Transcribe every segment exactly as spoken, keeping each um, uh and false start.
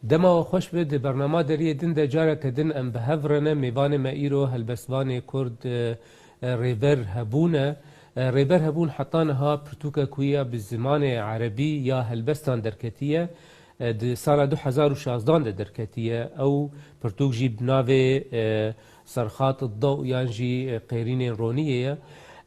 Dema we xweş be, di bernama deriyê din de careke din em bi hev re ne. Mêvanê me îro helbestvanê Kurd, e, e, Rêber Hebûn e. E, Rêber Hebûn heta niha pirtûkek wî ya bi zimanê erebî ya helbestan derketiye. E, di sala du hezar û şazdan de derketiye. Ew pirtûk jî bi navê, e, Serxat Dew yan jî, e, Qêrînên Roniyê ye.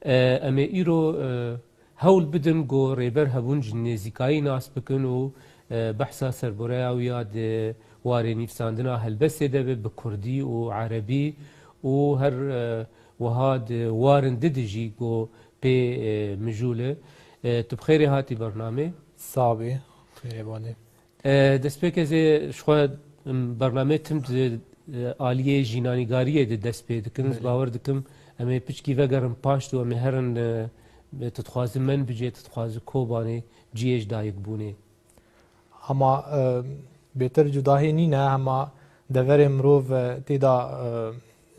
E, em ê îro, e, hewl bidin ku Rêber Hebûn ji nêzîkayî nas bikin û, e, behsa serboreya wî ya di warê nivîsandina helbestê de be bi kurdî û erebî û her, e, wiha di warin di de jî ku pê, e, mijûl e. E, tu bi xêrê hatî bernamê. Sax bî, xêrê banê. E, destpêkê ez ê ji xwe, em, bernameyê tim di, e, aliyê jînanîgariyê de dest pê dikin. Ez Belê. bawer dikim em ê piçkî vegerin paş û em ê herin, e, tu dixwazî Menbicê, tu dixwazî Kobanê, cihê ji dayik bûnê. Hema, e, bêtir cudahî nîne, hema deverê mirov, e, tê de,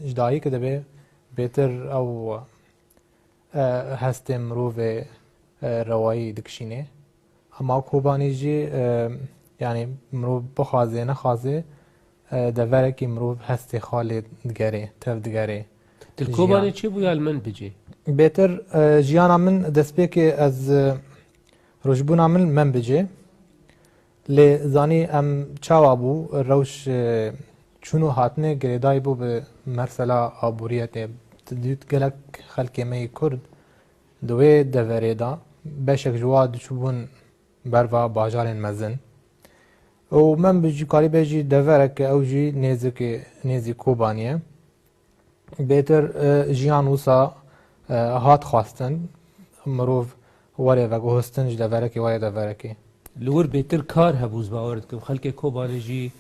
e, ji dayik dibe, bêtir ew, e, hestê mirovê, e, rewayî dikişînê. Hema Kobanî jî, e, yanî mirov bixwaze nexwaze, e, deverekî mirov hestê xwe lê digerê, tev digerê. Di Jiyan. Kobanê çi bû ya li Menbicê? Bêtir, e, jiyana min destpêkê ez, e, rojbûna min Menbicê. Lê zanî em çawa bû, rewş, e, çûn û hatinê girêdayî bû bi mesela aboriyetê. Dît gelek xelkê me yê Kurd di wê deverê de beşek ji wa diçûbûn berva bajarên mezin. Û Menbicî karî bê jî devereke ew jî nêzikê, nêzî Kobanî ye. Bêtir, e, jiyan wisa, e, hat xwestin, mirov were veguhustin ji deverekê were deverekê. Li wir bêtir kar hebû, ez bawer dikim. Xelkê Kobanê jî,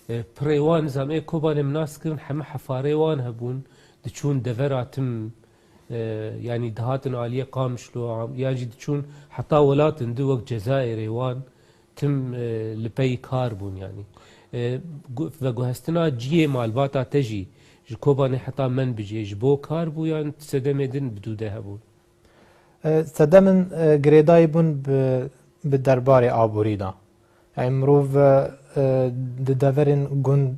e, pirê wan, nizam ê Kobanê min nas kirin, heme hefarê wan hebûn, diçûn devera tim, e, yanî dihatin aliyê Qamişlo, yan jî diçûn heta welatin di wek Cezayirê wan. Tim, e, li pey kar bûn, yanî. E, gu-, veguhestina cihê malbata te jî ji Kobanê heta Menbicê ji bo kar bû yan sedemê din bi dû de hebûn? E, sedemên, e, girêdayî bûn bi, bi derbarê aborî de. Yanî mirov, e, e, di deverên gund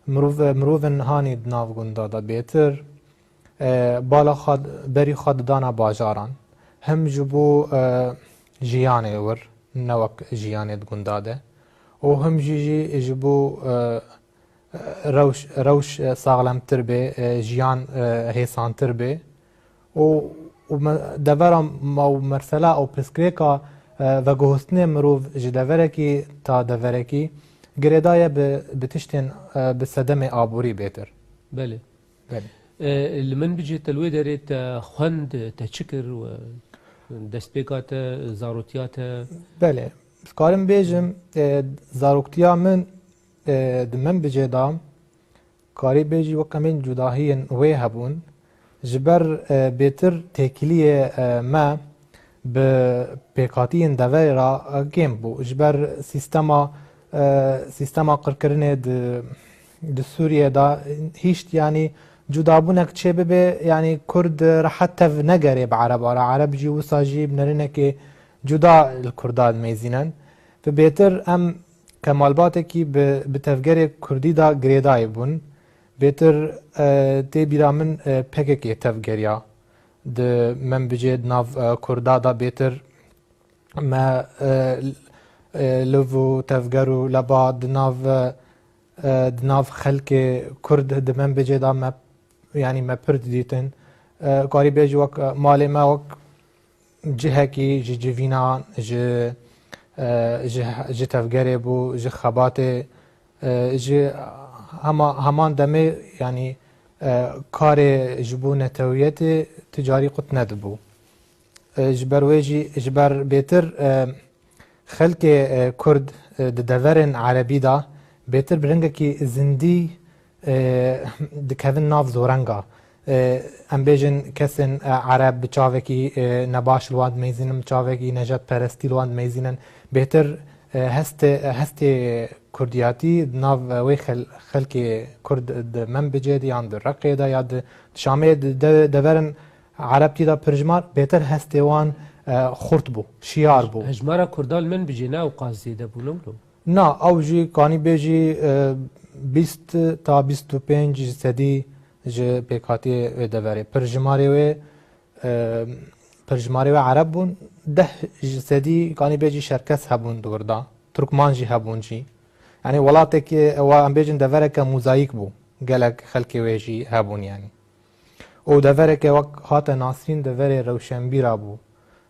Mirov, mirovên hanî di nav gunda de bêtir, e, bala xwe, berî xwe didana bajaran. Him ji bo, e, jiyanê wir, ne wek jiyanê di gunda de. Û him jî, jî ji bo, e, rewş, rewş, e, saxlemtir bê, e, jiyan, e, hêsantir bê. Û, û me-, devera me û mersela û pirsgirêka, e, veguhustinê mirov ji deverekî ta deverekî girêdaye bi, bi tiştên, e, bi sedemê aborî bêtir. Belê. Belê. E, li Menbicê te li wê derê te xwend, te çi kir we destpêka te, zarotiya te? Belê. Dikarim bêjim, e, zaroktiya min, e, di Menbicê de Karî bêjî wek em ên cudahiyên wê hebûn, ji ber, e, bêtir têkiliyê, e, me bi pêkhatiyên deverê re, e, kêm bû. Ji ber sîstema, e, sîstema qirkirinê di, di Sûriyê de hîşt, yanî cudabûnek çê bibe, yanî Kurd rehet tev negerê bi Ereba re. Ereb jî wisa jî bi nerînekê cuda li Kurda dimeyzînin. Bi bêtir em ke malbatekî bi, bi tevgerê kurdî de girêdayî bûn. Bêtir, e, tê bîra min, e, P K K tevgeriya. Di Menbicê di nav, e, kurda de bêtir me, e, e, liv û tevger û leba di nav, e, e, di nav xelkê kurd di Menbicê de me, yanî me pir didîtin. E, karî bêjî wek, e, malê me wek cihekî ji civînan, ji, e, ji, ji tevgerê bû, ji xebatê, e, ji hema, heman demê, yanî, e, karê ji bo netewiyetê ti carî qut nedibû. E, ji ber wê jî, ji ber bêtir, e, Xelkê, e, Kurd, e, di deverên erebî de bêtir bi rengekî zindî, e, dikevin nav zorenga. E, em bêjin kesên, e, ereb bi çavekî, e, nebaş li wan dimeyzînin, bi çavekî nejadperestî li wan dimeyzînin. Bêtir, e, hestê, hestê kurdiyatî di nav, e, wê xel-, xelkê Kurd di Menbicê de yan di Reqê de ya di, di Şamê di de-, deverin Erebtî de pirjimar bêtir hestê wan, e, xurt bû, şiyar bû. Hejmara Kurdan li Menbicê ne ewqas zêde bû, ne wilo? Na, ew jî kanî bê jî, e, bîst ta bîst û pênc ji sedî ji pêkhatiyê wê deverê. Pir jimarê wê, e, pir jimarê wê Ereb bûn, deh ji sedî kanî bê jî Şerkes hebûn di wir de. Turkman jî hebûn jî. Yanî welatekê, ewa em bêjin devereke mozayîk bû. Gelek xelkê wê jî hebûn yanî. Û devereke wek hate nasîn deverê rewşenbîra bû.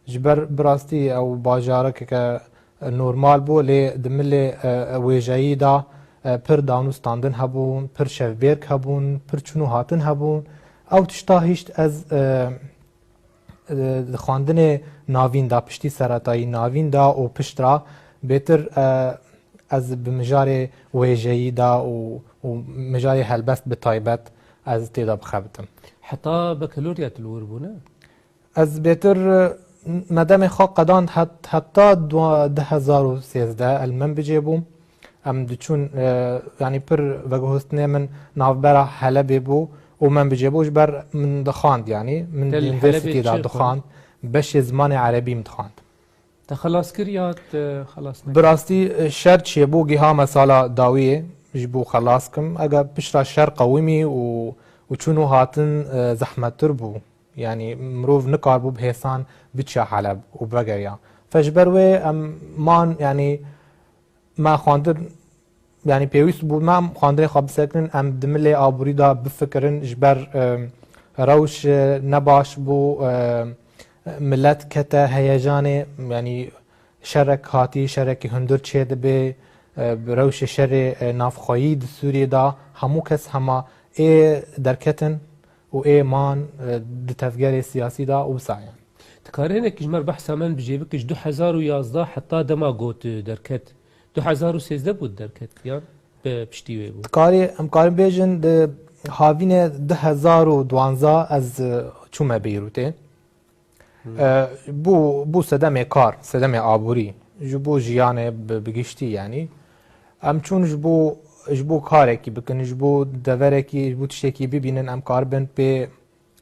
Ji ber bi rastî ew bajarekeke normal bû, lê di milê, e, wêjeyî de, e, pir danûstandin hebûn, pir şevbêrk hebûn, pir çûn û hatin hebûn. Ew tişta hîşt ez, e, e, di xwendinê navîn de, piştî seretayî navîn de û piştre bêtir, e, ez bi mijarê wêjeyî de û, û mijarê helbest bi taybet ez tê de bixebitim. Heta bakalorya tu li wir bû, ne? Ez bêtir, e, me demê xwe qedand het-, heta du-, du hezar û sêzdeh el min bicê bûm. Em diçûn, e, yanî pir veguhustinê min navbera Helebê bû û min bicê bû ji ber min dixwand, yanî min Te li Helebê university çi de xwend? Dixwand. Beşê zimanê erebî min dixwand. Te xelas kir ya te xelas nekir? Bi rastî, e, şer çêbû, giha me sala dawiyê ji bo xelas kim. Eger pişta şer qewimî û, û çûn û hatin, e, zehmettir bû. Yanî mirov nikarbû bi hêsan biçe Heleb û vegeriya. Fe ji ber wê em man, yanî me xwendin, yanî pêwîst bû me em xwendinê xwe bisekirin, em di milê aborî de bifikirin, ji ber, e, rewş, e, nebaş bû, e, milet kete heyecanê, yanî şerek hatî, şerekî hundir çêdibe, e, bi rewşê şerê, e, navxweyî di Sûriyê de hemû kes hema ê derketin û ê man, e, di tevgerê siyasî de û wisa yan. Dikarî hinekî ji me re behsa men bicê bike, ji du hezar û yazdeh heta dema got, e, derket. Du hezar û sêzdeh bû derket, yan bi piştî wê bû? Dikarî, em karin bêjin di havînê du hezar û duwanzdeh ez, e, çûme Beyrûtê. Hmm. E, bû, bû sedemê kar, sedemê aborî. Ji bo jiyanê bi, bi giştî yanî. Em çûn ji bo, ji bo karekî bikin, ji bo deverekî, ji bo tiştekî bibînin, em karibin pê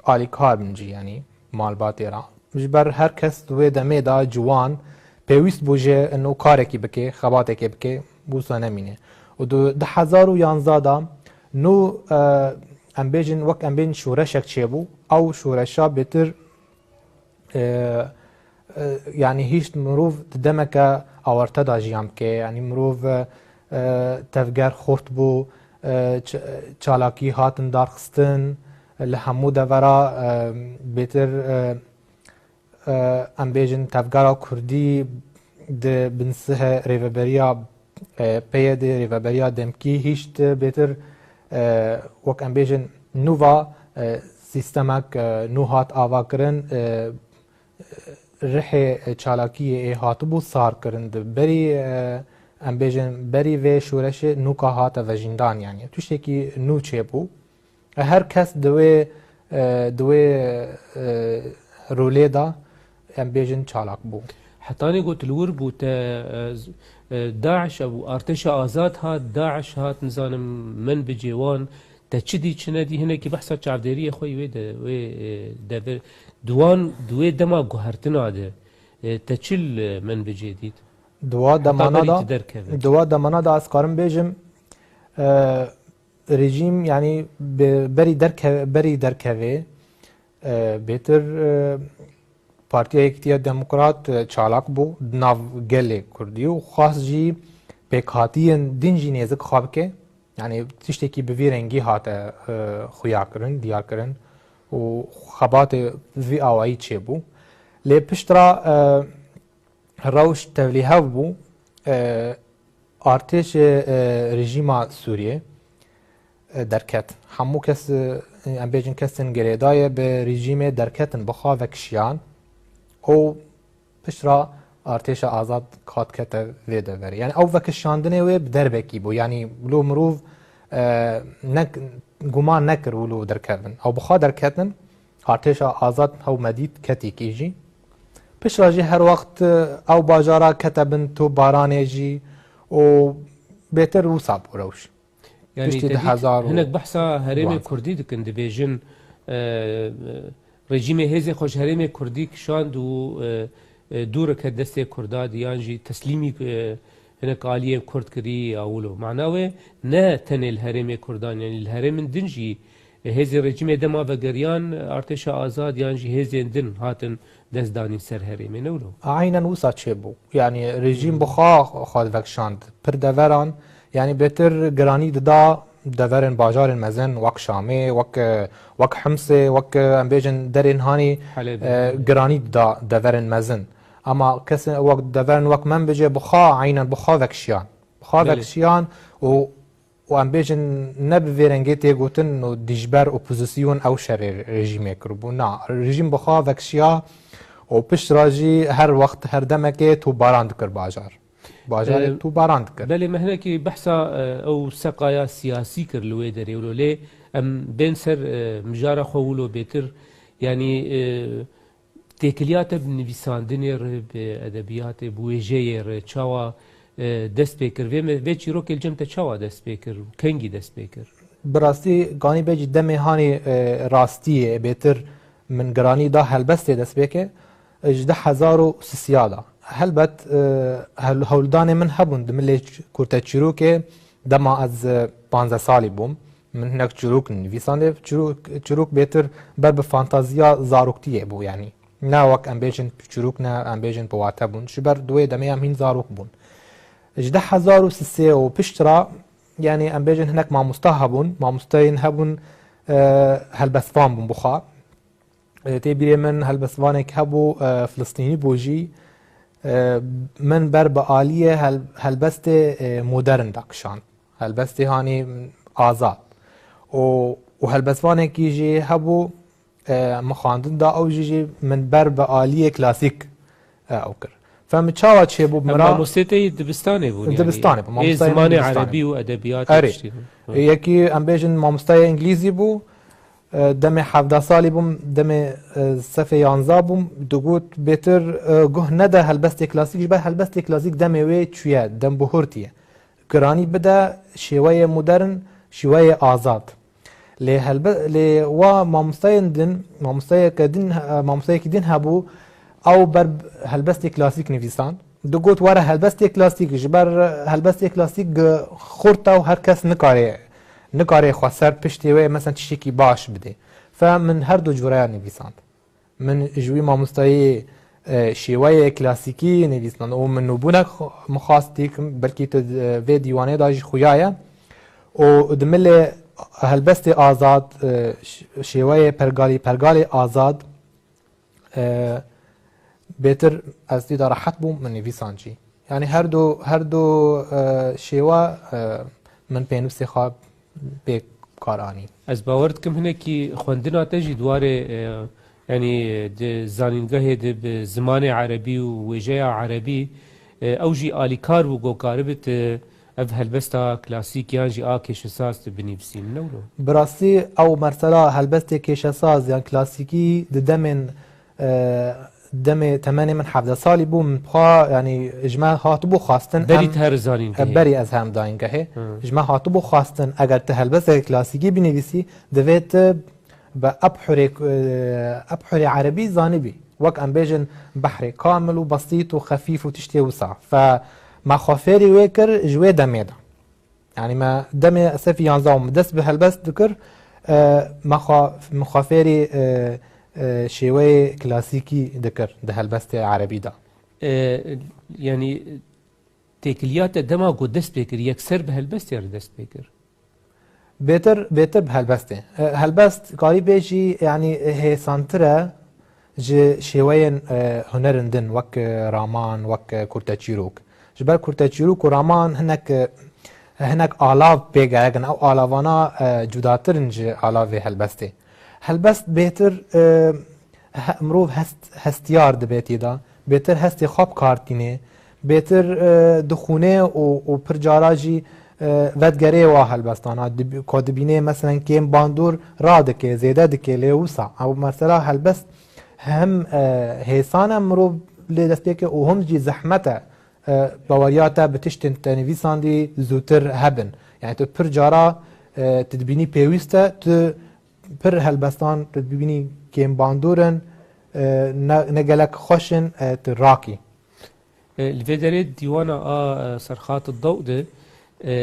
alîkar bin jî, yanî malbatê re. Ji ber her kes di wê demê de ciwan pêwîst bû jî ino karekî bike, xebatekê bike, wisa nemîne. Û di du hezar û yanzdeh de nû, e, em bêjin, wek em bêjin şoreşek çêbû. Ew şoreşa bêtir, e, e, yanî hîşt mirov di demeke awarte de jiyan bike. Yanî mirov, e, tevger xurt bû, e, ç-, çalakî hatin darxistin, li hemû devera, e, bêtir, e, e, em bêjin tevgera kurdî di binsihê rêveberiya, e, P Y D, rêveberiya demkî hîşt bêtir, e, wek em bêjin nû va, e, sîstemek, e, nû hat avakirin, e, rihê çalakiyê ê hatibû sar kirin di berî, e, em bêjin berî vê şoreşê nûka hate vejîndan, yanî tiştekî nû çêbû. Her kes di wê, e, di wê, e, rolê de, em bêjin, çalak bû. Hetanî got li wir bû te, e, z-, e, DAIŞ hebû, artêşa azad hat, DAIŞ hat, nizanim min bi cêwan, te çi dî, çi nedî, hinekî behsa çavdêriyê xwe yî wê de, wê, e, devir, di wan, di wê dema guhertina de, e, te çi li min bi cê dît? Di wa Heta demana berî de, tu derkeve. Di wa demana de ez karim bêjim, e, rejîm, yanî be-, berî derke-, berî derkevê, e, bêtir, e, Partiya Yekîtiya Demokrat, e, çalak bû di nav gelê Kurdî û xwest jî pêkhatiyên din jî nêzik xwe bike. Yanî tiştekî bi vî rengî hate, e, xuya kirin, diyar kirin û xebatê vî awayî çêbû. Lê piştre, e, rewş tevlîhev bû, e, artêşê, e, rejîma Sûriyê, e, derket. Hemû kes, e, em bêjin kesên girêdayê bi rejîmê derketin, bi xwe vekişiyan û piştre artêşa azad hat kete vê deverê. Yanî ew vekişandinê wê bi derbekî bû. Yanî wilo mirov, e, nek-, guman nekir wilo derkevin. Ew bi xwe derketin, artêşa azad hew me dît ketîkî jî. Piştre jî her wext, e, ew bajara kete bin topbaranê jî û bêtir wisa bû rewş. Yanî Piştî te dît, du hezar û hinek behsa herêmê duwazdeh. Kurdî dikin, dibêjin, e, e, rejîmê hêzê xwe ji herêmê Kurdî kişand û, e, e, dûr ket destê Kurda di, yan jî teslîmî, e, hinek aliyên Kurd kirî ya wilo. Mana wê ne tenê li herêmê Kurdan, yanî li herêmin din jî, e, hêzên rejîmê dema vegeriyan, artêşa azad yan jî hêzên din hatin destdanîn ser herêmê, ne wilo? Aynen wisa çêbû. Yanî rejîm bi xwe, xwe vekişand. Pir deveran, yanî bêtir giranî dida deverên bajarên mezin, wek Şamê, wek, wek Himsê, wek, em bêjin, derên hanî, Helebê. e, giranî dida deverên mezin. Ama kesên wek deverên wek Menbicê bi xwe, aynen bi xwe vekişiyan. Bi xwe Belê. vekişiyan û, û em bêjin ne bi vê rengê tê gotin û dijber opozîsyon ew şerê rejîmê kiribû. Na, rejîm bi xwe vekişiya û pişt re jî her wext, her demekê topbaran dikir bajar. Bajarê Ee, topbaran dikir. Belê, me hinekî behsa, e, ew seqaya siyasî kir li wê derê wilo. Lê em bên ser, e, mijara xwe wilo bêtir. Yanî, e, têkiliya te bi nivîsandinê re, bi edebiyatê, bi wêjeyê re çawa, e, dest pê kir? Vê me, vê çîrokê li cem te çawa dest pê kir? Kengî dest pê kir? Bi rastî, ganî bêjî demê hanî, e, rastiyê bêtir min giranî da helbestê destpêkê, e, ji du hezar û sisiya da. Helbet, e, hewl-, hewldanê min hebûn di milê ç-, kurteçîrokê dema ez, e, panzdeh salî bûm. Min hinek çîrok nivîsandê. Çîrok, çîrok bêtir ber bi fantaziya zaroktiyê bû, yanî. Ne wek em bêjin çîrok ne, em bêjin bi wate bûn. Ji ber di wê demê em hîn zarok bûn. Ji du hezar û sisê û pişt re, yanî em bêjin hinek mamosta hebûn. Mamosteyên hebûn, e, helbestvan bûn bi xwe. E, tê bîrê min helbestvanek hebû, e, Filistînî bû jî. E, min ber bi aliyê hel-, helbestê, e, modern da kişand. Helbestê hanî azad. Û, û helbestvanekî jî hebû, e, min xwendin da, ew jî, jî min ber bi aliyê klasîk, e, ew kir. Fe min çawa çêbû bi Em min re? Mamostê te yî dibistanê bûn, yanî? Dibistanê bû, Ê, mamosteyê min zimanê dibistanê erebî bû. û edebiyatê Erê. tiştî bû. Hı. Yekî em bêjin mamosteyê îngilîzî bû, e, demê hevdeh salî bûm, demê, e, sefê yanzdeh bûm, digot bêtir, e, guh nede helbestê klasîk, ji ber helbestê klasîk demê wê çûye, dem bihurtiye. Giranî bide şêweyê modern, şêweyê azad. Lê helbe-, lê wa mamosteyên din, mamosteyeke din, e, mamosteyekî din hebû, ew ber helbestê klasîk nivîsand. Digot, were helbestê klasîk, ji ber helbestê klasîk gi-, xurt e û her kes nikare, nikare xwe ser piştê wê, mesela, tiştekî baş bidê. Fe min her du cureya nivîsand. Min ji wî mamostayê, e, şêweyê klasîkî nivîsand û min nûbûnek xwe-, min xwest têkim, belkî tu, e, vê dîwanê de jî xuya ye. Û di milê helbestê azad, e, ş-, şêweyê pergalî, pergalê azad, e, bêtir ez tê de rehet bûm, min nivîsand jî. Yanî her du, her du, e, şêwe, e, min pênûsê xwe pê kar anî. Ez bawer dikim hinekî xwendina te jî di warê, e, yanî di zanîngehê de bi zimanê erebî û wêjeya erebî, e, ew jî alîkar bû ku karibit, e, ev helbesta klasîk yan jî a kêşesaz tu binivîsîn, ne wilo? Bi rastî ew mesela helbestê kêşesaz yan klasîkî di demên, e, demê temenê min hevdeh salî bû, min xwe, yanî ji me hatibû xwestin, Berî em, tu here zanîngehê. e, berî ez herim zanîngehê. Hı. Ji me hatibû xwestin, eger tu helbesteke klasîkî binivîsî, divê tu bi ebhurê, e, ebhurê erebî zanibî. Wek em bêjin behrê kamil û besît û xefîf û tiştê wisa. Fe me xwe fêrî wê kir ji wê demê de. Yanî me demê sefî yanzdeh û me dest bi helbest dikir, e, me xwe, min xwe fêrî, e, e, şêweyê klasîkî dikir di helbestê erebî de. E, yanî têkiliya te dema ku dest pê kir, yekser bi helbestê re dest pê kir? Bêtir, bêtir bi helbestê. E, helbest karî bêjî, yanî hêsantir e ji şêweyên, e, hunerên din, wek, e, raman, wek, e, kurteçîrok. Ji ber kurteçîrok û raman hinek, e, hinek alav pê gerek in. Ew alavana, e, cudatir in ji alavê helbestê. Helbest bêtir, e, he-, mirov hest, hestiyar dibe tê de. Bêtir hestê xwe bi kar tîne. Bêtir, e, dixûne û, û pir cara jî, e, vedgerê wa helbestana. Dib-, ku dibîne, meselen, kêm bandor radike, zêde dike, lê wisa. Ew mesela helbest hem, e, hêsan e mirov lê dest pê ke û him jî zehmet e, e, baweriya te bi tiştên te nivîsandî zûtir hebin. Yani tu pir cara, e, tu dibînî pêwîst e, tu pir helbestan tu dibînî kêm bandor in, e, ne, ne gelek xweş in, e, tu rakî. E, li vê derê dîwana a, e, Serxat Dew de, e,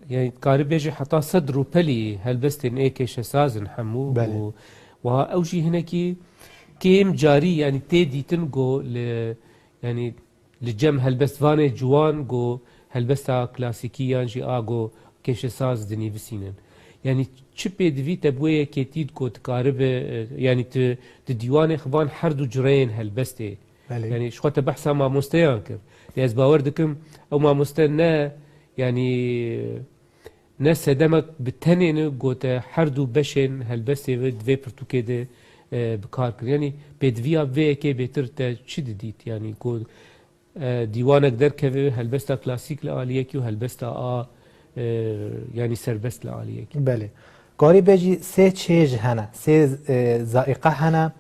yani dikarî bêjî heta sed rûpelî helbestên ê kêşesaz in hemû. Belê. Û wiha ew jî hinekî kêm carî yani tê dîtin ku li, yani li cem helbestvanê ciwan ku helbesta klasîkî yan jî a ku kêşesaz dinivîsînin. Yani çi pêdivî te bi wê yekê dît ku dikaribe, e, yani tu di dîwanê xwe van her du cireyên helbestê Belê. Yani ji xwe te behsa mamosteyan kir. Lê ez bawer dikim ew mamoste ne, yani ne sedemek bi tenê ne gote her du beşên helbestê ve di vê pirtûkê de, e, bi kar kir. Yani pêdiviya vê yekê bêtir te çi didît? Yani ku, e, dîwanek derkeve helbesta klasîk li aliyekî û helbesta a, e, yani serbest li aliyekî. Belê. Karî bê jî sê çê ji hene, sê, e, zaiqe hene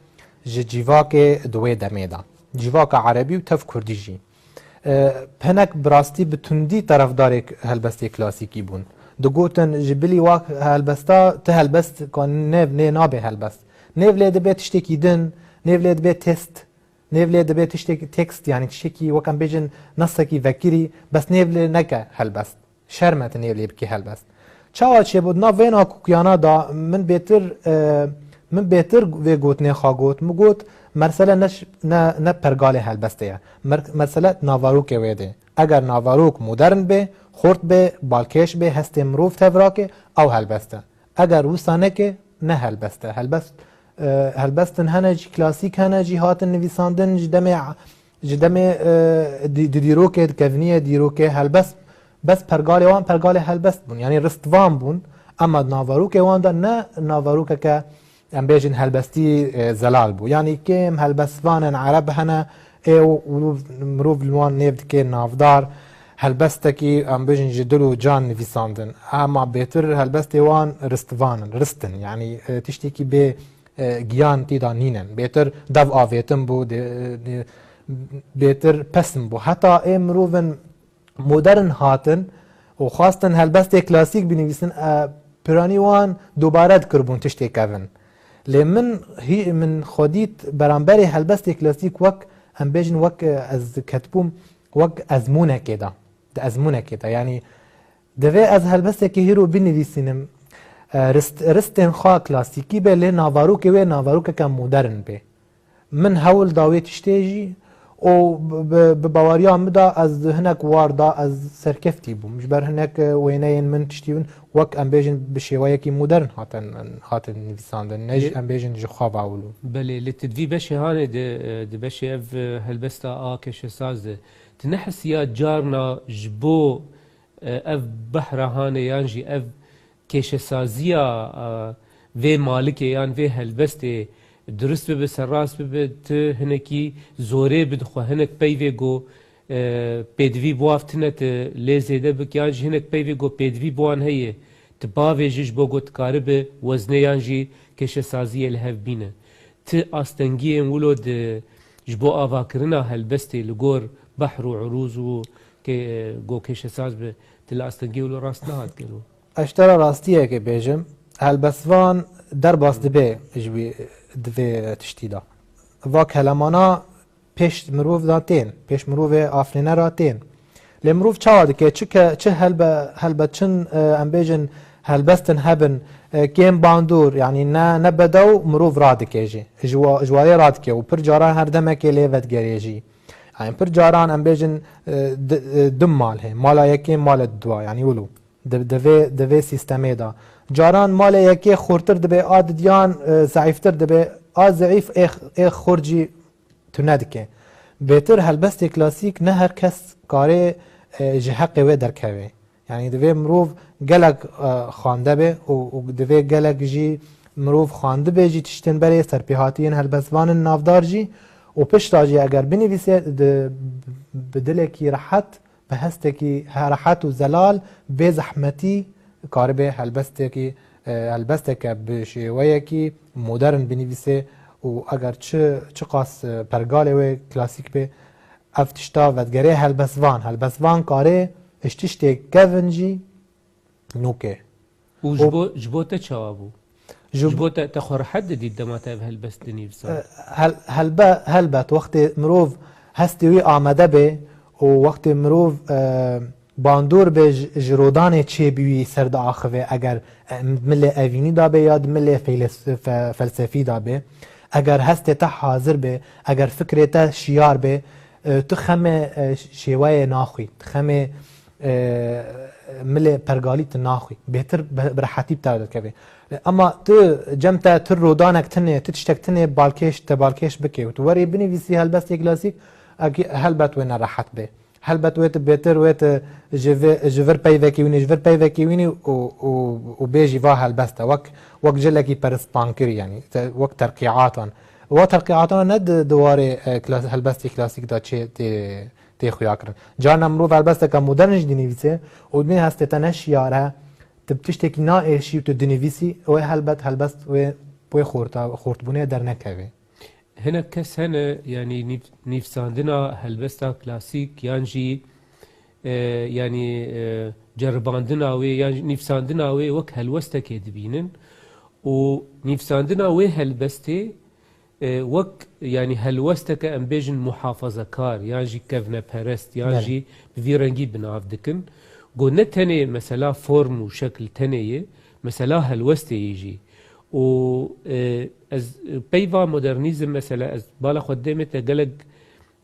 ji cîvakê di wê demê de. Cîvaka erebî û tev kurdî jî. E, hinek bi rastî bi tundî terefdarê helbestê klasîkî bûn. Digotin, ji bilî wa helbesta, ti helbest ka nêv, nê nabe helbest. Nêv lê dibe tiştekî din, nêv lê dibe test, nêv lê dibe tiştekî tekst, yani tiştekî wek em bêjin nesekî vekirî, bes nêv lê neke helbest. Şerm e tu nêv lê bikî helbest. Çawa çêbû? Di nav vê nakokiyana da min bêtir, e, min bêtir vê gotinê xwe got. Min got, mesele ne ş-, ne, ne pergalê helbestê ye. Mer-, mesele navarokê wê de. Eger navarok modern bê, xurt bê, balkêş bê, hestê mirov tev rake, ew helbest e. Eger wisa neke, ne helbest e. Helbest, e, helbestin hene jî klasîk hene jî hatin nivîsandin ji demê, ji demê, e, di, di dîrokê, di kevniyê dîrokê helbest, bes pergalê wan pergalê helbest bûn. Yanî ristvan bûn. Ema di navarokê wan de ne navarokeke, em bêjin, helbestî, e, zelal bû. Yanî kêm helbestvanên ereb hene, ê û, û mirov li wan nêv dike navdar, helbestekî, em bêjin, ji dil û can nivîsandin. Ema bêtir helbestê wan ristvan in, rist in. Yanî, e, tiştekî bê, e, giyan tî de nînin. Bêtir dev avêtin bû, de, de, bêtir pesn bû. Heta ê mirovin modern hatin û xwestin helbestê klasîk binivîsin, e, piranî wan dubare dikiribûn tiştê kevin. Lê min hî, min xwe dît beramberê helbestê klasîk wek, em bêjin, wek, e, ez ketibûm wek ezmûnekê de. Di ezmûnekê de. Yanî divê ez helbestekê hîro binivîsînim, e, rist-, ristên xwe klasîkî be, lê navarokê wê navarokeke modern be. Min hewl da wê tiştê jî û bi, bi, bi baweriya min de ez di hinek war de ez serkeftî bûm. Ji ber hinek, e, wêneyên min tiştî bin wek em bêjin bi şêweyekî modern hatin, hatin nivîsandin. Ne jî Yê- em bêjin ji xwe ve wilo. Belê, li ti di vî beşê hanê de, e, di beşê ev, e, helbesta a kêşesaz de. Tu nehisiya carna ji bo, e, ev behra hanê yan jî ev kêşesaziya, e, vê malikê yan vê helbestê durist bibe, serrast bibe, tu hinekî zorê bidixwe, hinek peyvê go, e, pêdivî bi wav tune tu lê zêde bik, yan jî hinek peyvê go pêdivî bi wan heye, tu bavêjî ji bo go tu karibe weznê yan jî kêşesaziyê li hev bîne. Ti astengiyên wilo di ji bo avakirina helbestê li gor behr û urûz û kê-, go kêşesaz bi, ti li astengiyê wilo rast nehat gelo? Ez ji te re rastiyekê bêjim, helbestvan derbas dibe ji wî di vê tiştî de. Va kelemana pêş mirov de tên, pêş mirovê afirîne re tên. Lê mirov çawa dike? Çi ke, çi helbe, helbe çin, e, em bêjin, helbestin hebin, e, kêm bandor, yanî ne, ne bedew mirov radike jî. Ji wa-, ji warê radike û pir caran her demekê lê vedigerê jî. Yanî pir caran em bêjin, e, di, e, du mal heye. Mala yekê, mala didwa, yanî wilo. Di, di vê, di vê sîstemê de. Caran malê yekê xurtir dibe, a didiyan, e, zeîftir dibe, a zeîf ê, ê xurt jî tune dike. Bêtir helbestê klasîk ne her kes karê, e, ji heqê wê derkeve. Yanî divê mirov gelek, e, xwende be û, û divê gelek jî mirov xwendibe jî tiştên berê serpêhatiyên helbestvanên navdar jî û pişta jî eger binivîse di, bi dilekî rehet, bi hestekî he-, rehet û zelal, bê zehmetî karibe helbestekî, e, helbesteke bi şêweyekî modern binivîse û eger çi, çiqas, e, pergalê wê klasîk be, ev tişta vedigerê helbestvan. Helbestvan karê ji tiştê kevin jî nûke. Û ji Û bo, ji bo te çawa bû? Ji Ji bo bo te, te xwe rehet didît dema te ev helbest dinivîsand? E, hel-, helbe-, helbet, wextê mirov hestê wî amade be û wextê mirov, e, bandor be ji, ji rodanê çê bi wî ser diaxive, eger, e, milê evînî da be ya di milê feylesif-, fe-, felsefî da be, eger hestê te hazir be, eger fikrê te şiyar be, e, tu xemê, e, şêweyê naxwî, tu xemê, e, milê pergalî tu naxwî. Bêtir bi, bi rehetî bi te dikeve. Ema tu cem te tu rodanek tune, tu tiştek tune balkêş, te balkêş bike û tu werê binivîsî helbestê klasîk, ekî-, helbet wê nerehet be. Helbet wê tu bêtir, wê tu ji vê, ji vir peyvekî wînî, ji vir peyvekî wînî û, û, û bêjî va helbest e. Wek, wek cilekî perispankirî, yanî, te, wek terqîatan. Wa terqîatana ne di, di warê, e, klas-, helbestê klasîk de çê tê, tê xuya kirin. Carna mirov helbesteke modern jî dinivîse û dibê hestê te ne şiyar e, tu bi tiştekî naêşî û tu dinivîsî, wê helbet helbest wê, wê xorta-, xortbûnê dernekeve. Hinek kes hene, yanî nîv-, nîvsandina helbesta klasîk yan jî, e, yanî, e, ceribandina wê yan jî nîvsandina wê wek helwestekê dibînin û nîvsandina wê helbestê, e, wek, yanî helwesteke, em bêjin, muhafazekar yan jî kevneperest yan Belê. jî bi vî rengî bi nav dikin. Go ne tenê mesela form û şekil tenê ye, mesela helwestê ye jî. Û, e, ez, e, peyva modernîzm, mesela ez bala xwe didême te gelek,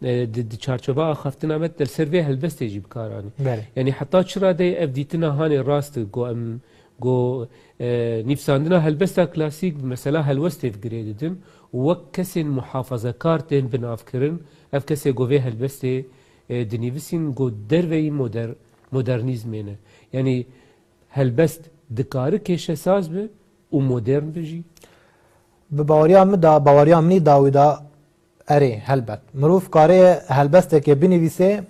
e, di, di çarçova axaftina me te li ser vê helbestê jî bi kar anî. Belê. Yanî heta çi radeyê ev dîtina hanê rast e, go em, go, e, nîvsandina helbesta klasîk bi mesela helwestê bi girê didin û wek kesên muhafazekar tên binavkirin, ev kesê go vê helbestê, e, dinivîsîn go derveyî moder-, modernîzmê ne. Yanî helbest dikare kêşesaz be û modern be jî? Bi baweriya min de, baweriya min î dawî de, erê, helbet. Mirov kare helbestekê binivîse,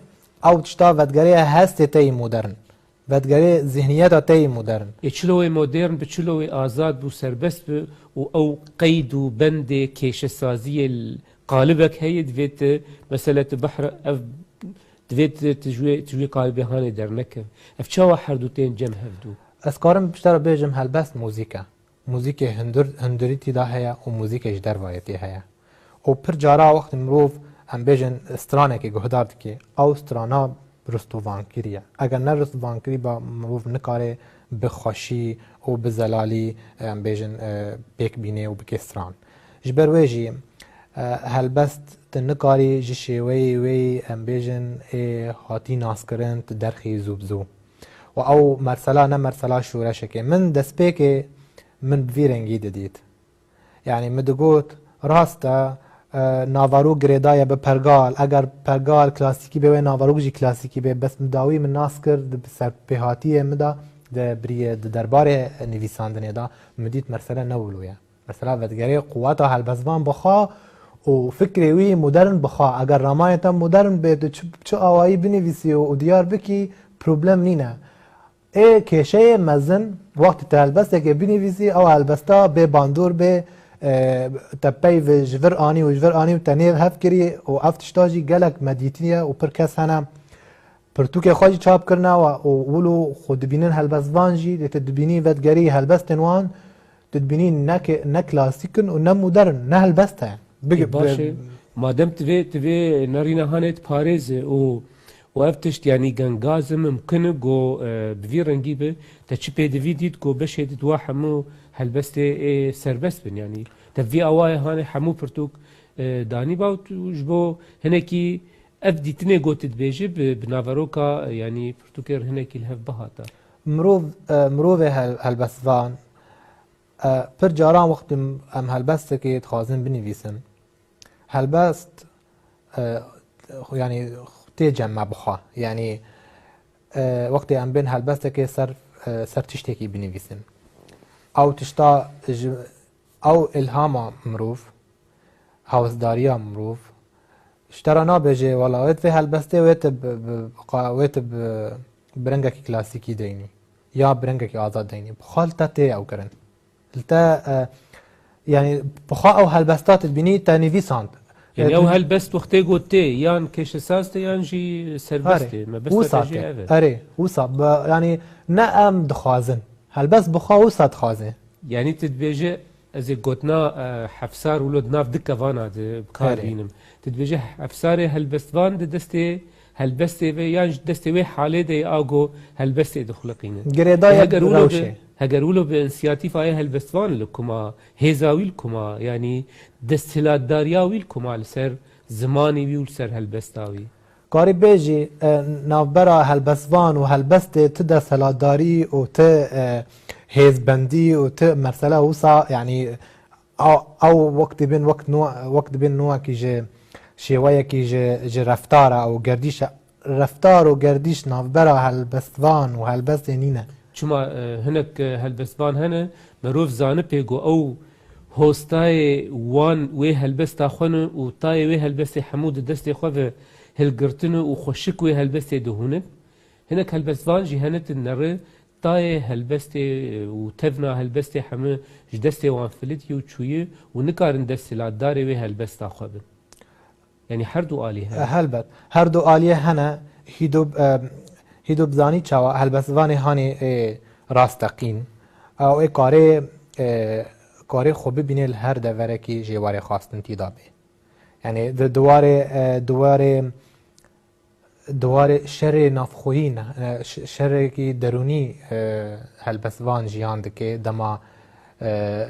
ew tişta vedgerê hestê te yî modern. Vedgerê zihniyeta te yî modern. Ê çilo wê modern bi, çilo wê azad bû, serbest bi û ew qeyd û bendê kêşesaziyê l-, qalibek heye, divê tu, mesele tu behra, ev, divê tu, tu ji wê, tu ji wê qalibê hanê derneke. Ev çawa herdu tên cem hevdu? Ez karim ji te re bêjim, helbest muzîk e. Muzîkê hundir, hundirî tî de heye û muzîkê ji dervayê tê heye. Û pir cara wextê mirov, em bêjin, stranekê guhdar dike, ew strana ristovankirî ye. Eger ne ristovankirî ba, mirov nikare bi xweşî û bi zelalî, em bêjin, e, pêk bîne û bike stran. Ji ber wê jî, e, helbest tu nikarî ji şêweyê wê, em bêjin, ê hatî naskirin, tu derxî zû bi zû. Û ew mersela ne mersela şoreşekê. Min destpêkê min bi vî rengî didît. Yanî min digot, rast e, e, navarok girêdaye bi pergal. Eger pergal klasîkî be, wê navarok jî klasîkî be. Bes min dawî min nas kir, di serpêhatiyê min de, di biriyê, di derbarê nivîsandinê de, min dît mersele ne wilo ye. Mesela vedigerê quweta helbestvan bi xwe û fikrê wî modern bi xwe. Eger ramanê te modern be, tu çi, çi awayî binivîsî û, û diyar bikî, problem nîne. Ê kêşeyê mezin, wextê te helbestekê binivîsî, ew helbesta bê bandor bê, e, te peyv ji vir anî û ji vir anî û te nêv hev kirî û ev tişta jî gelek me dîtiye û pir kes hene pirtûkê xwe jî çap kirine we û wilo xwe dibînin helbestvan jî, lê tu dibînî vedigerî helbestên wan, tu dibînî ne ke-, ne klasîk in û ne modern, ne helbest e. Bigi-, Ê, baş e. bi- Madem tu vê, tu vê nerîna hanê diparêze û, û ev tişt, yanî gengaz e, mimkin e, go, e, bi vî rengî be, te çi pêdivî dît, go beşê di dua hemû helbestê ê serbest bin, yanî te vî awayê hanê hemû pirtûk, e, danî ba û tu ji bo hinekî ev dîtinê go tu dibêjî bi, bi naveroka, e, yanî pirtûkê re hinekî li hev bihata. Mirov, e, mirovê hel-, helbestvan, e, pir caran wextê em helbestekê dixwazin binivîsin, helbest, e, yanî tê cem me bixwe. Yanî, e, wextê em bên helbestekê ser, e, ser tiştekî binivîsin. Ew tişta ji, ew îlhama mirov, hewsdariya mirov, ji te re nabêje, wela wê tu vê helbestê wê tu bi, bi, bi qa-, wê tu bi, bi rengekî klasîkî deynî ya bi rengekî azad deynî. Bi xwe li te tê ew kirin. Li te, e, yanî bi xwe ew helbesta tu dibînî te nivîsand. Yanî E, ew helbest wextê got tê, yan kêşesaz tê, yan jî serbest Erê, tê. Mebesta wisa te jî tê. ev e. Erê, wisa. Bi, yanî ne em dixwazin. Helbest bi xwe wisa dixwaze. Yanî tu dibêje, ez ê gotina, e, Hefsar wilo di nav du kevana de bi kar Erê. bînim. Tu dibêje efsarê helbestvan di destê helbestê ve yan ji destê wê halê de yê ago helbestê dixuliqîne. Girêdayek Heger wilo bi, rewşê. Heger wilo bi însiyatîfayê helbestvan li kuma, hêza wî li kuma, yanî desthilatdariya wî li kuma li ser zimanê wî û li ser helbesta wî. Karî bêjî, e, navbera helbestvan û helbestê ti desthilatdarî û ti, e, hêzbendî û ti mesela wisa, yanî, a-, ew wek dibin, wek nû-, wek dibin nûwekî ji şêweyekî ji, ji reftara û gerdîşa, reftar û gerdîş navbera helbestvan û helbestê nîne. Çima, e, hinek, e, helbestvan hene, merov zanipê ku ew hostayê wan wê helbesta xwe ne û tayê wê helbestê hemû di destê xwe ve hilgirtine û xweşik wê helbestê dihûnin. Hinek helbestvan jî hene tu nere tayê helbestê û tevna helbestê heme ji destê wan filitiye û çûye û nikarin desthilatdarê wê helbesta xwe bin. Yanî her du alî hene. E, helbet. Her du aliyê hene. Hîdo, e, hîdo bizanî çawa helbestvanê hanê, e, rasteqîn. Ew ê karê, e, karê xwe bibînê li her deverekî jê warê xwastin tî da bê. Yanî di, di warê, e, di warê, di warê şerê navxweyî ne, e, ş-, şerekî derûnî, e, helbestvan jiyan dike. Dema, e,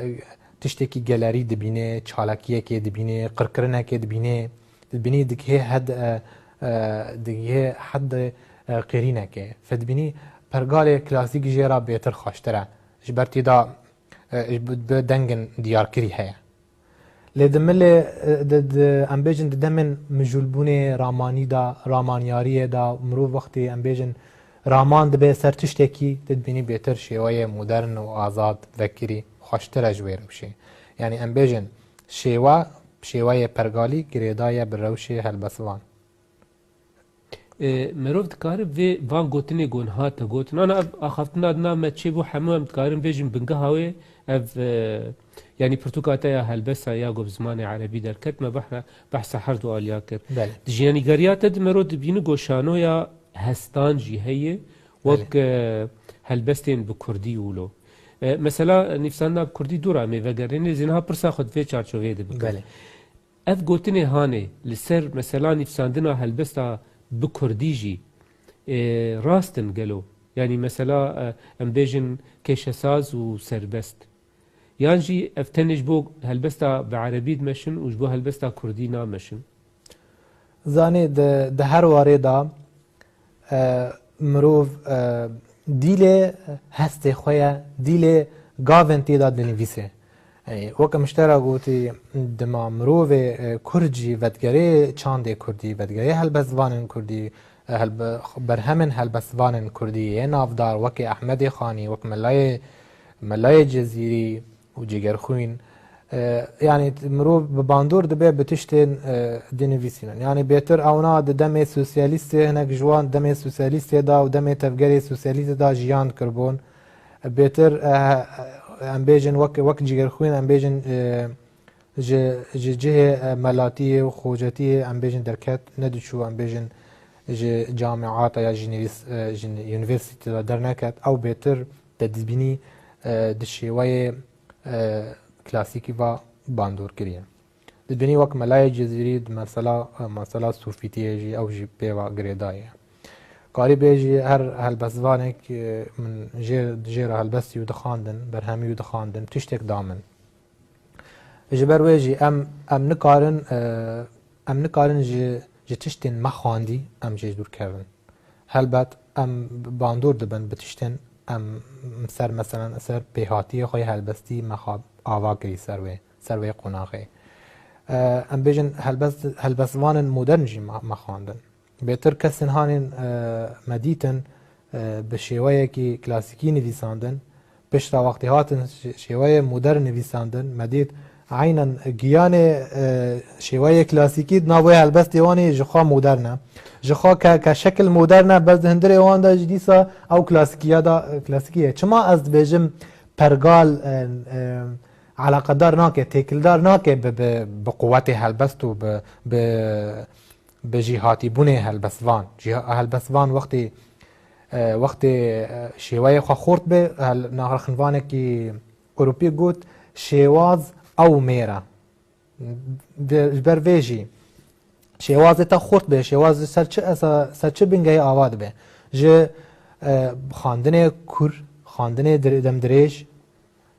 tiştekî gelerî dibîne, çalakiyekê dibîne, qirkirinekê dibîne, dibînî digihê hed, e, e, digihê hed, e, qêrînekê. Fedibînî pergalê klasîk jê re bêtir xweştir e. Ji ber tî da, e, ji bi, bi dengin diyarkirî heye. Lê di milê, e, di, di, em bêjin di demên mijûlbûnê ramanî de, ramanyariyê de, mirov wextê em bêjin raman dibe ser tiştekî, tu dibînî bêtir şêweyê modern û azad vekirî xweştir e ji wê rewşê. Yanî em bêjin şêwe, şêweyê pergalî girêdaye bi rewşê helbestvan. E, merov dikare vê van gotinê ku niha te gotin. Ana ev axaftina di nav me çêbû hemû em dikarin bêjin bingeha wê ev, e, yanî pirtûka te ya helbesta ya ku bi zimanê erebî derket me behra, behsa her du aliya kir. Belê. Di jiyanîgeriya te di merov dibîni ku şanoya hestan jî heye wek, Belê. e, helbestên bi kurdî wilo. E, mesela nivîsandina bi kurdî dû re em ê vegerînin, lê zî niha pirsa xwe di vê çarçoveyê de bikin. Belê. Ev gotinê hanê li ser mesela nivîsandina helbesta bi kurdî jî, e, rast in gelo? Yanî mesela, e, em bêjin kêşesaz û serbest. Yan jî ev tenê ji bo helbesta bi erebî dimeşin û ji bo helbesta kurdî nameşin? Zanî di, di her warê de e, mirov, e, dîlê hestê xwe ye, dîlê gavên tê de dinivîse. E, wek min ji te re gotî, dima mirovê, e, kurd jî vedigerê çandê kurdî, vedigerê helbestvanên kurdî, e, helbe-, berhemên helbestvanên kurdî yê navdar, wekî Ehmedê Xanî, wek Melayê, Melayê Cezîrî, û cîgerxwîn. E, yanî t-, mirov bi bandor dibe bi tiştên, e, dinivîsînin. Yanî bêtir ewna di demê sosyalîstê, hinek ji wan demê sosyalîstê de û demê tevgerê sosyalîstê de jiyan dikiribûn. Bêtir, e, em bêjin wek, wek cîgerxwîn, em bêjin, e, ji, ji cihê, e, melatiyê û xocetiyê, em bêjin derket nediçû, em bêjin ji camiata ya ji nivîs-, e, ji unîversîte de derneket. Ew bêtir te dibînî, e, di şêweyê e, klasîkî va bandor kiriye. Dibînî wek Melayê Cizîrî di mesela, e, mesela Sûfîtiyê jî ew jî pê va girêdayî ye. Karî bêjî her helbestvanek, e, min jê, jê re helbestî û dixwandin, berhemî û dixwandin, tiştek da min. Ji ber wê jî em, em nikarin, e, em nikarin ji, ji tiştên me xwandî em jê dûr kevin. Helbet em bandor dibin bi tiştên em ser, meselen, ser pêhatiyê xwe yê helbestî me xwe ava kirî ser wê, ser wê qonaxê. E, em bêjin helbest-, helbestvanên modern jî me, me xwendin. Bêtir kesên hanên, e, me dîtin, e, bi şêweyekî klasîkî nivîsandin. Pişta wextê hatin şê-, şêweyê modern nivîsandin, me dît eynen giyanê, e, şêweyê klasîkî di nav wê helbestê wan ê ji xwe modern e. Ji xwe ke, ke şekil modern e, bes di hundirê wan de jî dîsa ew klasîkiya da, klasîkî ye. Çima ez dibêjim pergal, e, e, eleqedar nake, têkildar nake bi, bi, bi quwetê helbest û bi, bi, bi jîhatîbûnê helbestvan. Jîha-, helbestvan wextê, e, wextê, e, şêweyê xwe xort be, hel-, nexinvanekî Ewropî got, şêwaz ew mêr e. De, ji ber vê jî, Şêwazê te xurt be, şêwaz ji ser çi esa-, ser çi bingehê ava dibe? Ji, e, xwendinê kûr, xwendinê dir-, demdirêj,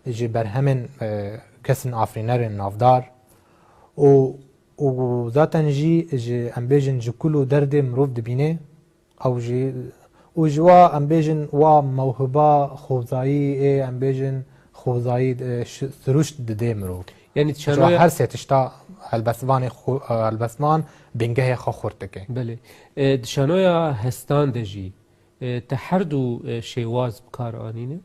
ji berhemên, e, kesên afirînerên navdar û, û zaten jî ji, em bêjin, ji kul û derdê mirov dibîne, ew jî, û ji wa, em bêjin, wa mewhiba xwezayî ê, em bêjin, xwezayî, e, şi-, siruşt didê mirov. Yanî Ji wa dişanoya her sê tişta helbestvanê xwe, e, helbestvan bingehê xwe xurt dike. Belê. E, dişanoya hestan de jî, e, te her du, e, şêwaz bi kar anîne?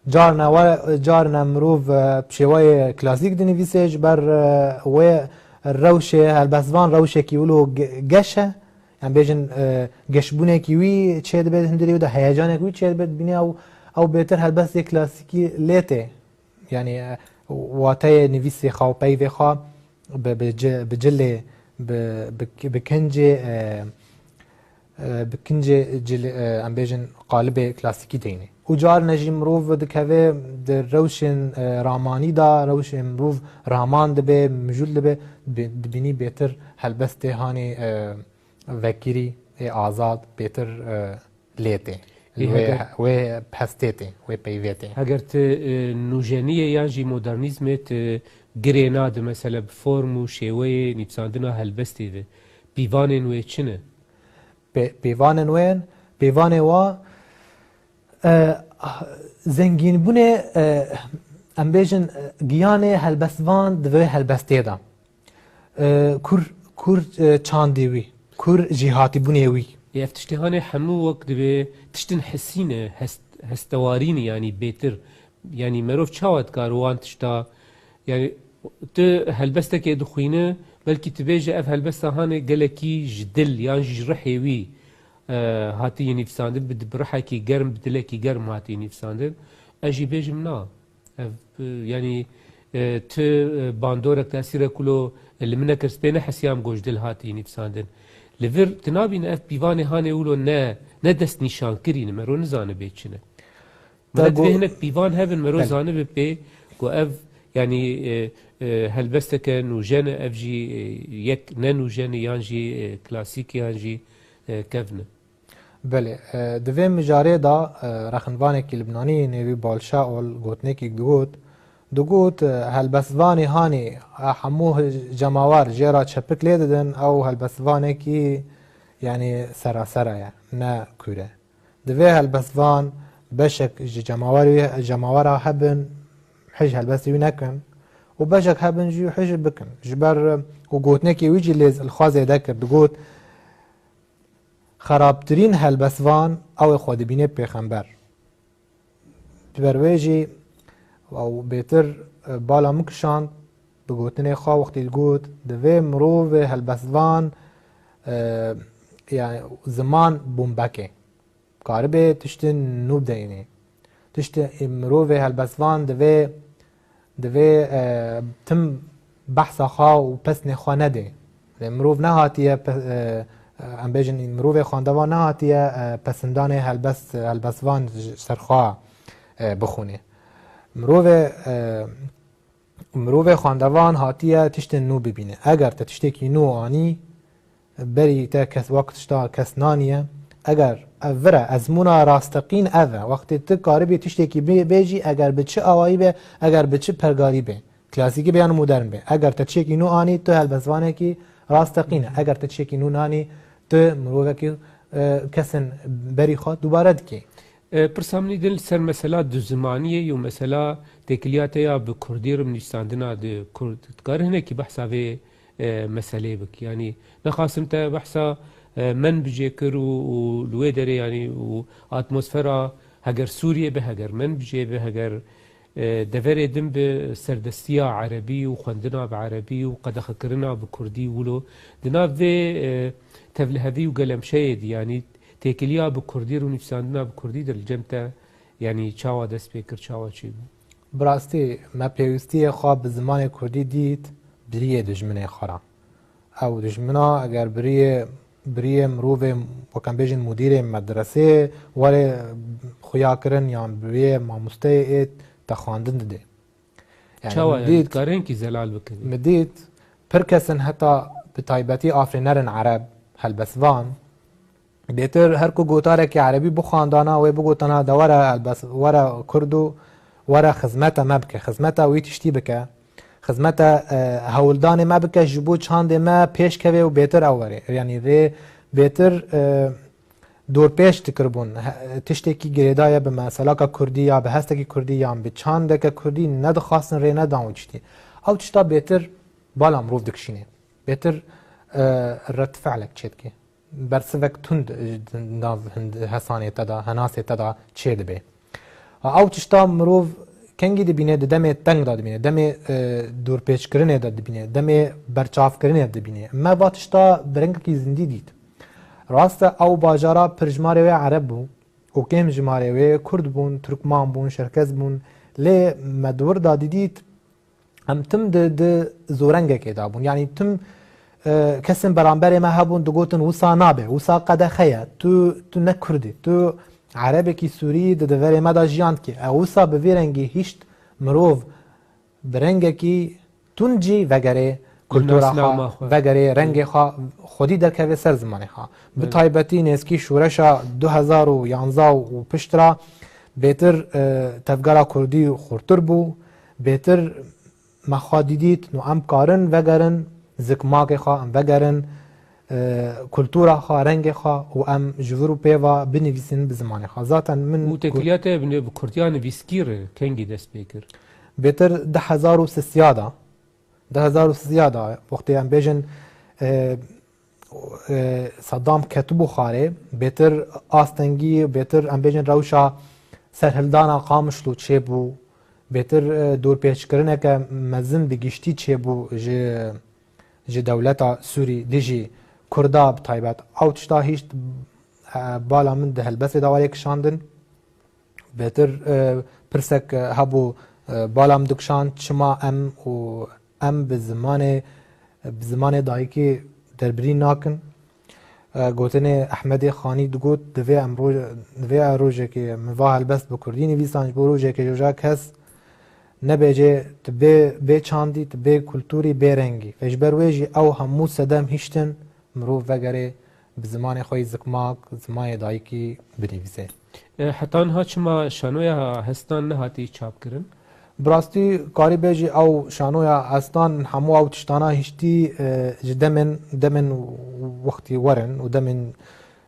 Carna we, carna mirov, e, bi şêwayê klasîk dinivîse, ji ber, e, wê rewşê helbestvan rewşekî wilo ge-, geş e. Em bêjin, e, geşbûnekî wî çêdibe hundirê wî de, heyecanek wî çêdibe, dibîne ew, ew bêtir helbestê klasîkî lê tê. Yanî, e, wateyê nivîsê xwe û peyvê xwe bi, bi ci-, bi cilê, bi, bi, bi kincê, e, e, bi kincê cil-, e, em bêjin qalibê klasîkî deyne. Û carne jî mirov dikeve di rewşên, e, ramanî de, rewşên mirov raman dibe, mijûl dibe, bi-, dibînî bêtir helbestê hanê, e, vekirî, ê azad, bêtir, e, lê tê. Ê Wê, heger wê pestê tê, wê peyvê tê. Heger tu, e, nûjeniyê yan jî modernîzmê tu girê nadi, mesela bi form û şêweyê nivîsandina helbestê de, pîvanên wê çi ne? Pê-, pîvanên wên, pîvanê wa, e, zengînbûnê, e, em bêjin, e, giyanê helbestvan di vê helbestê de. E, kur, kur, e, çandê wî, kur jêhatîbûnê wî. Ê, ev tiştê hanê hemû wek dibê tiştin hisî ne, hest-, hestewarî ne, yanî bêtir. Yanî merov çawa dikare wan tişta, yanî tu helbestekê dixwîne, belkî tu bêje ev helbesta hanê gelekî ji dil yan jî ji rihê wî, e, hatiye nivîsandin, bi, bi rihekî germ, bi dilekî germ hatiye nivîsandin. Ez jî bêjim na. Ev, e, yanî, e, tu, e, bandorek tesîrek wilo, e, li min nekir, spê nehesiyam ku ji dil hatî nivîsandin. Li vir tu nabîne ev pîvanê hanê wilo ne, ne destnîşankirî ne, mero nizane bê çi ne. Mene Te divê got hinek pîvan hebin, mero Belê. zanibe pê ku ev, yanî, e, e, helbesteke nûjen e, ev jî, e, yek ne nûjen e, yan jî, e, klasîk, yan jî, e, kevn e. Belê, e, di vê mijarê de, e, rexinvanekî Libnanî nêvî Balşaol gotinekî digot, digot, e, helbestvanê hanê, e, hemû hi-, cemawar jê re çepik lê didin, ew helbestvanekî, yanî serasera ye, ne kûr e. Divê helbestvan beşek ji cemawerî, cemawera hebin, hij helbestê wî nekin û beşek hebin jî hij bikin. Ji ber, e, û gotinekê wî jî lê li xwe zêde kir, digot, Xerabtirîn helbestvan ew ê xwe dibîne pêxember. Ji ber wê jî ew bêtir, e, bala min kişand bi gotinê xwe wextî digot, divê mirovê helbestvan, e, yani ziman bombek e. Karibe tiştin nû bideyînê. Tiştê mirovê helbestvan divê, divê, e, tim behsa xwe û pesnê xwe nedê. Lê mirov nehatiye pe-, e, e, em bêjin, mirovê xwendevan nehatiye, e, pesindanê helbest, helbestvan ji ser xwe, e, bixwîne. Mirovê, e, Mirovê xwendevan hatiye tiştên nû bibîne. Eger te tiştekî nû anî, berî te kes, wek tişta kes naniye. Eger ev vir e, ezmûna rasteqîn ev e. Wextê tu karibî tiştekî bê-, bêjî, eger bi çi awayî be, eger bi çi pergarî be, klasîkî be yan modern be. Eger te tiştekî nû anî, tu helbestvanekî rasteqîn e. Eger te tiştekî nû nanî, tu mirovekî, e, kesên berî xwe dubare dikî. E, pirsa min î din li ser mesela duzimaniyê û mesela têkiliya te ya bi kurdî re nivîsandina di kurd, dikare hinekî behsa vê, e, meseleyê bik. Yanî nexasim te behsa, e, men bi cê kir û, û li wê derê, yanî û atmosfera heger Sûriyê be, heger men bi cê be, heger, e, deverê din bi serdestiya erebî û xwendina bi erebî û qedexekirina bi kurdî wilo. Di nav vê, e, tevlihevî û gelemşeyê de, yanî têkiliya bi kurdî re û nivîsandina bi kurdî de li cem te, yanî çawa dest pê kir, çawa çêbû? Bi rastî me pêwîstiyê xwe bi zimanê kurdî dît bi riyê dijminê xwe re. Ew dijmina eger bi riyê, bi riyê mirovê, wek em bêjin, mudîrê medresê were xuya kirin yan bi riyê mamosteyê ê te xwendin didê. Yani Çawa min yani dît, dikare hinkî zelal bikin? Min dît, pir kes in heta bi taybetî afirînerên ereb, helbestvan, bêtir her ku gotarekî erebî bixwandana, wê bigotana de were helbest, were kurd û were xizmeta me bike, xizmeta wî tiştî bike, xizmeta, e, hewldanê me bike, ji bo çandê me pêş keve û bêtir ew were. Yanî rê bêtir, e, dorpêç dikiribûn. He, tiştekî girêdaye bi meselaka kurdî ya bi hestekî kurdî yan bi çandeke kurdî nedixwastin rê nedan û tiştî. Ew tişta bêtir bala mirov dikişîne. Bêtir, e, red fi'lek çêdike. Bersivek tund, e, di nav hind-, hesanê te de, henasê te de çêdibe. Ha, ew tişta mirov kengî dibîne, di demê teng de dibîne, demê, e, dorpêçkirinê de dibîne, demê berçavkirinê de dibîne. Me va tişta bi rengekî zindî dît. Rast e, ew bajara pir jimarê wê ereb bû û kêm jimarê wê kurd bûn, tirkman bûn, şerkez bûn. Lê me di wir de didît, em tim di, di zorengekê de bûn. Yanî tim, e, kesên beramberê me hebûn, digotin, wisa nabe, wisa qedexe ye, tu, tu ne kurd î, tu erebekî sûrî di deverê me de jiyan dikî. E, wisa bi vî rengî hişt mirov bi rengekî tund jî vegerê kultura xwe, vegerê rengê xwe, xwedî derkeve ser zimanê xwe. Bi taybetî nêzkî şoreşa du hezar û yanzdeh û piştre bêtir, e, tevgera kurdî xurtir bû, bêtir me xwe didît, no em karin vegerin zikmakê xwe, em vegerin, e, kultura xwe, rengê xwe û em ji vir û pê ve binivîsin bi zimanê xwe. Zaten min Û têkiliya te bi, bi kurtiya nivîskî re kengî dest pê kir? Bêtir du hezar û sisiya de, du hezar û sisiya de, wextê em bêjin, e, e, Saddam ketibû xarê, bêtir astengî, bêtir em bêjin rewşa serhildana Qamişlo çêbû, bêtir, e, dorpêçkirineke mezin bi giştî çêbû ji, ji dewleta Sûrî dijî Kurda bi taybet. Ew tişta hîşt, e, bala min di helbestê de were kişandin. Bêtir, e, pirsek, e, hebû, e, bala min dikişand, çima em û em bi zimanê, bi zimanê dayikê derbirî nakin? E, gotinê Ehmedê Xanî digot, divê em roj-, divê ew rojekê min va helbest bi kurdî nivîsan, ji bo rojekê ji roja kes nebêje tu bê, bê çandî, tu bê kulturî, bê rengî. Ve ji ber wê jî ew hemû sedem hiştin, mirov vegerê bi zimanê xwe yî zikmak, zimanê dayikî binivîse. E, heta niha çima şanoya Hestan nehatî çapkirin? Bi rastî karî bêjî ew şanoya Hestan hemû ew tiştana hiştî, e, ji demên, demên wextî werin û demên,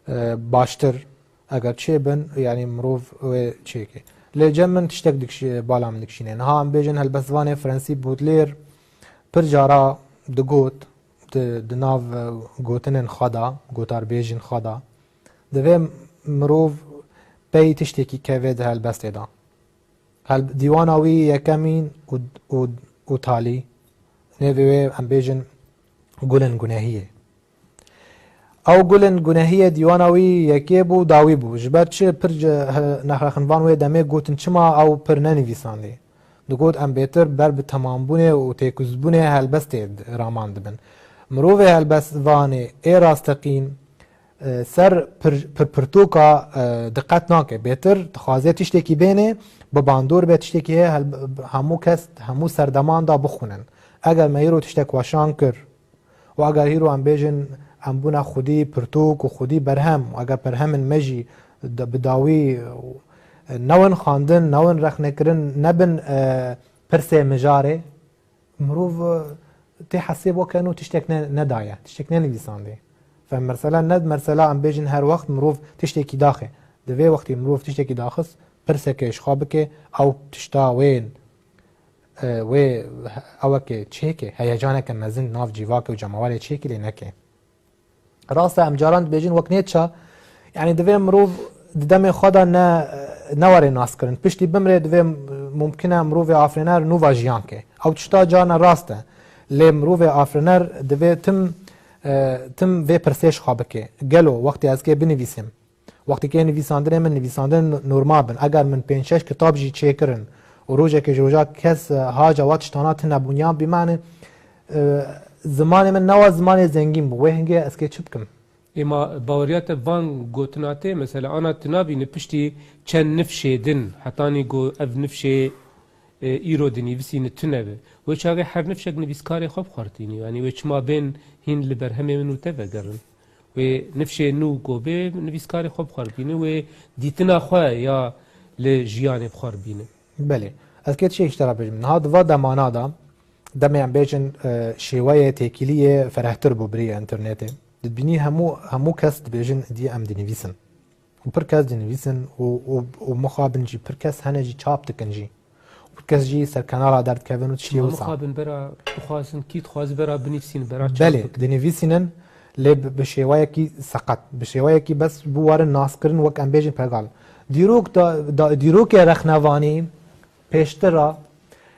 e, baştir eger çêbin, yanî mirov wê çêke. Lê cem min tiştek dikşî-, bala min dikişîne. Niha em bêjin helbestvanê Frensî Baudelaire pir cara digot, di, di nav, e, gotinên xwe de, gotarbêjên xwe de, divê mirov pey tiştekî keve di helbestê de. Hel-, dîwana wî yekemîn û, û, û talî, nêvê wê em bêjin Gulên Gunehiyê. Ew Gulên Gunehiyê dîwana wî yekê bû, dawî bû. Ji ber çi pir ji he-, nexrexinvan wê demê gotin, çima ew pir nenivîsandî? Digot, em bêtir ber bi temambûnê û têkuzbûnê helbestê d-, raman dibin. Mirovê helbestvanê ê rasteqîn, e, ser pir-, pirpirtoka, e, diqet nake. Bêtir dixwaze tiştekî bêne, bi bandor be, tiştekî heye, hel-, hemû kes, hemû serdeman da bixwînin. Eger me îro tiştek weşan kir, û eger hîro em bêjin, em bûne xwedî pirtûk û xwedî berhem, û eger berhemên me jî de-, bi dawî, e, newin xwendin, newin rexnekirin, nebin, e, pirsê mijarê, mirov, e, tê hesê bo ke no tiştek ne, nedaye, tiştek nenivîsandê. Fe mesela ne mesela em bêjin her wext mirov tiştekî daxe. Di vê wextî mirov tiştekî daxist, pirseke ji xwe bike, ew tişta wê e, wê eweke çêke, heyecaneke mezin nav cîvakê û cemawerê çêke lê neke. Rast e, em caran dibêjin wek nêça, yanî divê mirov di demê xwe de ne, ne were naskirin. Piştî bimrê divê mumkin e mirovê afirîner nû va jiyan ke. Ew tişta carna rast e. Lê mirovê afirîner divê tim, e, tim vê pirsê ji xwe bike. Gelo wextê ez kê binivîsim, wextî ke nivîsandinê min nivîsandin normal bin, eger min pênc şeş kitab jî çêkirin û rojekê ji roja kes, e, haca wa tiştana tune bûn, yan bîmane, e, zimanê min newa zimanê zengîn bû, wê hingê ez kê çi bikim? Ê ma baweriya te van gotina tê, mesela ana tu nabîne piştî çend nifşê din, hetanî ku ev nifşê e, îro dinivîsîne tune be. Wê çaxê her nifşek nivîskarê xwe bixwertînî. Yanî wê çima bên hîn li berhemê min û te vegerin. Wê nifşê nû ku bê, nivîskarê xwe bi xwe re bîne, wê dîtina xwe ya li jiyanê bi xwe re bîne. Belê. Ez kê tiştek ji te re bêjim. Niha di va demana de, demê em bêjin, e, şêweyê têkiliyê ferehtir bû birî internetê. Dibînî hemû, hemû kes dibêjin, dî em dinivîsin. Û pir kes dinivîsin û, û, û mixabin jî, pir kes hene jî çap dikin jî. Û pir kes jî ser kenara derdikevin û tiştê Çima wisa. Mixabin bera bixwazin, kî dixwaze bera binivîsîn, bera çap Belê, bikin? Dinivîsînin, lê bi, bi şêweyekî seqet, bi şêweyekî bes bû warin naskirin wek em bêjin pegal. Dîrok da, da, dîrokê rexnevanî pêştir ra,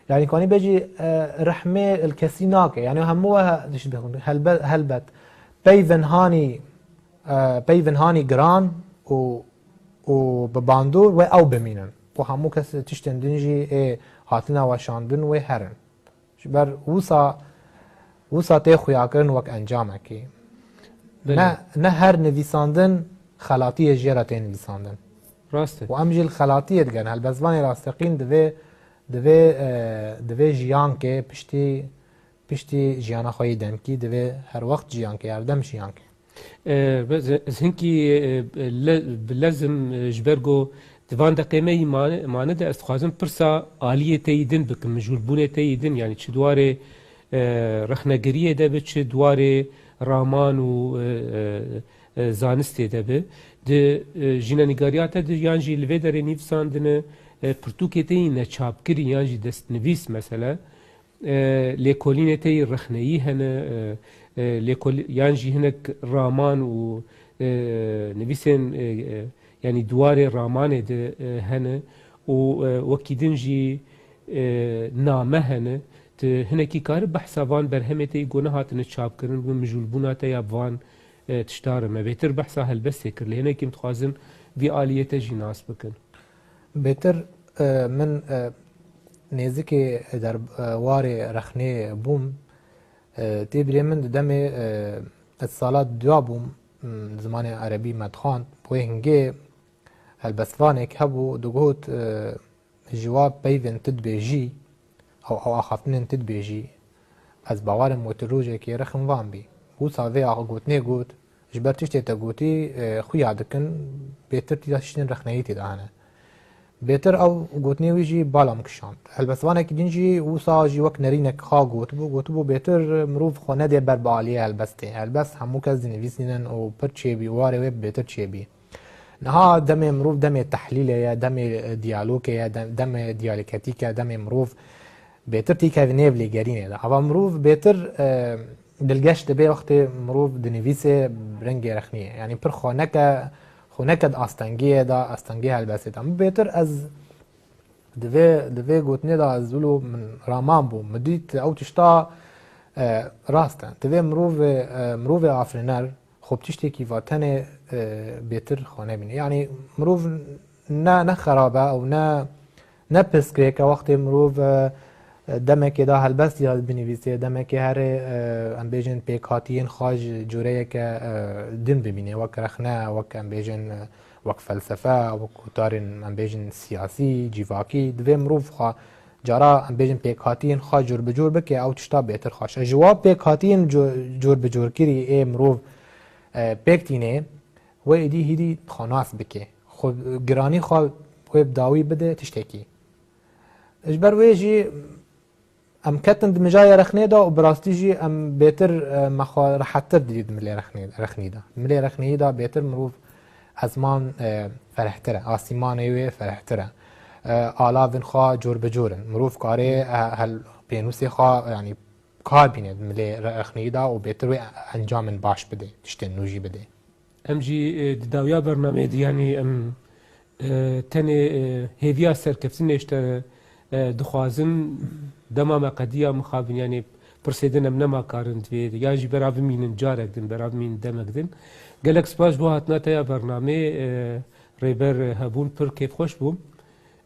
yanî kanî bêjî, e, rehmê li kesî nake. Yanî hemû we he-, dişt bixwin. Helbe-, helbet. Peyvên hanî, e, peyvên hanî giran û, û bi bandor wê ew bimînin. Ku hemû kes tiştên din jî ê hatine weşandin wê herin. Ji ber wisa, wisa tê xuyakirin wek encamekî. Belê. Ne, ne her nivîsandin xelatiyê jê re tê nivîsandin. Rast e. Û em jî li xelatiyê digin. Helbestvanê rasteqîn divê, divê, e, divê jiyankê piştî, piştî jiyana xwe yê demkî divê her wext jiyankê, her dem jiyankê. E, ez, ez hinkî, e, le, bi lezim, e, ji ber ku di van deqê me yî mane, mane de ez dixwazim pirsa aliyê te yî din bikim, mijûlbûnê te yî din, yanî çi di warê, e, rexnegiriyê de bi, çi di warê raman û, e, e, e, zanistê de bi. Di, e, jînenîgariya te de yan jî li vê derê nivîsandine, e, pirtûkê te yî neçapkirî yan jî destnivîs mesela, e, lêkolînê te yî rexneyî hene, e, e, lêkolî-, yan jî hinek raman û, e, nivîsên, e, e, yanî di warê ramanê de, e, hene û, e, wekî din jî, e, name hene. Tu hinekî kari behsa van berhemê te yî ku nehatine çapkirin, bi mijûlbûna te ya bi van, e, tişta re me bêtir behsa helbestê kir. Lê hinekî em dixwazin vî aliyê te jî nas bikin. Bêtir, e, min, e, nêzikê der, e, warê rexnê bûm. E, tê birê min di demê, e, ez sala duya bûm, m, zimanê erebî me dixwand. Wê hingê helbestvanek hebû, digot, e, ji wa peyvên tu dibêjî, ew, ew axaftinên tu dibêjî, ez bawer im wê tu rojekê rexin van bî. Wisa vê ax-, gotinê got, ji ber tiştê te gotî, e, xuya dikin, bêtir tîda tiştên rexneyî tê de hene. Bêtir ew gotinê wî jî bala min kişand. Helbestvanekî din jî wisa jî wek nerînek xwe gotibû, gotibû bêtir mirov xwe nedê ber bi aliyê helbestê. Helbest hemû kes dinivîsînin û pir çêbî, warê wê bi bêtir çêbî. Niha demê mirov demê tehlîlê ye, demê, e, diyalogê ye, de-, demê diyaleketîk e, demê mirov bêtir tîkevî nêv lêgerînê de. Ava mirov bêtir, e, dilgeş dibe wextê mirov dinivîse rengê rexniyê. Yanî pir xwe neke, xwe neke di astengiyê de, astengiyê helbestê de. Min bêtir ez di vê, di vê gotinê de ez wilo min raman bû. Min dît ew tişta, e, rast e. Divê mirovê, e, mirovê afirîner xwe bi tiştekî va tenê, e, bêtir xwe nebîne. Yanî mirov ne, ne xerab e û ne, ne pirsgirêk e wextê mirov, e, demekê de helbestî ya binivîsê, demekê herê, e, em bêjin pêkhatiyên xwe ji cûreyeke, e, din bibîne, wek rexne, wek em bêjin, e, wek felsefe, wek gotarên em bêjin siyasî, civakî, divê mirov xwe cara em bêjin pêkhatiyên xwe cûr bi cûr bike, ew tişta bêtir xweş e. Ji wa pêkhatiyên cu-, cûr bi cûrkirî ê mirov, e, pêk tîne, wê êdî hîdî xwe nas bike. Xwe giranî xwe wê bi dawî bide tiştekî. Ji ber wê jî em ketin di mijayê rexnê de û bi rastî jî em bêtir, e, me xwe rehettir didî di milê rexnê, rexnî de. Milê rexneyî de bêtir mirov ezman, e, ferehtir e, asîmanê wê ferehtir e. E, alavên xwe cûr bi cûr in. Mirov karê, e, hel pênûsê xwe, yanî kar bîne di milê re-, rexneyî de û bêtir wê encamên baş bide, tiştên nû jî bide. Em jî, e, di dawiya bernameyê de, yanî em, e, tenê, e, hêviya serkeftinê ji te, e, dixwazin, dema me qediya mixabin, yanî pirsê din em nema karin divê, yan jî bera bimînin carek din, bera bimînin demek din. Gelek spas ji bo hatina te ya bernameyê, e, Rêber Hebûn, pir kêfxweş bûm.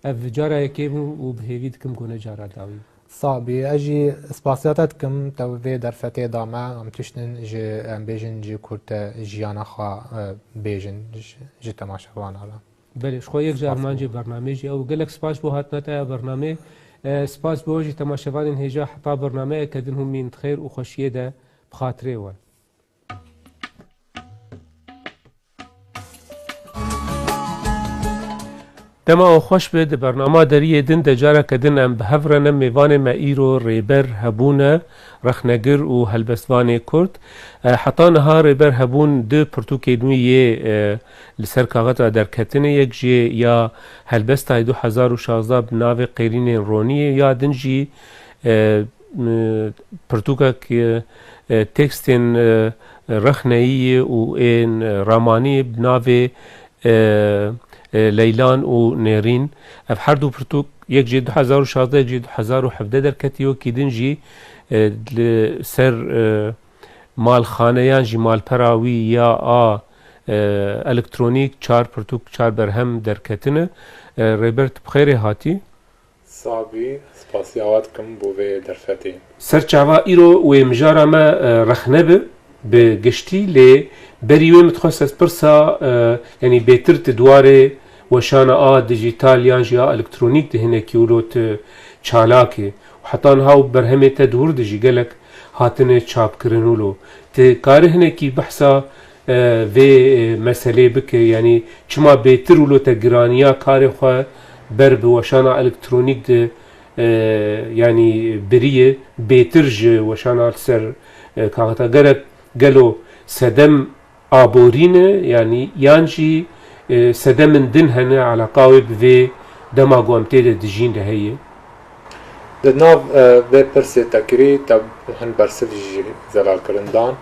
Ev cara yekê bû û bi hêvî dikim ku ne cara dawî. Sabî, ez jî spasiya te dikim, te vê derfetê da me, em tiştin ji, em bêjin, ji kurte jiyana xwe, e, bêjin ji, ji temaşevana re. Belê, ji xwe yek ji Spas armancê bû. Bernamê jî ew. Gelek spas bo hatina te ya bernamê. E, spas bo jî temaşevanên hêja heta bernameyeke din hûn mîn di xêr û xweşiyê de bi xatirê we. Dema we xweş be, di bernama deriyê din de careke din em bi hev re ne. Mêvanê me îro Rêber Hebûn e, rexnegir û helbestvanê Kurd. E, heta niha Rêber Hebûn du pirtûkên wî yê, e, li ser kaxeta derketine, yek jê ya helbesta du hezar û şazdeh bi navê Qêrînên Roniyê, ya din jî, e, m-, pirtûkek, e, e, tekstên, e, rexneyî ye û ên, e, ramanî ye bi navê, e, e, Leylan û Nêrîn. Ev her du pirtûk, yek jê du hezar û şazdeh, yek jê du hezar û hevdeh derketî, wekî din jî, e, li ser, e, malxaneyan jî malpera wî ya a, e, elektronîk çar pirtûk, çar berhem derketine. E, Rêber, tu bi xêrê hatî. Sabî, spasiya we dikim bo vê derfetê. Serçava îro wê mijara me, e, rexne bi, bi giştî, lê berî wê min dixwest ez pirsa, e, yanî bêtir tu di warê weşana a dijîtal yan jî a elektronîk de hinekî wilo tu çalak î. Û heta niha û berhemê te di wir de jî gelek hatine çapkirin wilo. Tu karî hinekî behsa, e, vê, e, meselê bike? Yanî çima bêtir wilo te giraniya karê xwe ber bi weşana elektronîk de, e, yanî biriye, bêtir ji weşana li ser, e, kaxeta? Gerek gelo sedem aborî ne, yanî yan jî, e, sedemên din hene, eleqa wê bi vê dema ku em tê de dijîn de heye? Di nav, e, vê pirsê te kirî, te hin bersiv jî zelalkirin dan.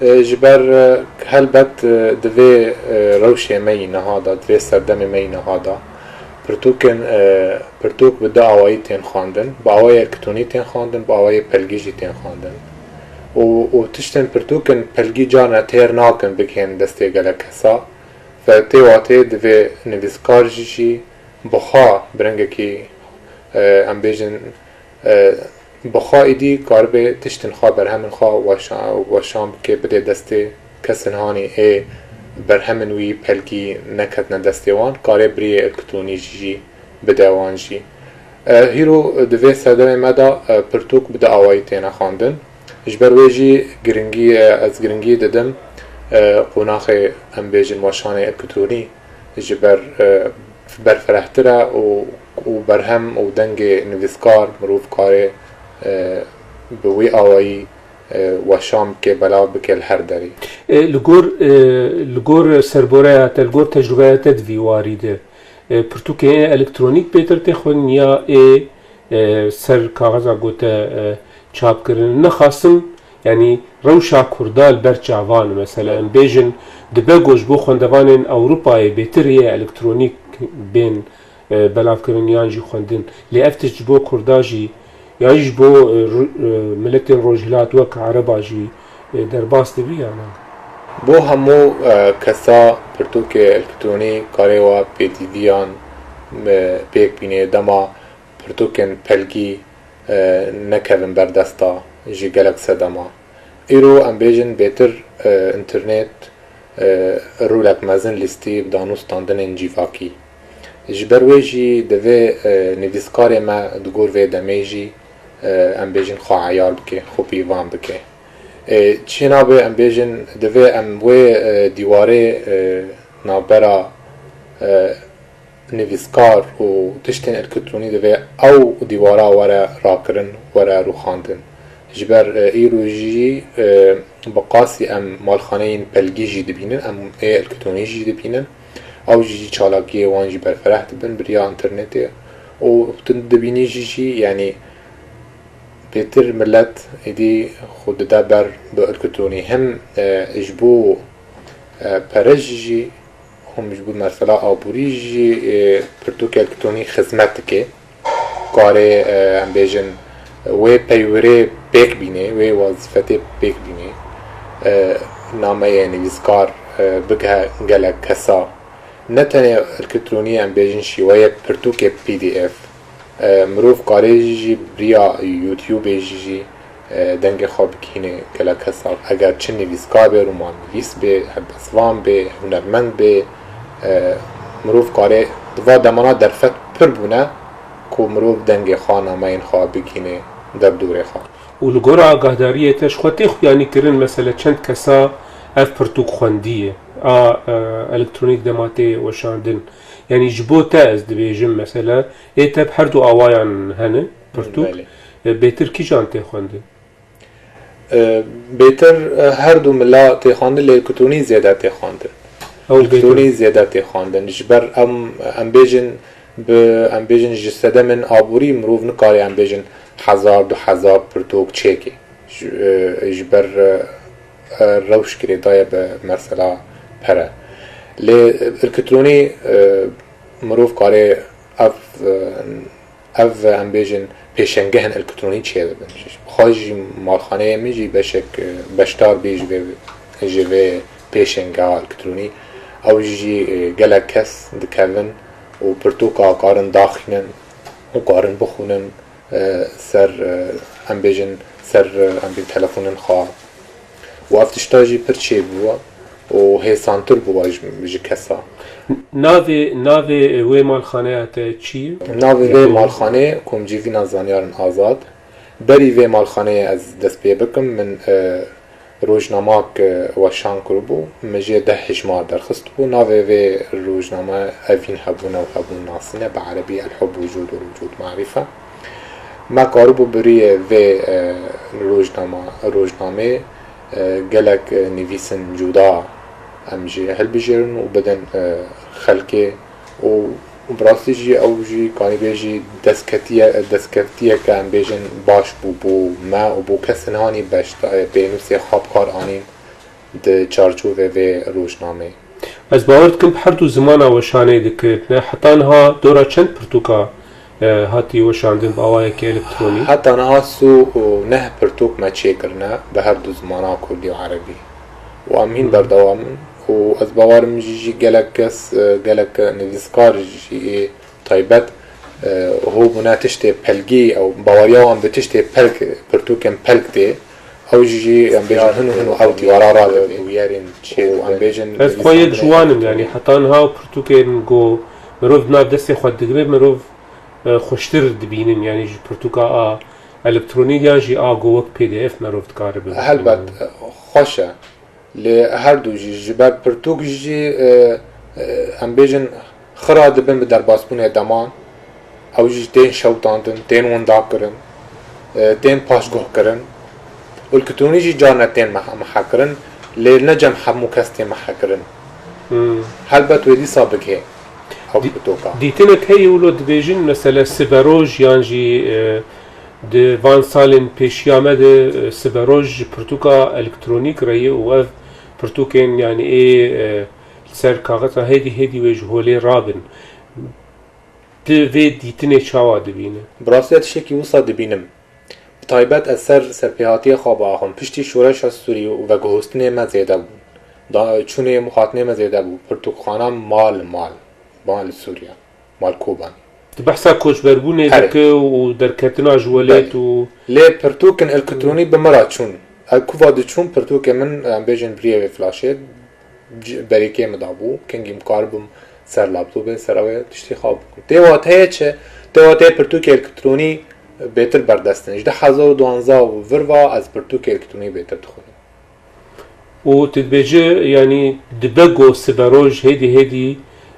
E, ji ber, e, helbet, e, di vê, e, rewşê me yî niha de, di vê serdemê me yî niha de, pirtûkên, e, pirtûk bi du awayî tên xwendin, bi awayê elektonî tên xwendin, bi awayê pelgî jî tên xwendin. Û, û tiştên pirtûkên pelgî carna têr nakin bigihên destê gelek kesa. Ve tê watê divê nivîskar jî jî bi xwe bi rengekî, e, em bêjin, e, bi xwe êdî karibe tiştên xwe, berhemên xwe weşa-, weşan bike, bide destê kesên hanî ê berhemên wî pelkî neketine destê wan, kare biriyê elektonî jî bide wan jî. E, hîro di vê sedemê me de, e, pirtûk bi du awayî têne xwendin. Ji ber wê jî giringî, e, ez giringî didim, e, qonaxê, em bêjin, weşanê elektonî ji ber, e, berfirehtir e û, û berhem û dengê nivîskar, mirov kare, e, bi wî awayî, e, weşan bike, belav bike li her derê. E, li gor, e, li gor serboreya te, li gor tecrûbeya te di vî warî de, e, pirtûkên ê elektronîk bêtir tê xwendin ya ê, e, ser kaxeza ku te, e, çap kirin? Nexasim, yanî rewşa Kurda li ber çavan, mesela, em bêjin, dibe ku ji bo xwendevanên Ewropayê bêtir ê elektronîk bên, e, belavkirin yan jî xwendin. Lê ev tişt ji bo Kurda jî, yan jî ji bo, e, ru-, e, miletên Rojhilat wek Ereba jî, e, derbas dibe ya na? Bo hemû, e, kesa pirtûkê elektonî karê wa pêdîviyan, e, pêk bîne, dema pirtûkên pelgî, e, nekevin ber desta jî gelek sedema. Îro em bêjin bêtir, e, înternet, e, rolek mezin lîstî bi danûstandinên cîvakî. Ji ber wê jî divê, e, nivîskarê me di gor vê demê jî, e, em bêjin xwe eyar bike, xwe pîvan bike. E, çi nabe em bêjin, divê em wê, e, dîwarê, e, navbera, e, nivîskar û tiştên elektronî divê ew dîwara were rakirin, were rûxandin. Ji ber, e, îro jî, e, bi qasî em malxaneyên pelgî jî dibînin, em ê elektronî jî dibînin. Ew jî çalakiyê wan jî berfireh dibin bi riya înternetê. Û tu dibînî jî, jî, yanî, pêtir milet êdî xwe dide ber bi elektronî. Him, e, ji bo, e, pere jî, him ji bo mesela aborî jî, e, pirtûkê elektronî xizmet dike. Karê, e, em bêjin, wê peywirê pêk bîne, wê wezîfetê pêk bîne. E, nameyê nivîskar, e, bigihe gelek kesa. Ne tenê elektronî, em bêjin, şîweyê pirtûkê P D F. E, mirov karê jî, jî bi riya YouTube jî, jî, e, dengê xwe bigihîne gelek kesa. Eger çi nivîskar be, romanivîs be, helbestvan be, hunermend be, e, mirov karê, di va demana derfet pir bûne ku mirov dengê xwe, nameyên xwe bigihîne derdorê xwe. Û li gora agahdariyê te, ji xwe tê xuyanî kirin, mesele çend kesa ev pirtûk xwendiye? a, e, elektronîk dema tê weşandin. Yanî ji bo te ez dibêjim mesela, ê te bi her du awayan hene, pirtûk, Belê. e, bêtir kîjan tê xwendin? E, bêtir, e, her du mila tê xwendin, lê elektronî zêde tê xwendin. Ew bêtir. Elektronî zêde tê xwendin. Ji ber em, em bêjin bi, em bêjin ji sedemên aborî mirov nikare em bêjin hezar, du hezar pirtûk çêke. Ji, e, ji ber, e, e, rewş girêdaye bi mesela pere. Lê, e, elektronî, e, mirov kare ev, e, ev, em bêjin, pêşengehên elektronî çêdibin. Bi xwe jî malxaneyê min jî beşek, e, beşdar bî ji vê, ji vê pêşengeha elektronî. Ew jî, e, gelek kes dikevin û pirtûka karin daxînin û karin bixwînin, e, ser, e, em bêjin, ser, e, em bêjin telefonên xwe. Û ev tişta jî pir çêbû û hêsantir bû ji, ji kesa. Navê, navê wê malxaneya te çi ye? Navê vê malxaneyê Komcîvîna Zanyarin Azad. Berî vê malxaneyê ez dest pê bikim, min, e, rojnamak, e, weşan kiribû. Min jê deh hejmar derxistibû. Navê vê rojname Evîn Hebûn, ew Hebûn nasîne, bi erebî El Hub Wucûd û Wucûd Marîfe. Me karibû bi rûyê vê, e, rojnama-, rojnamê, e, gelek, e, nivîsin cuda em jî hilbijêrin û bidin, e, xelkê û, û bi rastî jî ew jî kanî bêjî destketiye-, destkeftiyeke em bêjin baş bû bo me û bo kesên hanî beşda-, e, pênûsê xwe bi kar anîn di çarçovê vê rojnameyê. Ez bawer dikim bi her du zimana weşanê dikirine. Heta niha dora çend pirtûka, e, hatî weşandin bi awayekî elektronî? Heta niha sî û neh pirtûk me çêkirine bi her du zimana kurdî û erebî. Û em hîn Hmm. berdewam in. Û ez bawer im jî, jî gelek kes, e, gelek nivîskar jî ê taybet, e, ho bûne tiştê pelgî, ew baweriya wan bi tiştê pelk, pirtûkên pelk tê. Ew jî, em bêjin, hin û hin û ew dîwara radibê. Û em bêjin, Ez xwe yek ji wan im, yanî heta niha pirtûkên ku mirov di nav destê xwe digire, mirov, e, xweştir dibînin, yanî ji pirtûka a elektronî yan jî a ku wek P D F mirov dikare bibe. Helbet, xweş e. Lê her du jî, ji ber pirtûk jî, e, e, em bêjin, xira dibin bi derbasbûnê deman. Ew jî tên şewitandin, tên winda kirin, e, tên paşguhkirin. Û li Kitonî jî carna tên mehe, mehekirin, lê ne cem hemû kes tên mehekirin. Hmm. Helbet wê dîsa bigihê ew Dî-, pirtûka. Dîtinek heye wilo dibêjin, mesele siberoj yan jî, e, di van salên pêşiya me de, e, siberoj ji pirtûka elektronîk re ye û ev pirtûkên, yanî, ê, e, li ser kaxiza hêdî hêdî wê ji holê rabin. Tu vê dîtinê çawa dibîne? Bi rastî ez tiştekî wisa dibînim. Bi taybet ez ser serpêhatiya xwe biaxivim. Piştî şoreşa Sûrî û veguhostinê me zêde bû. Da-, çûnê û hatinê me zêde bû. Pirtûkxana mal li mal. Ban li Sûriye. Mal Kobanê. Tu behsa koçberbûnê Herê. dike û derketina ji welêt Belê. û Lê pirtûkên elektronî bi min re çûn. Ev kuva diçûn pirtûkê min, em bêjin, biriyê wê flaşê. C-, berêkê min dabû, kengî min karibim ser laptopê, ser ew ê tiştê xwe bikim. Tê wateyê çi? Tê wateyê pirtûkê elektronî bêtir berdest in. Ji du hezar û duwazdeh û vir ve ez pirtûkê elektronî bêtir dixwînim. Û tu dibêje, yanî dibe ku siberoj hêdî hêdî,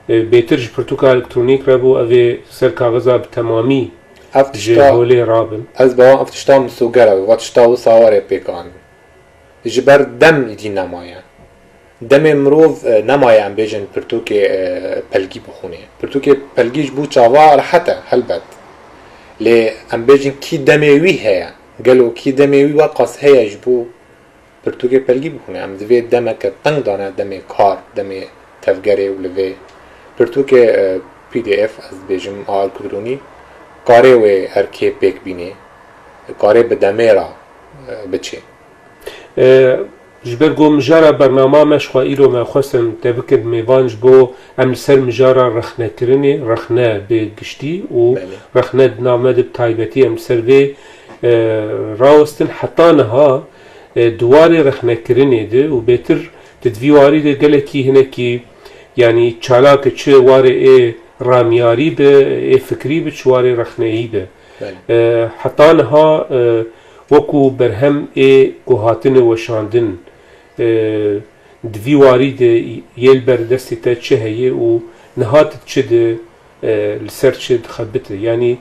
e, bêtir ji pirtûka elektronîk re bû, ev ê ser kaxiza bi temamî Ev ji tişta, holê rabin. ez bawer, ev tişta misoger e, va tişta wisa were pêk anî. Ji ber dem îdî nemaye. Demê mirov, e, nemaye, em bêjin, pirtûkê, e, pelgî bixwîne. Pirtûkê pelgî ji bo çava rehet e, helbet. Lê em bêjin kî demê wî heye, gelo kî demê wî weqas heye ji bo pirtûkê pelgî bixwîne? Em divê demeke teng dane, demê kar, demê tevgerê û li vê pirtûkê, e, P D F, ez dibêjim, a elektronî, karê wê erkê pêk bînê, karê bi demê re, e, biçê. E, ji ber ku mijara bernama me ji xwe îro me xwestin te bikin mêvan ji bo em li ser mijara rexnekirinê, rexne bi giştî û Belê. rexne di nav me de bi taybetî em li ser vê, e, rawestin. Heta niha, e, di warê rexnekirinê de û bêtir di di vî warî de gelekî hinekî, yanî çalak e, çi warê ê ramyarî be, ê fikrî be, çi warê rexneyî be. Belê. E, heta niha, e, wekû berhem ê ku hatine weşandin, e, Di vî warî de yê li ber destê te çi heye û niha tu çi di, e, li ser çi dixebite? Yanî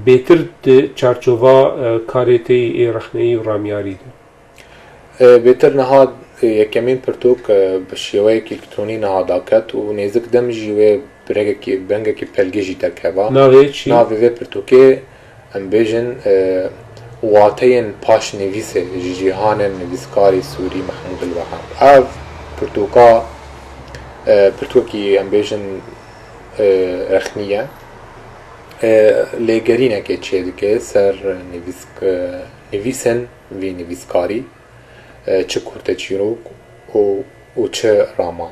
bêtir di çarçova, e, karê te yê rexneyî û ramyarî de? E, bêtir niha, e, yekemîn pirtûk, e, bi şêweyekî elektrîkî niha daket û nêzik dem jî wê biregekî, bengekî pelgê jî derkeva. Navê çi? Navê vê pirtûkê, em bêjin, e, Wateyên Paşnivîsê ji cîhanê nivîskarê sûrî Mehmûd El Wehab. Ev pirtûka, e, pirtûkekî em bêjin, e, rexnî ye. E, lêgerînekê çêdike ser nivîsk-, e, nivîsên vî nivîskarî, e, çi kurteçîrok û, û çi raman.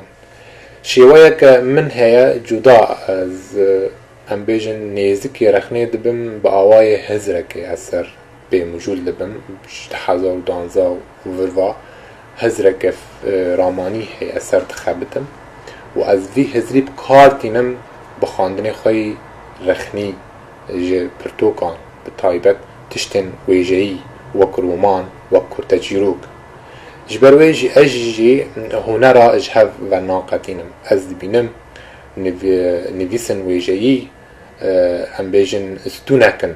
Şêweyeke min heye cuda, ez, e, em bêjin nêzikî rexnê dibim, bi awayê hizrekê ez ser pê mijûl dibim, ji du hezar û duanzeh û vir ve hizreke, e, ramanî heye ez ser dixebitim û ez vî hizrî bi kar tînim bi xwendinê xwe yî rexnî ji pirtûkan, bi taybet tiştên wêjeyî wek roman, wek kurteçîrok. Ji ber wê jî ez jî hunera ji hev venaqetînim. Ez dibînim nivî-, nivîsên wêjeyî, e, em bêjin stûnek in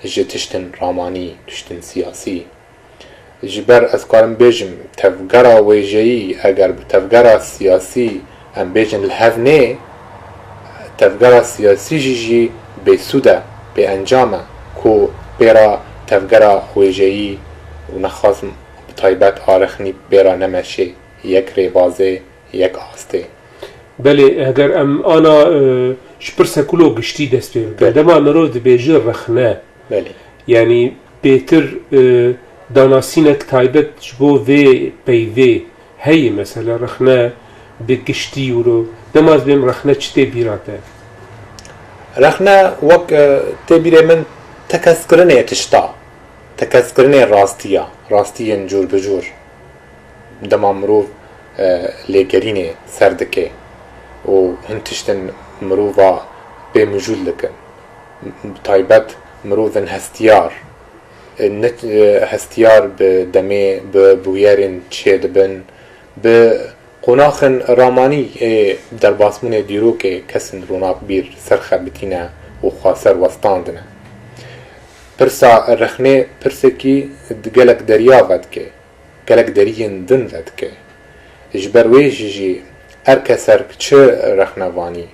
ji tiştên ramanî, tiştên siyasî. Ji ber ez karim bêjim, tevgera wêjeyî, eger bi tevgera siyasî em bêjin li hev nê, tevgera siyasî jî jî bêsûd e, bêencam e, ku pê re tevgera wêjeyî û nexwazim bi taybet a rexnî pê re nemeşê yek rêbazê, yek astê. Belê, heger em ana, e, ji pirsa kulo giştî dest pê bikin. Belê. Dema mirov dibêje rexne, Belê. Yanî bêtir, e, danasînek taybet ji bo vê peyvê heye, mesela rexne bi giştî wilo. Dema ez bêm rexne çi tê bîra te? Rexne wek, e, tê bîrê min tekez kirinê tişta, tekez kirinê rastiya, rastiyên cûr bi cûr. Dema mirov, e, lêgerînê ser dike û hin tiştin mirova pê mijûl dikin. Bi taybet mirovên hestiyar, e, ne, e, hestiyar bi demê, bi bûyerên çêdibin, bi qonaxên ramanî ê derbasbûnê dîrokê kesên ronakbîr serxebitîne û xweser westandine. Pirsa rexnê pirsekî di gelek deriya vedike. Gelek deriyên din vedike. Ji ber wê jî jî her keser çi rexnevanî,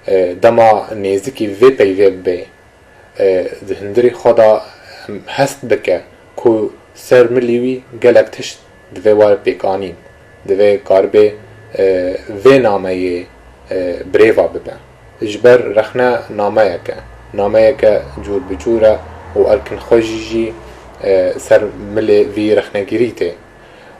e, dema nêzikî vê peyvê bibe, e, di hundirê xwe de, em, hest bike ku ser milî wî gelek tişt divê were pêkanîn, divê karibe, e, vê nameyê, e, birêva bibe. Ji ber rexne nameyek e. Nameyeke cûr bi cûr e û erkin xwe jî jî, e, ser milê vî rexnegirî tê.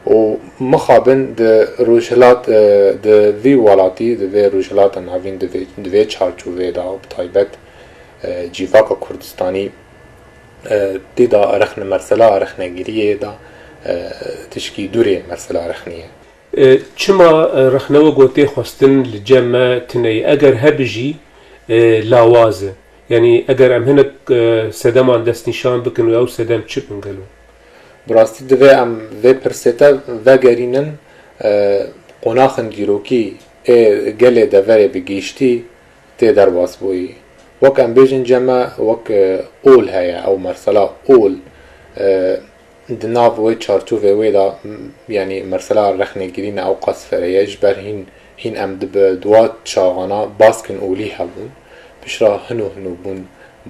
Û mixabin di rojhilat, e, di vî welatî, di vê rojhilata navîn, di vê, di vê çarçovê de, bi taybet, e, civaka Kurdistanî, e, tê de rexne, mesela rexnegiriyê de, e, tişkî dûrê mesela rexnî ye. E, çima, e, rexne wek tê xwestin li cem me tune ye? Eger hebe jî, e, lawaz e. Yanî eger em hinek, e, sedeman destnîşan bikin û ew sedem çi bin gelo? Bi rastî divê em vê pirsê te vegerînin, e, qonaxên dîrokî ê gelê deverê bi giştî tê derbasbûyî. Wek em bêjin cem me wek, e, ol heye, ew mesela ol, e, Di nav wê çarçovê wê de, m-, yanî mesela rexnegirî ne ew qas fere ye, ji ber hîn, hîn em di bi duwa çaxana baskên olî hebûn, piştre hino hino bûn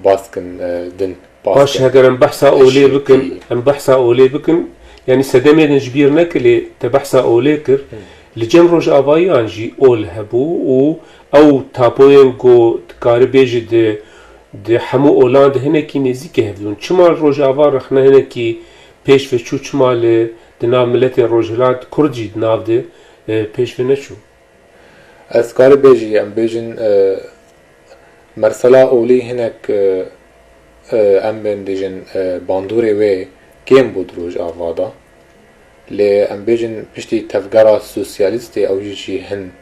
baskên, e, din. Baş, heger em behsa olê bikin, em behsa olê bikin, yanî sedemê din ji bîr neke, lê te behsa olê kir. Li cem rojavayiyan jî ol hebû û ew tapoyên ku dikarî bêjî di, di hemû olan de hinekî nêzîkî hev dibûn. Çima li Rojava rexne hinekî pêş ve çû, çima li, di nav miletên Rojhilat Kurd jî di nav de, e, pêş ve neçû? Ez karî bêjî, em bêjin, e, mesela olî hinek, e, e, em bên dijin, e, bandorê wê kêm bû di Rojava de. Lê em bêjin piştî tevgera sosyalîstê ew jî hin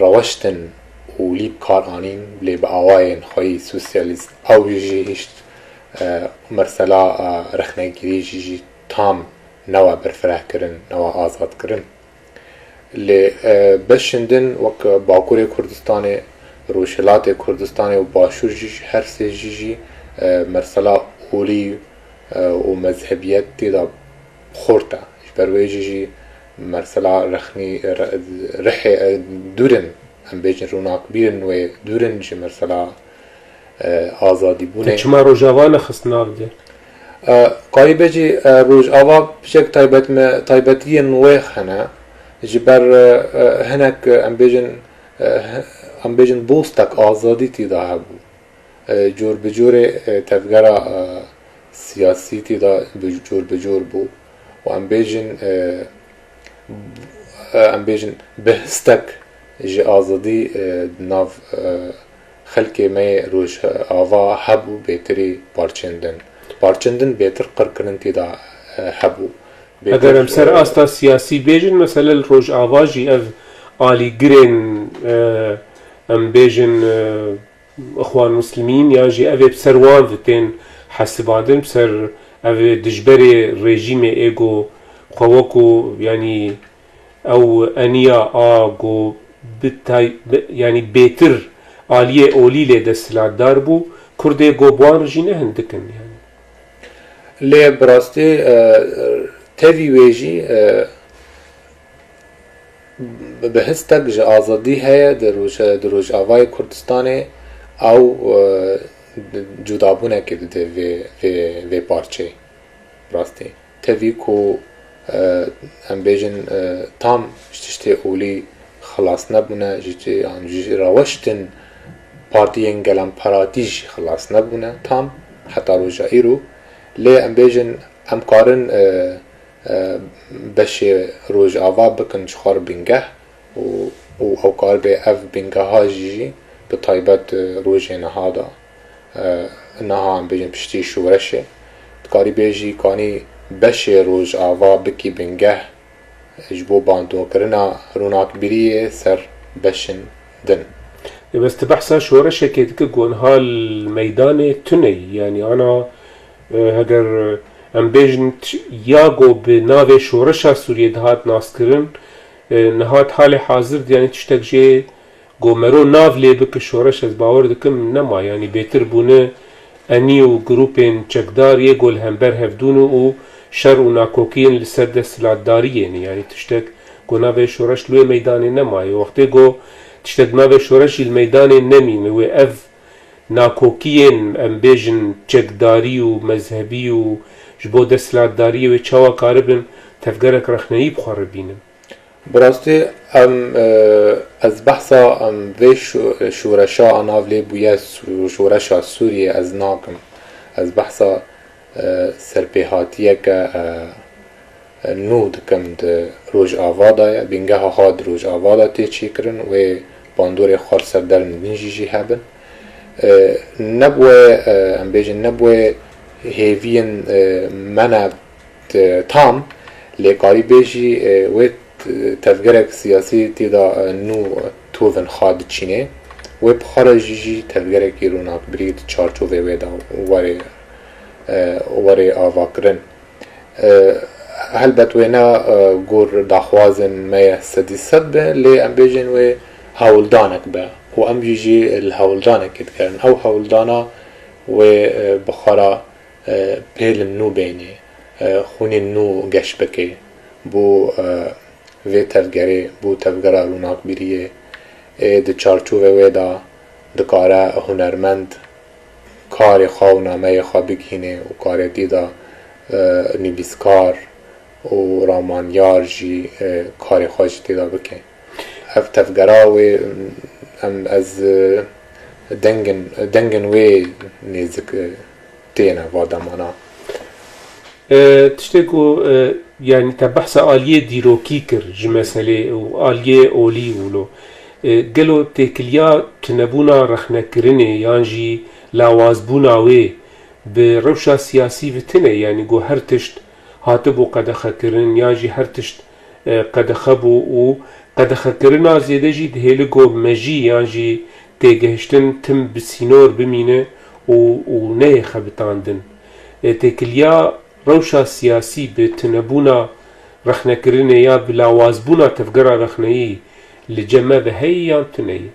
reweştin olî bi kar anîn, lê bi awayên xwe yî sosyalîst. Ew jî hişt, e, mesela, e, rexnegirî jî, jî tam newe berfirehkirin, newe azadkirin. Lê, e, beşên din wek Bakurê Kurdistanê, Rojhilatê Kurdistanê û Başûr jî, her sê jî jî, e, mersela olî, e, û mezhebiyet tê de xurt e. Ji ber wê jî jî mersela rexnî, re-, rihê, e, dûr in, em bêjin rûnakbîr in wê dûr in ji mersela, e, azadîbûnê. Te çima Rojava nexist nav de? E, qarîbe jî, e, Rojava piçek taybet me, taybetiyên wê hene. Ji ber, e, e, hinek, e, em bêjin, e, he-, em bêjin bostek azadî tê de hebû. E, cor bi corê, e, tevgera, e, siyasî tê de bi cor bi cor bû. Û em bêjin, e, e, em bêjin bihistek ji azadî, e, di nav, e, xelkê me yê Rojava hebû bêtirî parçên din. Parçên din bêtir qirkirin tê de, e, hebû. Bêtir, Eger em ser e, asta siyasî bêjin, mesele li Rojava jî ev alîgirên, e, em bêjin, e, Ixwan Muslimîn, yan jî ev ê bi ser wan ve tên hesibandin, bi ser ev ê dijberê rejîmê ê ku xwe wekû, yanî ew eniya a ku bi tay-, bi, yanî bêtir aliyê olî lê desthilatdar bû, Kurdê ku bi wan re jî ne hindik in, yanî. Lê bi rastî, e, tevî wê jî, e, bihistek ji azadî heye di roje-, di Rojavayê Kurdistanê, ew, e, cudabûnekê dide vê, vê, vê parçeyê. Rastî. Tevî ku, e, em bêjin, e, tam ji tiştê olî xilas nebûne, ji tê-, yan ji rewştên partiyên gelemperatî jî xilas nebûne tam heta roja îro. Lê em bêjin, em karin, e, e, beşê Rojava bikin ji xwe re bingeh û, û ew karibe ev bingeha jî, jî bi taybet, e, rojê niha de, e, niha em bêjin piştî şoreşê, dikarî bêjî kanî beşê Rojava bikî bingeh ji bo bandorkirina rûnakbîriyê ser beşên din. Ê, bes tu behsa şoreşekê dike ku niha li meydanê tune yî. Yanî ana, e, heger, e, em bêjin t-, ya ku bi navê Şoreşa Sûriyê dihat naskirin, e, niha di halê hazir de, yanî tiştek jê ku mero nav lê bike şoreş, ez bawer dikim nema. Yanî bêtir bûne enî û grûpên çekdar yê ku li hember hevdûn û şer û nakokiyên li ser desthilatdariyê ne. Yanî tiştek ku navê şoreş li wê meydanê nemaye. Wextê ku tiştek navê şoreş jî li meydanê nemîne, wê ev nakokiyên, em bêjin, çekdarî û mezhebî û ji bo desthilatdariyê wê çawa karibin tevgerek rexneyî bi xwe re bînin? Bi rastî em, e, ez behsa em vê şo-, şoreşa a nav lê bûye, şo-, şoreşa Sûriyê ez nakim. Ez behsa, e, serpêhatiyeke, e, nû dikim di Rojava de ye. Bingeha xwe di Rojava de tê çêkirin, wê bandorê xwe li ser derên din jî jî hebin. E, nebûye, e, em bêjin, nebûye hêviyên, e, me ne, e, tam, lê karî bêjî, e, wê t-, tevgerek siyasî tê de, e, nû tovin xwe diçînê. Wê bi xwe re jî, jî tevgerekî rûnakbirî di çarçovê wê de were, e, were avakirin. E, helbet wê ne, e, gor daxwazên me ye sedî sed be, lê em bêjin wê hewldanek be û em jî jî li hewldanekê digerin. Ew hewldana wê, e, bi xwe re, e, pêlên nû bênê, e, xwînên nû geş bike. Bo, e, vê tevgerê, bo tevgera rûnakbiriyê, ê di çarçovê wê de dikare hunermend karê xwe û nameyê xwe bigihîne û karê tê de, e, nivîskar û ramanyar jî, e, karê xwe jî tê de bike. Ev tevgera wê, em, ez, e, dengin, dengin wê nêzik, e, têne va demana. E, tiştê ku, e, yanî te behsa aliyê dîrokî kir ji meselê û aliyê olî wilo. E, gelo têkiliya tunebûna rexnekirinê yan jî lawazbûna wê bi rewşa siyasî ve tune, yanî ku her tişt hatibû qedexekirin yan jî her tişt, e, qedexe bû û qedexekirina zêde jî dihêli ku mejî yan jî têgihiştin tim bi sînor bimîne û, û neyê xebitandin. E, têkiliya rewşa siyasî bi tunebûna rexnekirinê ya bi lawazbûna tevgera rexneyî li cem me ve heye yan tune ye?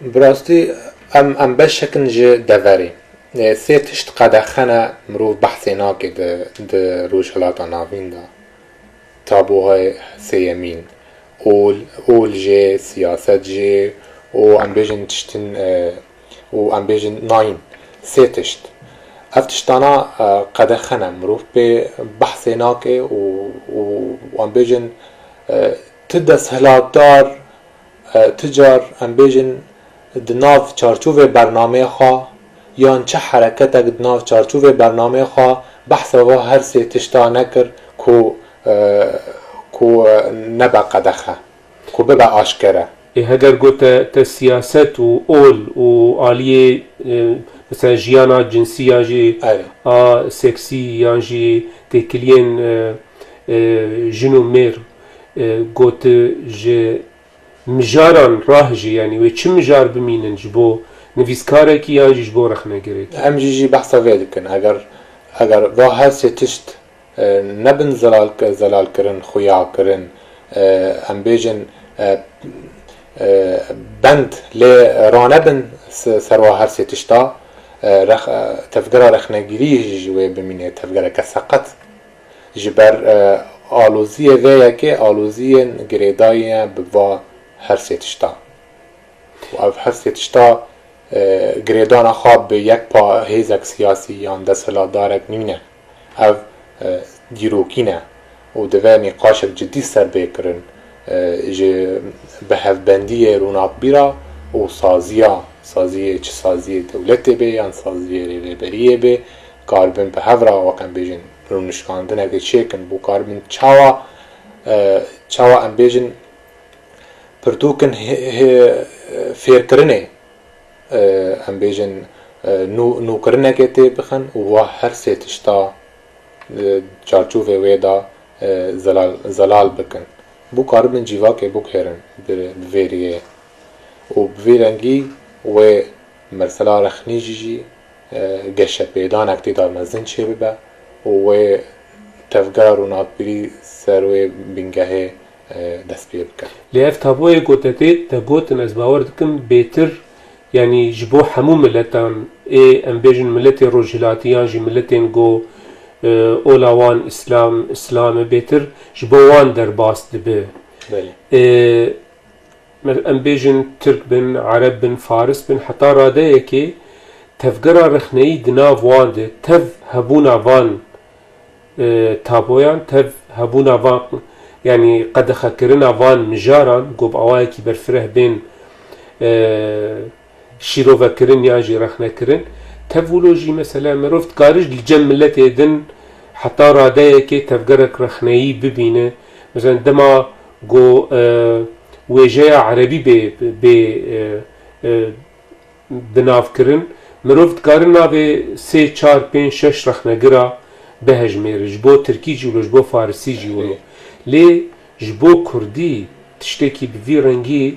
Bi rastî em, em beşek in ji deverê. Ê, sê tişt qedexe ne, mirov behsê nake di, di Rojhilata Navîn de. Taboyê sêyemîn, ol, ol jê, siyaset jê û em bêjin tiştin, e, û em bêjin nayîn. Sê tişt. Ev tiştana, e, qedexe ne, mirov pê behsê nake û, û em bêjin, e, ti desthilatdar, e, ti car em bêjin di nav çarçovê bernameyê xwe yan çi hereketek di nav çarçovê bernameyê xwe behsa va her sê tişta nekir ku, e, ku, e, nebe qedexe, ku bibe aşkere. Ê, heger got te, te siyaset û ol û aliyê, e, mesela jiyana cinsî yan jî Erê. a seksî yan jî têkiliyên, e, e, jin û mêr, e, got ji mijaran rahijî, yanî wê çi mijar bimînin ji bo nivîskarekî yan jî ji bo rexnegirekî? Em jî jî behsa vê dikin. Eger, eger va her sê tişt, e, nebin zelal, zelalkirin, xuyakirin, e, em bêjin, e, e, bend lê ranebin se-, serwa her sê tişta, e, rex-, e, tevgera rexnegirî jî ji wê bimîne, tevgereke seqet. Ji ber, e, aloziyê vê yekê aloziyên girêdayî ye bi va her sê tişta. Û ev her sê tişta, e, girêdana xwe bi yek pa hêzek siyasî yan desthilatdarek nîne. Ev, e, dîrokî ne û divê nîqaşek cidî ser bê kirin, e, ji bihevbendiyê ronakbîra û saziya, saziyê çi saziyê dewletê bê yan saziyê rêveberiyê bê, karibin bi hev re, wek em bêjin, rûnişkandinekê çêkin, bo karibin çawa, e, çawa em bêjin, pirtûkin hê-, hê-, fêrkirinê, e, em bêjin, e, nû-, nûkirinekê tê bixin û wa her sê tişta, e, çarçovê wê de, e, zelal, zelal bikin. Bo karibin cîvakê biguherin bi, bi vê rêyê. Û bi vî rengî wê mesela rexnî jî jî, e, geşepêdanek tê de mezin çêbibe û wê tevgera rûnakbîrî ser wê bingehê, e, dest pê bike. Lê ev taboyê ku te tê, te gotin, ez bawer dikim bêtir, yanî ji bo hemû miletan ê, em bêjin miletê rojhilatî yan jî miletên ku, e, ola wan îslam, îslam e, bêtir ji bo wan derbas dibe. Belê. E, em bêjin tirk bin, ereb bin, faris bin, heta radeyekê tevgera rexneyî di nav wan de, tev hebûna van, e, taboyan, tev hebûna van, yanî qedexekirina van mijaran, ku bi awayekî berfireh bên, e, şîrovekirin yan jî rexnekirin, tev wilo jî mesela mirov dikare li cem miletê din heta radeyekê tevgerek rexneyî bibîne. Mesela dema ku, e, wêjeya erebî bê, bê, e, e, binavkirin, mirov dikare navê sê, çar, pênc, şeş rexnegira bihejmêre. Ji bo tirkî jî wilo, ji bo farisî jî wilo. Lê ji bo kurdî tiştekî bi vî rengî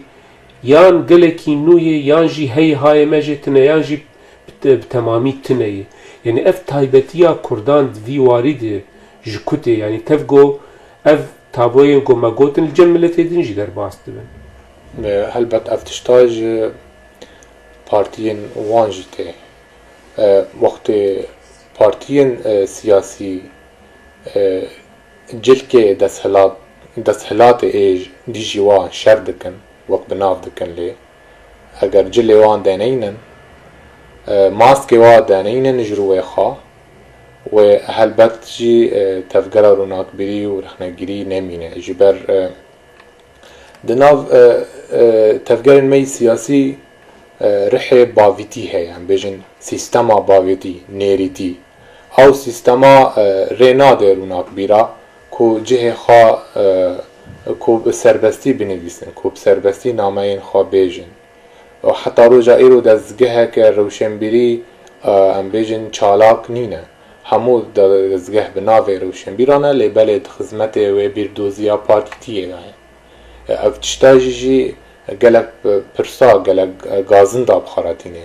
yan gelekî nû ye, yan jî heyî hayê me jê tune, yan jî bi te-, bi temamî tune ye. Yanî ev taybetiya kurdan di vî warî de ji ku tê, yanî tev ku ev taboyên ku me gotin li cem miletê din jî derbas dibin. E, helbet ev tişta ji partiyên wan jî tê. E, wextê partiyên, e, siyasî, e, cilkê desthilat, desthilatê ê dijî wan şer dikin, wek bi nav dikin lê, eger cilê wan deneynin, e, maskê wan deneynin ji rûyê xwe, wê helbet jî, e, tevgera rûnakbîrî û rexnegirî nemîne. Ji ber, e, di nav, e, e, tevgerên me yî siyasî, e, rihê bavîtî heye, em bêjin sîstema bavîtî, nêrîtî. Ew sîstema, e, rê nade rûnakbîra ku cihê xwe, e, ku bi serbestî binivîsin, ku bi serbestî nameyên xwe bêjin. Û heta roja îro dezgeheke rewşenbîrî, e, em bêjin çalak nîne. Hemû de-, dezgeh bi navê rewşenbîran e, lê belê di xizmetê wê bîrdoziya partîtiyê de ye. E, ev tişta jî jî gelek, e, pirsa, gelek, e, gazinda bi xwe re tîne.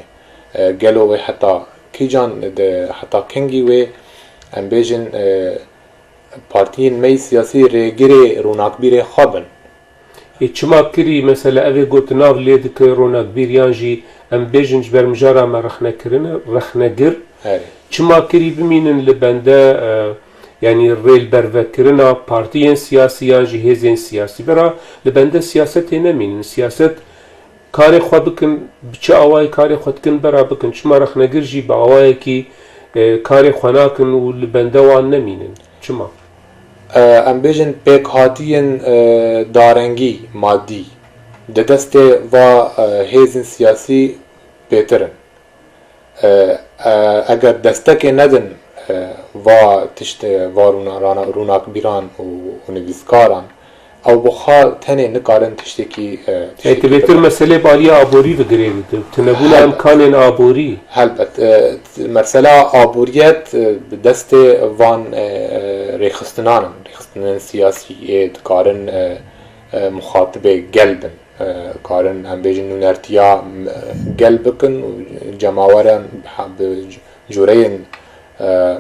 E, gelo wê heta kîjan, de, heta kengî wê, em bêjin, e, Partiyên me yî siyasî rêgirê rûnakbîrê xwe bin. Ê çima kirî, mesela, ev ê gotina lê dike, rûnakbîr yan jî em bêjin ji ber mijara me rexnekirine, rexnegir, Erê. çima kirî bimînin li bende, e, yanî rêlbervekirina partiyên siyasî yan jî hêzên siyasî? Bera li bende siyasetê nemînin. Siyaset karê xwe bikin, bi çi awayî karê xwe dikin, bera bikin. Çima rexnegir jî bi awayekî, e, karê xwe nakin û li bende wan nemînin? Çima? E, em bêjin pêkhatiyên, e, darengî, madî, di destê va, e, hêzên siyasî bêtir in. E, e, eger destekê nedin, e, va tişt, e, va rûna-, rana-, rûnakbîran û, û nivîskaran, ew bi xwe tenê nikarin tiştekî, e, Ê, tu bêtir meselê bi aliyê aborî ve girê dide. Tunebûna Helbet. Îmkanên aborî. Helbet, e, t-, mesela aboriyet, e, bi destê van, e, e, rêxistinan in, rêxistinên siyasî ê dikarin, e, e, muxatibê gel bin. E, karin, em bêjin, nûnertiya, e, gel bikin û cemaweran ha-, bi c-, cûreyên, e,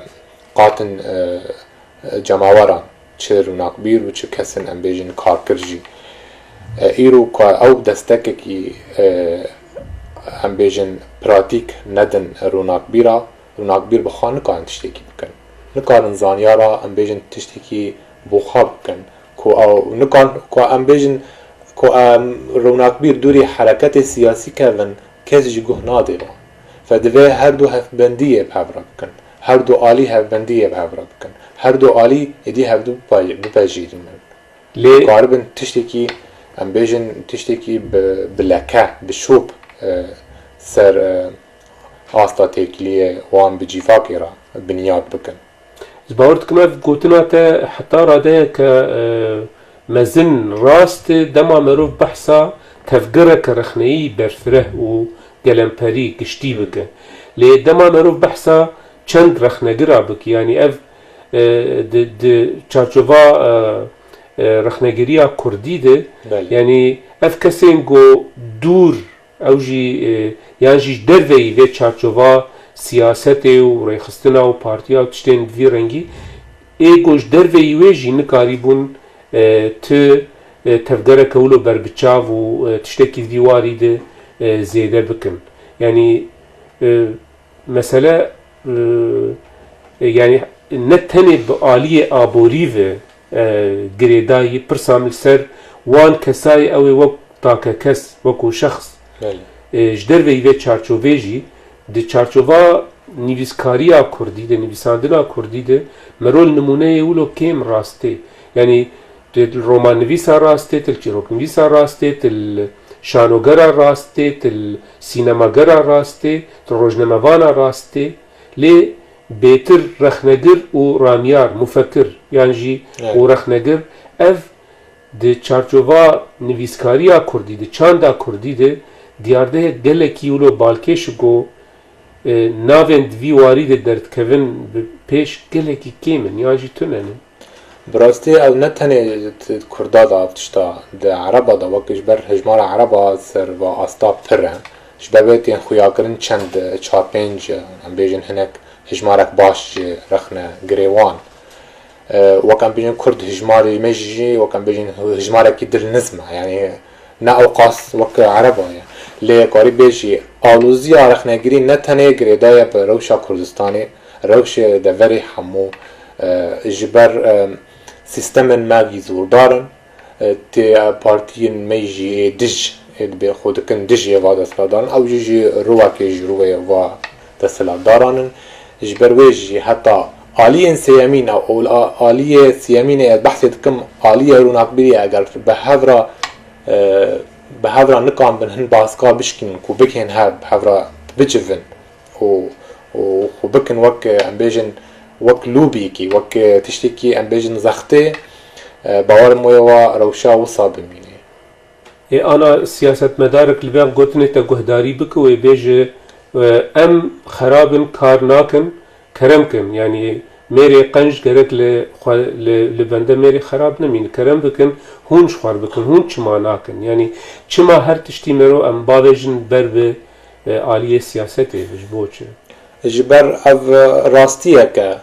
qatin, e, cemaweran, çi rûnakbîr û çi kesin, em bêjin, karkir jî. E, îro ku ew destekekî, e, em bêjin, pratîk nedin rûnakbîra, rûnakbîr bi xwe nikarin tiştekî bikin. Nikarin zanyara, em bêjin, tiştekî bo xwe bikin. Ku ew nikan, ku em bêjin, ku em rûnakbîr dûrî hereketê siyasî kevin, kes jî guh nadê wan. Fe divê her du hevbendiyê bi hev re bikin. Her du alî hevbendiyê bi hev re bikin. Her du alî êdî hevdu bipe-, bipejirînin. Lê Karibin tiştekî, em bêjin, tiştekî bi, bi leke, bi şop, e, ser, e, asta têkiliyê wan bi cîfakê re binyat bikin. Ez bawer dikim ev gotina te heta radeyeke, e, mezin rast e, dema merov behsa tevgereke rexneyî berfireh û gelemperî giştî bike. Lê dema merov behsa çend rexnegira bike, yanî ev, e, di, di çarçova, e, e, rexnegiriya kurdî de, Belê. yanî ev kesên ku dûr, ew jî, e, yan jî ji derveyî vê çarçova siyasetê û rêxistina û partiya û tiştên bi vî rengî, ê ku ji derveyî wê jî nikarîbûn, e, ti, e, tevgereke wilo berbiçav û, e, tiştekî di vî warî de, e, zêde bikin. Yanî, e, mesele, e, e, yanî ne tenê bi aliyê aborî ve, e, girêdayî, pirsa min li ser wan kesayê ew ê wek takekes, wekû şexs, Belê. e, ji derveyî vê çarçovê jî, di çarçova nivîskariya kurdî de, nivîsandina kurdî de, mero li nimûneyê wilo kêm rast tê. Yanî, tu li romannivîsa rast tê, tu li çîroknivîsa rast tê, tu li şanogera rast tê, tu li sînemagera rast tê, tu li rojnamevana rast tê. Lê bêtir rexnegir û ramyar, mufekir, yan jî Evet. û rexnegir, ev di çarçova nivîskariya kurdî de, çanda kurdî de, diyardehek gelekî wilo balkêş e ku, e, navên di vî warî de derdikevin bi pêş gelekî kêm in, yan jî tune ne. Bi rastî ew ne tenê di kurda de ev tişta, di ereba de, wek ji ber hejmara ereba ser va asta pir e. Ji ber wê tên xuyakirin çend, çar pênc, em bêjin hinek hejmarek baş ji rexne girê wan. E, wek em bêjin kurd hejmarê me jî, wek em bêjin hejmarekî dilnizm e. Yanî ne ew qas wek ereba ye. Lê karî bêjî alûziya rexnegirî ne tenê girêdaye bi rewşa Kurdistanê, rewşê deverê hemû, e, ji ber, e, sîstemên me vî zordar in, e, tê partiyên me jî ê dij, ê dibê xwe dikin dijê va desthilatdaran, ew jî jî rûwekê ji rûyê va desthilatdaran in. Ji ber wê jî heta aliyên sêyemîn û a-, aliyê sêyemînê ez behsê dikim, aliyê rûnakbirî eger bi hev re, e, bi hev re nikan bin hin baska bişkînin ku bigihên hev, bi hev re bicivin û, û xwe bikin wek, em bêjin, wek lûbîkî, wek tiştekî, em bêjin, zextê, e, bawer im wê wa rewşa wisa bimîne. Ê ana siyasetmedarek li vê gotinê te guhdarî bike û ê bêje, e, em xerab in, kar nakin, kerem kin. Yanî mêrê qenc gerek li xwe, li, li bende mêrê xerab nemîne. Kerem bikin, hûn ji xwe re bikin, hûn çima nakin? Yanî çima her tiştî mero em bavêjin ber bi, e, aliyê siyasetê, ji bo çi? Ji ber ev rastiyek e.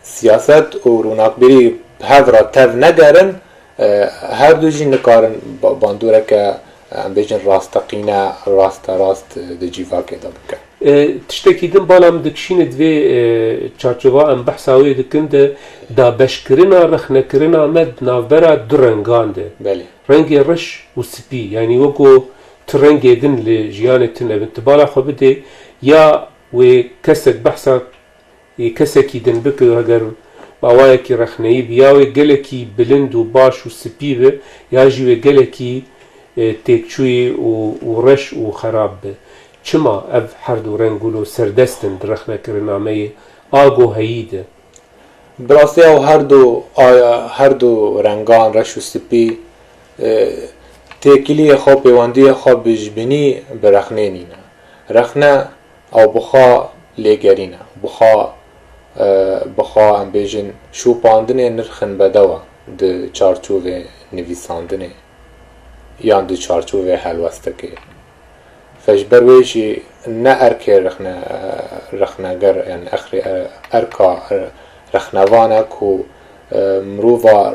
Siyaset û rûnakbirî bi hev re tev negerin, e, her du jî nikarin ba-, bandoreke, e, em bêjin rasteqîne, rasterast, e, di cîvakê de bikin. E, tiştekî din bala min dikişîne di vê, e, çarçova em behsa wê dikin de dabeşkirina rexnekirina me di navbera du rengan de. Belê. Rengê reş û spî, yanî weko tu rengê din li jiyanê tune bin. Tu bala xwe bidê, ya wê kesek behsa ê kesekî din bike, heger bi awayekî rexneyî bi, ya wê gelekî bilind û baş û spî bi, ya jî wê gelekî, e, têkçûyî û, û reş û xerab bi. Çima ev her du reng wilo serdest in di rexnekirina me yê agoheyî de? Bi rastî ew her du, a, her du rengan reş û spî, e, têkiliyê xwe, pêwendiyê xwe bi ji binî bi rexnê nîne. Rexne ew bi xwe lêgerîn e, bi xwe, e, bi xwe em bêjin şopandinê nirxin bedew e di çarçovê nivîsandinê yan di çarçovê helwestekê. Fe ji ber wê jî ne erkê rexne-, rexneger, yani exrê, erka rexnevan e ku, e, mirova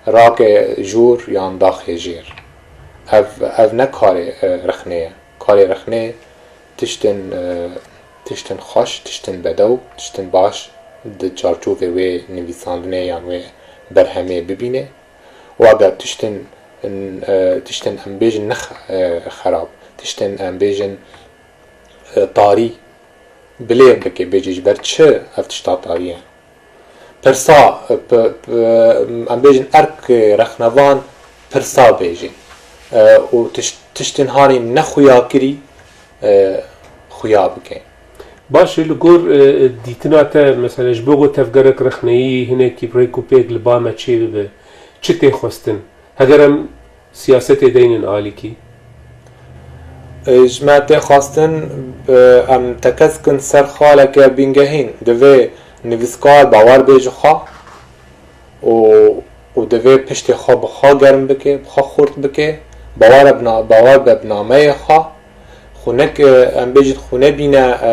rake jûr yan daxê jêr. Ev, ev ne karê, e, rexnê ye. Karê rexnê tiştên, e, tiştên xweş, tiştên bedew, tiştên baş di çarçovê wê nivîsandinê yan wê berhemê bibîne. Û eger tiştên, e, tiştên em bêjin ne xe-, e, xerab, tiştên em bêjin, e, tarî bilêv bike, bêjî ji ber çi ev tişta tarî ye? Pirsa, e, p-, p-, em bêjin erk rexnevan pirsa bêjin. E, û tiş-, tiştên hanî nexuyakirî, e, xuya bike. Baş e, li gor, e, dîtina te, mesela ji bo ku tevgerek rexneyî hinekî bi rêk û pêk li ba me çêbibe, çi tê xwestin? Heger em siyasetê deynin alîkî? E, ji me tê xwestin, e, em tekez kin ser xaleke bingehîn. Divê nivîskar bawer bê ji xwe û, û divê piştê xwe bi xwe germ bike, bi xwe xurt bike. Bawer bi na-, bawer be bi nameyê xwe. Xwe nek, e, em bêjin xwe nebîne, e,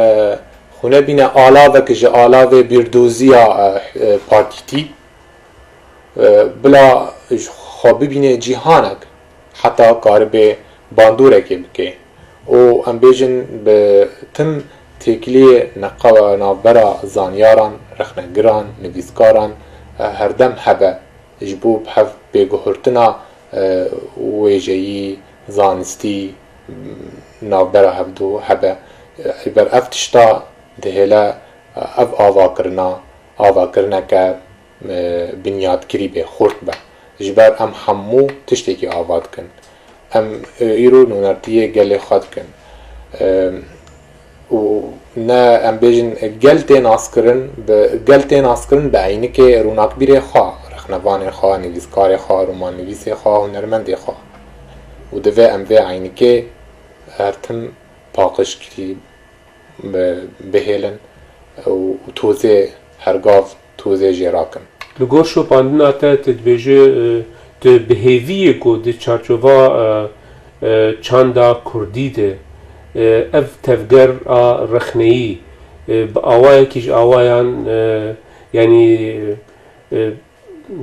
xwe nebîne alavek ji alavê bîrdoziya, e, e, partîtî. E, bila ji xwe bibîne cîhanek, heta karibe bandoreke bike. Û em bêjin bi tim têkiliyê neqe-, navbera zanyaran, rexnegiran, nivîskaran, e, herdem hebe, ji bo bi hev pêguhurtina, e, wêjeyî, zanistî, navbera hevdu hebe. E, ji ber ev tişta dihêle, e, ev avakirina, avakirineke e, binyadkirî be, xurt be. Ji ber em hemû tiştekî ava dikin. Em, e, îro nûnertiyê gelê xwe dikin. E, û ne em bêjin, e, gel tê naskirin, bi, gel tê naskirin bi eynikê rûnakbîrê xwe, rexnevanê xwe, nivîskarê xwe, romannivîsê xwe, hunermendê xwe. Û divê em vê eynikê her tim paqijkirî bi-, bihêlin û, û tozê her gav tozê jê rakin. Li gor şopandina te, tu dibêje, e, tu bi hêvî yê ku di çarçova, e, e, çanda kurdî de, e, ev tevger a rexneyî, e, bi awayekî ji awayan, e, yanî, e,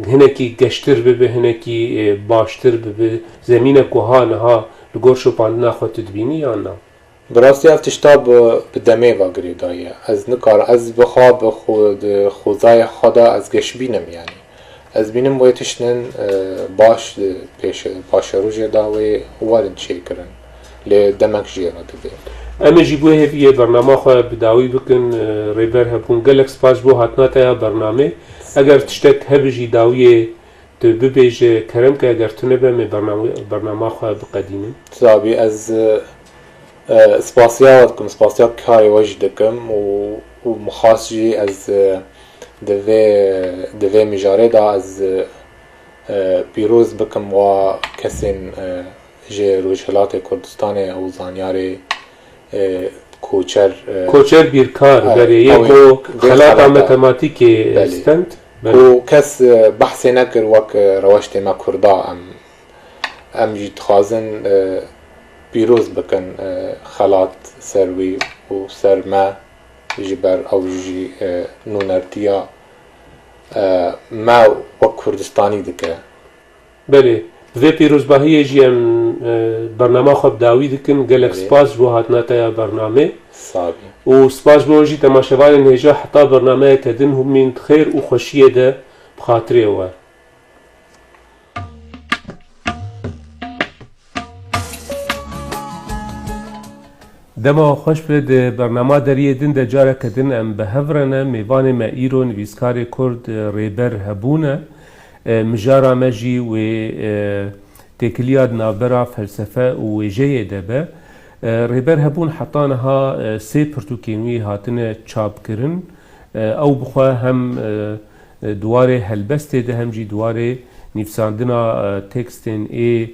hinekî geştir bibe, hinekî, e, baştir bibe, zemînek ku ha niha li gor şopandina xwe tu dibînî yan na? Bi rastî ev tişta bi, bi demê ve girêdayî ye. Ez nikarim, ez bi xwe, bi xwe, di xwezayê xwe de ez geş bînim, yanî. Ez bînim wê tiştên, e, baş di pêş-, paşerojê de wê werin çêkirin. Lê demek jê re divê. Em ê jî bo hêviyê bernama xwe bi dawî bikin, e, Rêber Hebûn. Gelek spas ji bo hatina te ya bernamê. Eger tiştek hebe jî dawiyê tu bibêje, kerem ke, eger tune be, em ê bername-, bernama xwe biqedînin. Tabî ez, e, spasiya we dikim, spasiya karê we jî dikim û, û mixas jî ez, e, di vê, di vê mijarê de ez, e, pîroz bikim wa kesên, e, ji Rojhilatê Kurdistanê û zanyarê, e, Koçer, e, Koçer Bîrkar, e, berê yê ew ê ku vê xelata xelata. Matematîkê, e, Belê. Stend. Belê. Ku kes, e, behsê nekir wek, e, reweştê me Kurda em, em jî dixwazin, e, pîroz bikin, e, xelat ser wî û ser me ji ber ew jî, e, nûnertiya e, me wek Kurdistanî dike. Belê. Bi vê pîrozbahiyê jî em e, bernama xwe bi dawî dikin. Gelek Belê. Spas ji bo hatina te ya bernamê. Sabî. Û spas ji bo wan jî temaşevanên hêja heta bernameyeke din hûn mîn di xêr û xweşiyê de bi xatirê we. Dema we xweş be, di bernama deriyê din de careke din em bi hev re ne. Mêvanê me îro nivîskarê Kurd, e, Rêber Hebûn e. E, mijara me jî wê, e, têkiliya di navbera felsefe û wêjeyê de be. E, Rêber Hebûn heta niha, e, sê pirtûkên wî hatine çapkirin. E, ew bi xwe hem, e, e, di warê helbestê de hem jî di warê nivîsandina, e, tekstên ê,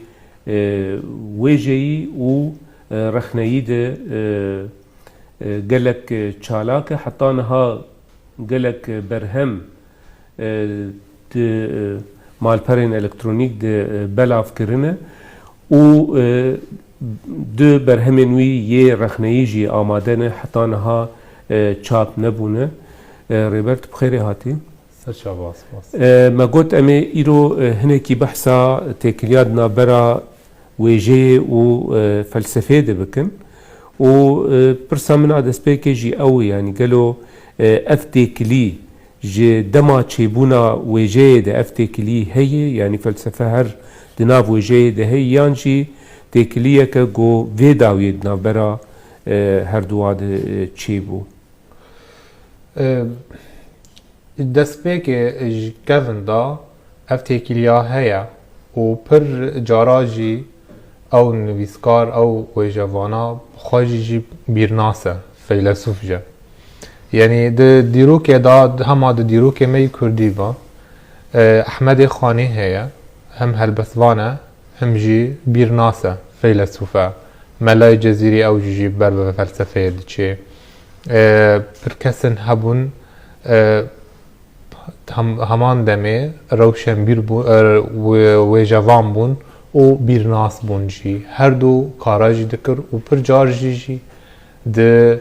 e, wêjeyî û, e, rexneyî de, e, e, gelek, e, çalak e. Heta niha gelek, e, berhem, e, di, e, malperên elektronîk de, e, belav kirine û, e, du berhemên wî yê rexneyî jî amade ne, heta niha, e, çap nebûne. E, Rêber, tu bi xêrê hatî. Ser çava, spas. E, me got em ê îro, e, hinekî behsa têkiliya di navbera wêjeyê û, e, felsefeyê de bikin. Û, e, pirsa min a destpêkê jî ew e, yanî gelo, e, ev têkilî ji dema çêbûna wêjeyê de ev têkilî heye, yanî felsefe her di nav wêjeyê de heye, yan jî têkiliyeke ku vê dawiyê di navbera, e, her duwa de, e, çêbû? E, Destpêkê ji kevin de ev têkiliya heye û pir cara jî ew nivîskar, ew wêjevana bi xwe jî jî bîrnas e, feylesûf jî. Yanî di dîrokê de, hema di dîrokê me yî kurdî be, e, Ehmedê Xanî heye, hem helbestvan e, hem jî bîrnas e, feylesûf e. Melayê Cezîrî ew jî jî ber bi felsefeyê diçê. E, pir kesin hebûn, e, hem, heman demê rewşenbîr bû, e, wê-, wêjevan bûn û bîrnas bûn jî. Her du kara jî dikir û pir car jî jî di,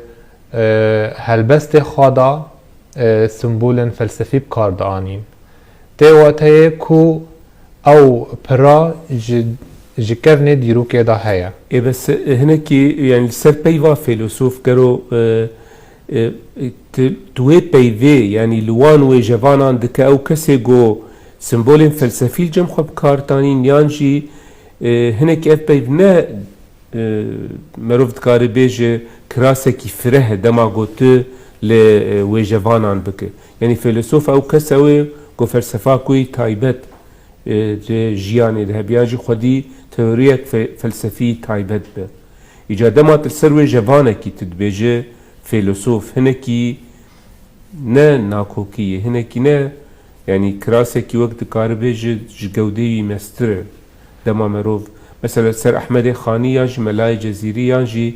e, helbestê xwe de, e, simbolên felsefî bi kar dianîn. Tê wateyê ku ew pira ji, ji kevnê dîrokê de heye. Ê bes, e, hinekî, yanî li ser peyva fêlosûf gero, e, e, tu, tu wê peyvê, yanî li wan wêjevanan dike ew kesê ku simbolên felsefî li cem xwe bi kar tanîn, yan jî, e, hinekî ev peyv ne, e, merov dikare bêje kirasekî fireh e dema ku tu li, e, wêjevanan bike. Yanî fêlesûf ew kes ew ê ku felsefa ku yî taybet, e, di jiyanê de hebe, yan jî xwedî teoriyek fe-, felsefî taybet be. Îca dema tu li ser wêjevanekî tu dibêje fêlesûf, hinekî ne nakokî ye, hinekî ne, yanî kirasekî wek dikaribe ji, ji gewdeyê wî mestir e. Dema merov, mesela ser Ehmedê Xanî yan jî Melayê Cezîrî yan jî,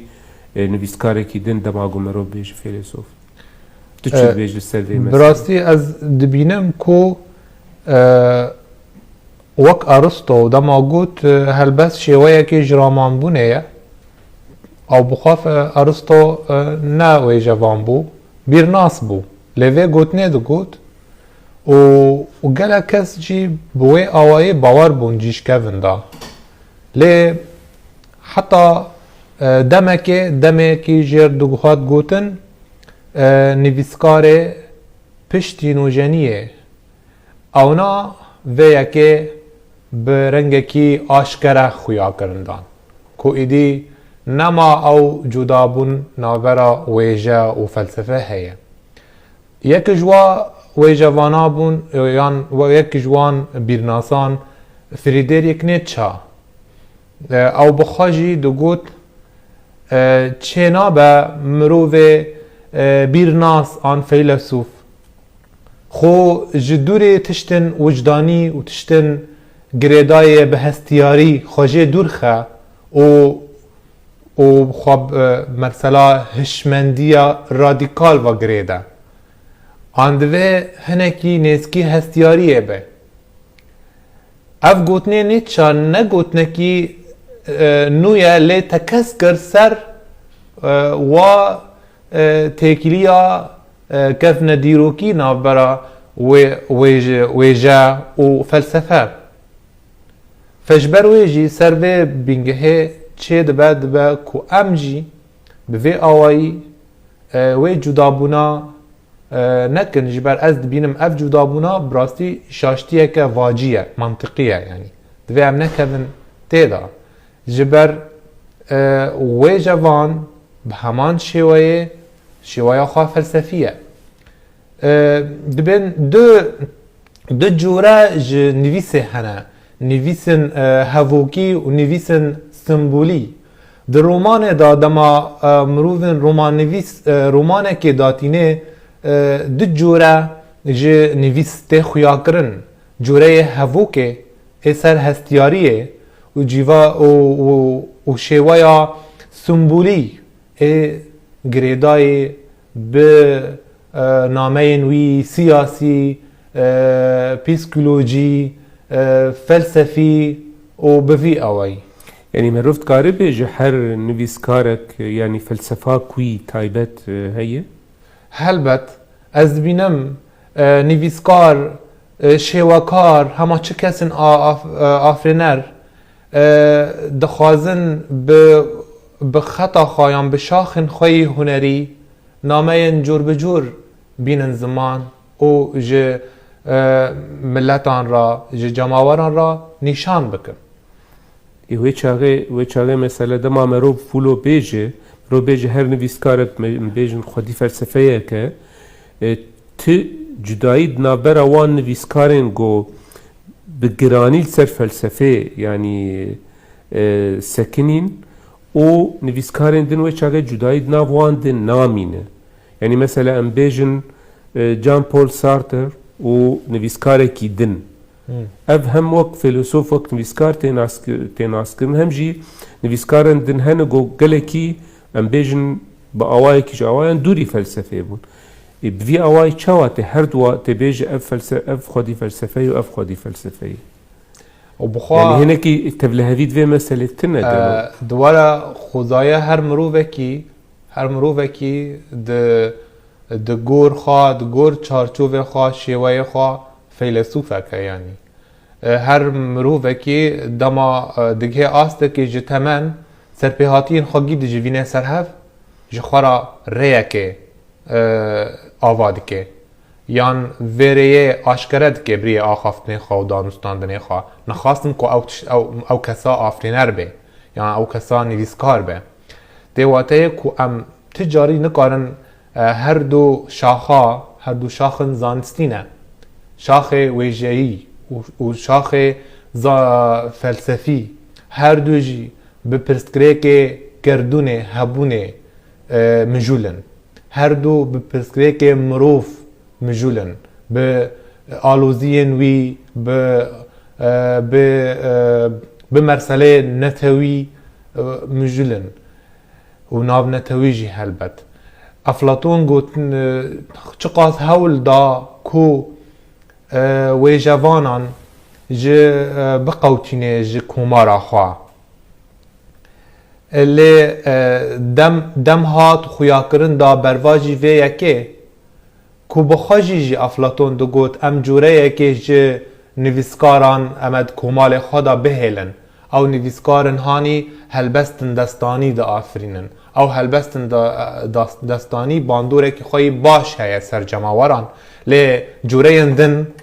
e, nivîskarekî din dema ku merov bêje fêlesûf. Tu çi E, dibêjî li ser vê bi meselê? Rastî ez dibînim ku, e, wek Aristo dema got, e, helbest şêweyekê ji ramanbûnê ye. Ew bi xwe fe-, Aristo, e, ne wêjevan bû, bîrnas bû. Lê vê gotinê digot û, û gelek kes jî bi wê awayî bawer bûn jî ji kevin de. Lê heta, e, demekê, demekî jêr dihat gotin, e, nivîskarê piştî nûjeniyê, ewna vê yekê bi rengekî aşkere xuya kirin dan, ku êdî nema ew cudabûn navbera wêje û felsefe heye. Yek ji wa wêjevana bûn, yan yek ji wan bîrnasan Friedrich Nietzsche. E, ew bi xwe jî digot, e, çênabe mirovê, e, bîrnas an feylesûf xwe ji dûrê tiştên wijdanî û tiştên girêdayê bi hestiyarî xwe jê dûr xe û, û xwe bi, e, mesela hişmendiya radîkal ve girêde. An divê hinekî nêzkî hestiyariyê be. Ev gotinê Nietzsche ne gotinekî, e, nû ye, lê tekez kir ser, e, wa, e, têkiliya, e, kevne dîrokî navbera wê, wêje, wêje û felsefe. Fe ji ber wê jî ser vê bingehê çê dibe, dibe ku em jî bi vê awayî, e, wê cudabûna, e, nekin, ji ber ez dibînim ev cudabûna bi rastî şaştiyeke vacî ye, mantiqî ye, yanî divê em nekevin tê de. Ji ber, e, wêje van bi heman şêweyê, şêweya xwe felsefî ye. E, dibên du, du cûre ji nivîsê hene. Nivîsên, e, hevokî û nivîsên simbolî. Di romanê de dema, e, mirovên romannivîs, e, romanekê datînê, e, du cûre ji nivîs tê xuyakirin. Cûreyê hevokê ê ser hestiyariyê û cîva û, û, û şêweya simbolî ê girêdayî bi, e, nameyên wî siyasî, e, psîkolojî, e, felsefî û bi vî awayî. Yanî merov dikare bêje her nivîskarek, yanî felsefa kû yî taybet, e, heye? Helbet, ez dibînim, e, nivîskar, e, şêwekar, hema çi kesên a-, af-, e, afirîner, e, dixwazin bi, bi xeta xwe yan bi şaxên xwe yî hunerî nameyên cûr bi cûr bînin ziman û ji, e, miletan re, ji cemaweran re nîşan bikin. Ê, wê çaxê, wê çaxê mesele dema merov fûlo bêje, merov bêje her nivîskarek me, em bêjin xwedî felsefeyek e, e, ti cudayî di navbera wan nivîskarên ku bi giranî li ser felsefê, yanî, e, sekinîn û nivîskarên din wê çaxê cudayî di nav wan de namîne. Yanî mesela em bêjin, e, Jean-Paul Sartre û nivîskarekî din. Hmm. Ev hem wek feylesof, wek nivîskar tê nas-, tê naskirin, hem jî nivîskarên din hene ku gelekî, em bêjin, bi awayekî ji awayan dûrî felsefeyê bûn. Ê, bi vî awayî çawa tê her du wa tê bêje ev felse-, ev xwedî felsefeyê û ev xwedî felsefeyê? Û bi xwe yanî hinekî tevlihevî di vê meselê tune de. E, di were xwezaya her mirovekî, her mirovekî di, di gor xwe, di gor çarçovê xwe, şêweyê xwe, feylesûfek e yanî. E, her mirovekî dema, e, digihê astekê ji temen, serpêhatiyên xwe gî dijivîne ser hev, ji xwe re rêyekê, e, ava dike. Yan vê rêyê aşkere dike bi rêyê axaftinê xwe û danûstandinê xwe. Nexwastin ku ew tiş-, ew, ew kesa afirîner be. Yan ew kesa nivîskar be. Tê wateyê ku em ti carî nikarin, e, her du şaxa, her du şaxin zanistî ne. Şaxê wêjeyî û, û şaxê za-, felsefî, her du jî bi pirsgirêkê gerdûnê, hebûnê, e, mijûl in. Her du bi pirsgirêkê mirov mijûl in. Bi aloziyên wî, bi, e, bi, e, bi merselê netewî, e, mijûl in. Û navnetewî jî helbet. Eflatûn got, e, çiqas hewl da ku, e, wêjevanan ji, e, biqewtînê ji komara xwe. E, lê, e, dem, dem hat xuyakirin da bervajî vê yekê, ku bi xwe jî jî Eflatûn digot, em cûreyekê ji nivîskaran em ê di komalê xwe de bihêlin. Ew nivîskarên hanî helbestin destanî diafirînin. Ew helbestin de-, das-, destanî bandoreke xwe yî baş heye ser cemaweran, lê cûreyên din,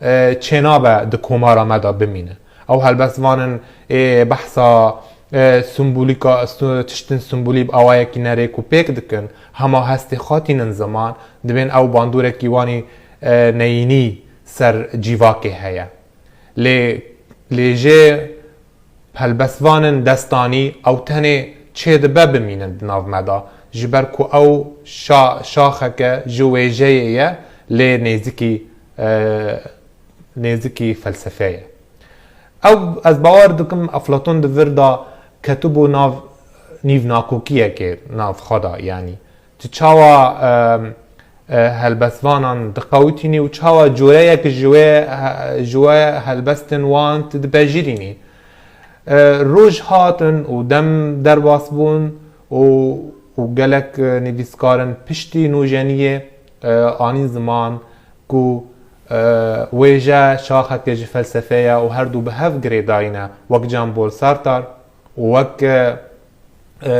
e, çênabe di komara me de bimîne. Ew helbestvanin ê behsa, e, simbolîka, su-, tiştin simbolî bi awayekî nerêk û pêk dikin, hema hestê xwe tînin ziman, dibên ew bandorek yî wanî, e, neyînî ser cîvakê heye. Lê, lê jê helbestvanên destanî ew tenê çêdibe bimînin di nav me de, ji ber ku ew şa-, şaxeke ji wêjeyê ye, lê nêzikî, e, nêzikî felsefê ye. Ew, ez bawer dikim, Eflatûn di vir de ketibû nav nîvnakokiyekê nav xwe de, yanî tu çawa, e, e, helbestvanan diqewitînî û çawa cûreyek ji wê, e, ji wê helbestên wan tu dipejirînî. E, roj hatin û dem derbas bûn û, û gelek, e, nivîskarên piştî nûjeniyê, e, anîn ziman ku E, wêje şaxeke ji felsefê ye û her du bi hev girêdayî ne, wek Jean-Paul Sartre û wek, e, e,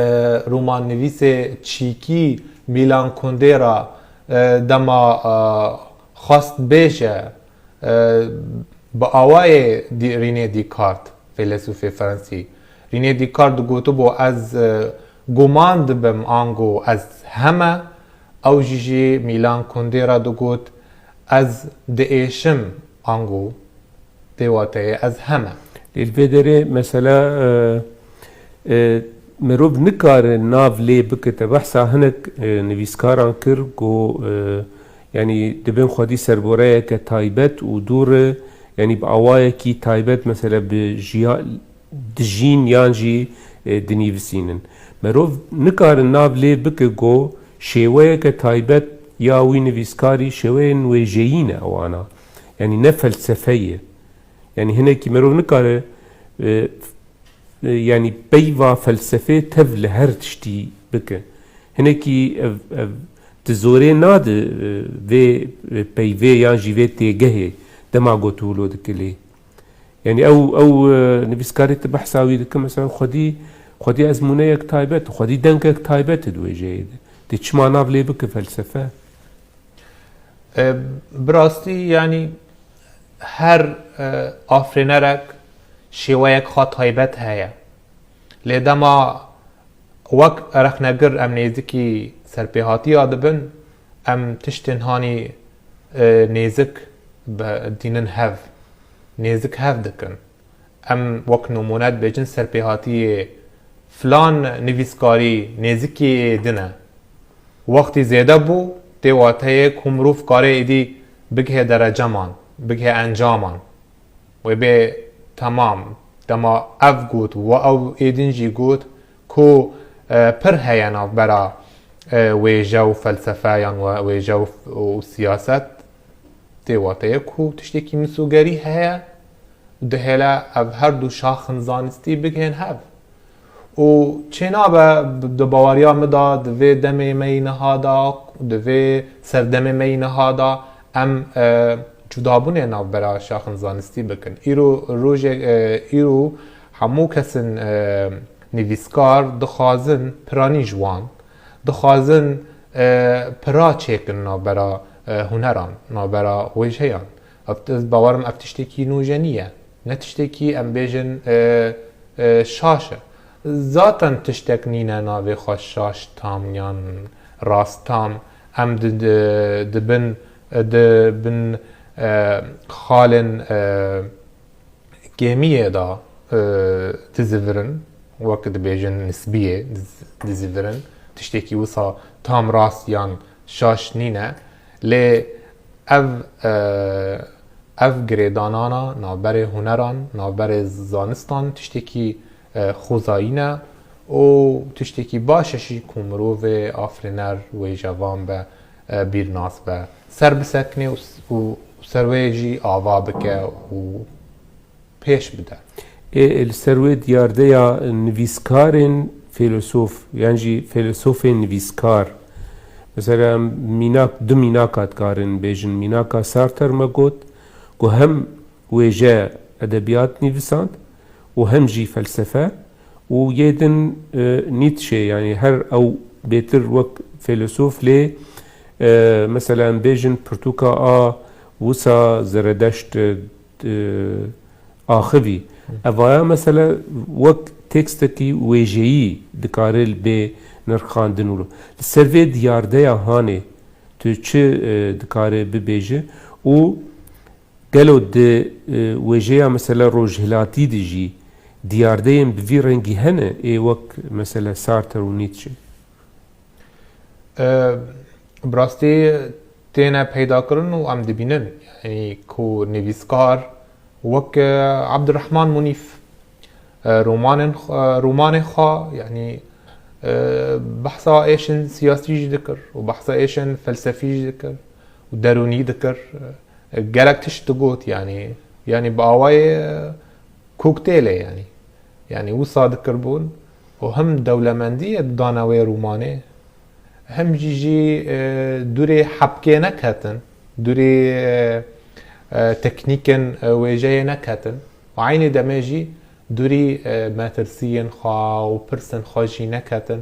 romannivîsê çîkî Milan Kundera, e, dema, e, xwest bêje, e, bi awayê Di-, René Descartes, feylesûfê fransî. René Descartes digotibû, ez, e, guman dibim ango ez heme, ew jî jî Milan Kundera digot, ez diêşim ango, dê wateyê ez heme. Lê li vê derê mesela, e, e, mirov nikare nav lê bike. Te behsa hinek, e, nivîskaran kir ku, e, yanî dibin xwedî serboreyeke taybet û dûr e, yanî bi awayekî taybet mesela bi jiya-, dijîn yan jî, e, dinivîsînin. Mirov nikare nav lê bike ku şêweyeke taybet ya wî nivîskarî şêweyên wêjeyî ne ewana. Yanî ne felsefe ye. Yanî hinekî mirov nikare, e, e, yanî peyva felsefê tev li her tiştî bike. Hinekî ev, ev di zorê nade, e, vê, e, peyvê yan jî vê têgehê dema ku tu wilo dike lê. Yanî ew, ew, e, nivîskarê tu behsa wî dike, mesela xwedî, xwedî ezmûneyek taybet, xwedî dengek taybet e di wêjeyê de. Dê çima nav lê bike felsefe? E, bi rastî, yanî her, e, afirînerek şêweyek xwe taybet heye. Lê dema wek rexnegir em nêzikî serpêhatiya dibin, em tiştên hanî, e, nêzik bi-, dînin hev, nêzik hev dikin. Em wek nimûne dibêjin serpêhatiyê filan nivîskarî nêzikî din e. Wextî zêde bû, tê wateyê ku mirov kare êdî bigihê dereceman, bigihê encaman. Wê bê temam. Dema ev got û ew êdin jî got ku, e, pir heye navbera, e, wêje û felsefe yan we-, wêje û, û siyaset. Tê wateyê ku tiştekî misogerî heye, dihêle ev her du şaxin zanistî bigihên hev. Û çênabe, di baweriya min de, di vê demê me yî niha de, di vê serdemê me yî niha de em, e, cudabûnê navbera şaxin zanistî bikin. Îro rojê, e, îro hemû kesin, e, nivîskar dixwazin piranî ji wan, dixwazin, e, pira çêkin navbera, e, huneran, navbera wêjeyan. Ev, ez bawerim ev tiştekî nûjenî ye. Ne tiştekî em bêjin, e, e, şaş e. Zaten tiştek nîne navê xwe şaş tam yan rast tam. Em di, di, di bin, di bin, e, xalên, e, kêmiyê de, e, dizivirin, wek dibêjin nisbiyê diz-, dizivirin. Tiştekî wisa tam rast yan şaş nîne. Lê ev, e, ev girêdanana navberê huneran, navberê zanistan tiştekî, e, xwezayî ne û tiştekî baş e jî ku mirovê afirîner wêjevan be, e, bîrnas be, ser bisekine û s-, û ser wê jî ava bike û pêş bide. Ê, li ser wê diyardeya nivîskarên feylesof, yan jî feylesofên nivîskar, mesela mînak, du mînaka dikarin bêjin. Mînaka Sartre me got ku hem wêje edebiyat nivîsand û hem jî felsefe û yê din, e, Nietzsche, yanî her ew bêtir wek feylesof lê, e, mesela em bêjin pirtûka a wisa Zeredeşt, e, e, axivî. Hı. Evaya mesela wek tekstekî wêjeyî dikare bê nirxandin û li ser vê diyardeya hanê tu çi, e, dikare bibêje û gelo di, e, wêjeya mesela rojhilatî de jî diyardeyên bi vî rengî hene ê wek mesela Sartre û Nietzsche? E, bi rastî têne peydakirin û em dibînin, yanî ku nivîskar wek, e, Abdurrahman Munîf, e, romanên xwe, romanê xwe, yanî, e, behsa êşên siyasî jî dikir û behsa êşên felsefî jî dikir û derûnî dikir. E, gelek tişt digot, yanî, yanî bi awayê, e, koktêlê, yanî. Yanî wisa dikirbûn û him dewlemendiyê didane wê romanê, him jî jî, e, dûrê hepkê neketin, dûrê, e, e, teknîkên, e, wêjeyê neketin û eynê demê jî dûrî, e, metirsiyên xwe û pirsên xwe jî neketin.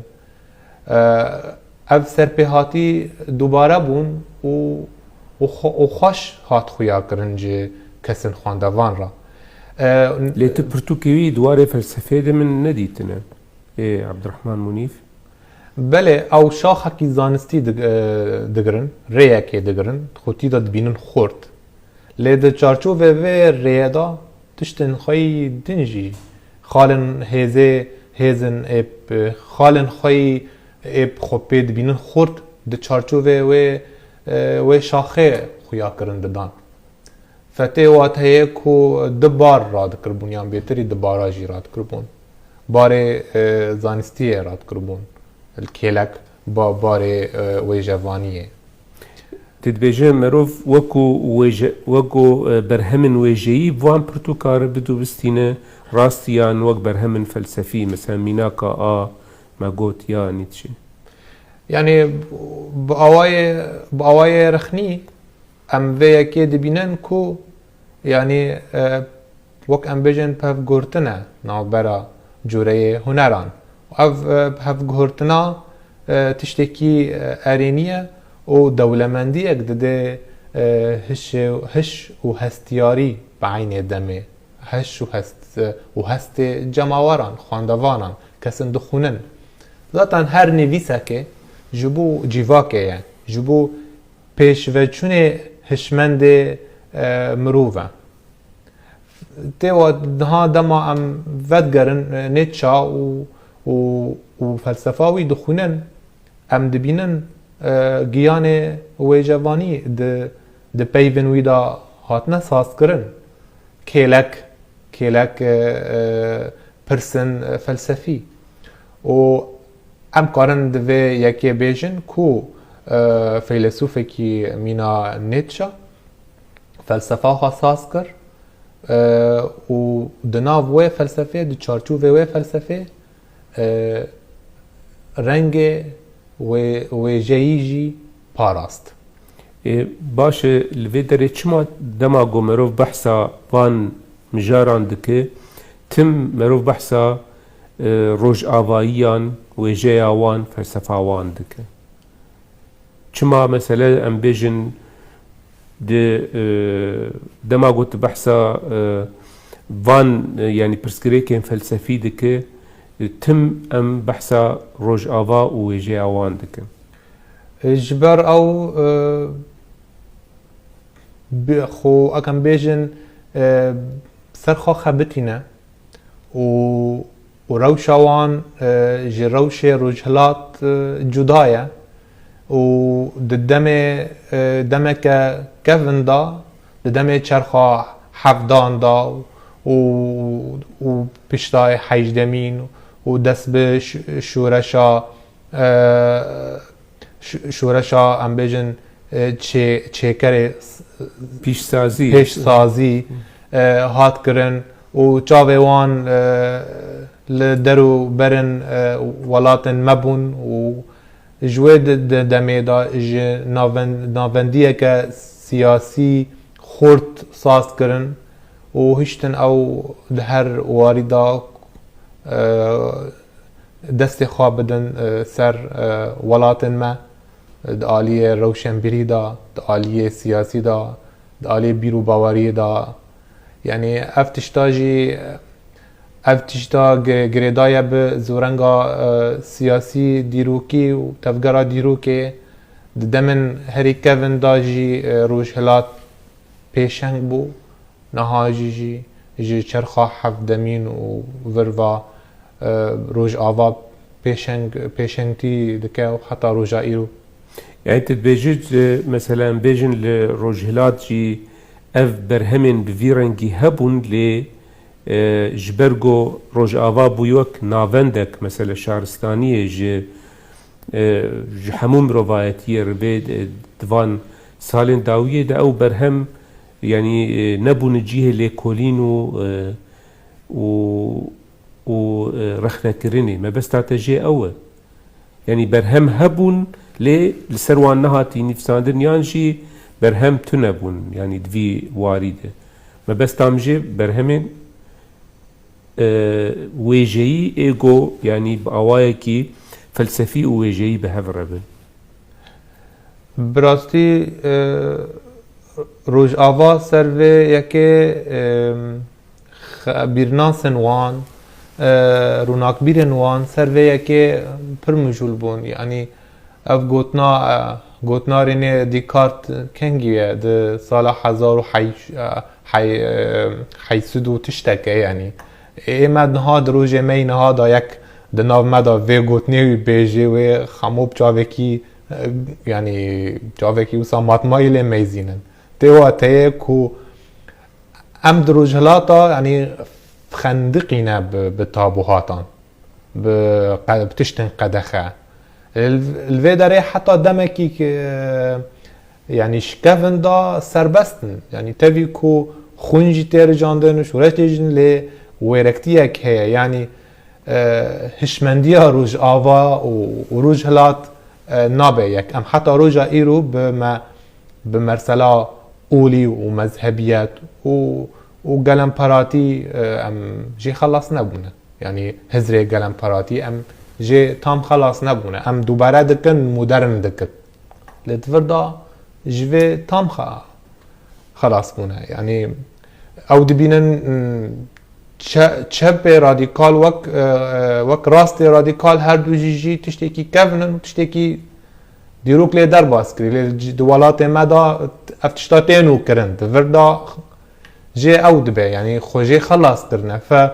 E, ev serpêhatî dubare bûn û, û xwe-, û xweş hat xuyakirin ji kesên xwendevan re. E, Lê tu pirtûkê wî di warê felsefê de min nedîtine. Ê Ebdirehman Munîf? Belê, ew şaxekî zanistî dig-, e, digirin, rêyekê digirin, xwetî de dibînin xurt. Lê di çarçovê vê rêyê de tiştên xwe yî din jî, xalên hêzê, hêzên ê bi, xalên xwe yî ê bi xwe pê dibînin xurt, di çarçovê wê, e, wê şaxê xuyakirin didan. Fetê wat heye ku du bar radikiribûn, yan bêtirî du bara jî radikiribûn. Barê, e, zanistiyê radikiribûn. Li kêlek ba-, barê, e, wêjevaniyê. Tu dibêje merov wekû wêje-, wekû, e, berhemên wêjeyî van pirtûka re bidubistîne, rastiyan wek berhemên felsefî, mesela mînaka a me got ya Nietzsche. Yanî bi awayê, bi awayê rexnî, em vê yekê dibînin ku, yanî, e, wek em bêjin pevguhirtine navbera cureyê huneran. Ev, e, pevguhirtina, e, tiştekî, e, erênî ye û dewlemendiyek dide, e, hişê-, hiş û hestiyarî bi eynê demê. Hiş û hest, e, û hestê cemaweran, xwendevanan, kesên dixwînin. Zaten her nivîsekê ji bo cîvakê ye, ji bo pêşveçûnê hişmendê, e, mirov e. Tê wa niha dema em vedigerin, e, Nietzsche û, û, û felsefa wî dixwînin, em dibînin, e, giyanê wêjevanî di, di peyvên wî de hatine sazkirin. Kêlek, kêlek, e, e, pirsên, e, felsefî. Û em karin di vê yekê bêjin ku, e, feylesûfekî mîna Nietzsche felsefa xwe saz kir, e, û di nav wê felsefê, di çarçovê wê felsefê, e, rengê wê-, wêjeyî jî parast. Ê, baş e, li vê derê çima dema ku merov behsa van mijaran dike, tim merov behsa, e, rojavayiyan, wêjeya wan, felsefa wan dike? Çima, mesele, em bêjin, di, e, dema ku tu behsa, e, van, e, yanî pirsgirêkên felsefî dike, e, tim em behsa rojava û wêjeya wan dikin? E, ji ber ew, e, bi xwe, ekem bêjin, e, ser xwe xebitîne û, û rewşa wan, e, ji rewşê rojhilat, e, cuda ye û di demê, e, demeke kevin de, di demê çerxa hevdan de û, û piştayê hejdemîn û dest bi ş-, şoreşa, e, ş-, şoreşa, em bêjin, e, çê-, çêkerê s-, Pîşsazî. Pêşsazî, e, hat kirin û çavê wan, e, li der û berin, e, welatên me bûn û ji wê di, di demê de ji naven-, navendiyeke siyasî xurt saz kirin û hiştin ew di her warî de, e, destê xwe bidin, e, ser, e, welatên me, e, di aliyê rewşenbîrî de, di aliyê siyasî de, di aliyê bîr û baweriyê de. Yanî ev tişta jî, ev tişta gi-, girêdaye bi zorenga, e, siyasî dîrokî û tevgera dîrokê. Di demên herî kevin de jî, e, rojhilat pêşeng bû. Niha jî jî ji çerxa hevdemîn û vir ve, e, Rojava pêşeng-, pêşengtî dike û heta roja îro. Yani tu dibêjî, e, mesela em bêjin li Rojhilat jî ev berhemên bi vî rengî hebûn, lê, e, ji ber ku Rojava bû wek navendek, mesela şaristaniyê ji, e, ji hemû mirovayetiyê re bê, e, di van salên dawiyê de ew berhem, yanî, e, nebûne cihê lêkolîn û, e, û, û, e, rexnekirinê. Mebesta te jê ew e. Yanî berhem hebûn, lê li ser wan nehatî nivîsandin, yan jî Berhem tune bûn, yanî di vî warî de. Mebesta min jê berhemên, e, wêjeyî ê go, yanî bi awayekî felsefî û wêjeyî bi hev re bin. Bi rastî, e, Rojava ser vê yekê, e, xe-, bîrnasên wan, e, rûnakbîrên wan ser vê yekê pir mijûl bûn. Yanî ev gotina, e, gotina rênê Descartes kengî ye? Di sala hezar û heyş-, e, hey-, e, heyşt sed û tiştekê, yanî ê me niha di rojê me yî niha de yek di nav me de vê gotinê wî bêjê, wê xemop çavekî, e, yanî çavekî wisa matmayî lê meyzînin. Tê wateyê ku em di rojhilata, yanî xendiqîne bi, bi tabuhatan, bi qe-, bi tiştên qedexe. Li, li vê derê heta demekî, e, yanî şikevin da serbest in. Yanî tevî ku xwîn jî tê rijandin û şoreş tê jin, lê wêrektiyek heye. Yanî, e, hişmendiya Rojava û, û Rojhilat, e, nabe yek. Em heta roja îro bi me, bi mersela olî û mezhebiyet û, û gelemperatî, e, em jê xelas nebûne. Yanî hizrê gelemperatî em jê tam xelas nebûne. Em dubare dikin, modern dikin. Lê di vir de ji vê tam xe-, xelas bûne. Yanî ew dibînin, m, çe-, çepê radîkal wek, e, e, wek rastê radîkal her du jî, jî tiştekî kevin in û tiştekî dîrok lê derbas kirî. Lê di welatê me de ev tişta tê nûkirin. Di vir de jê ew dibe, yanî xwe jê xelas kirine. Fe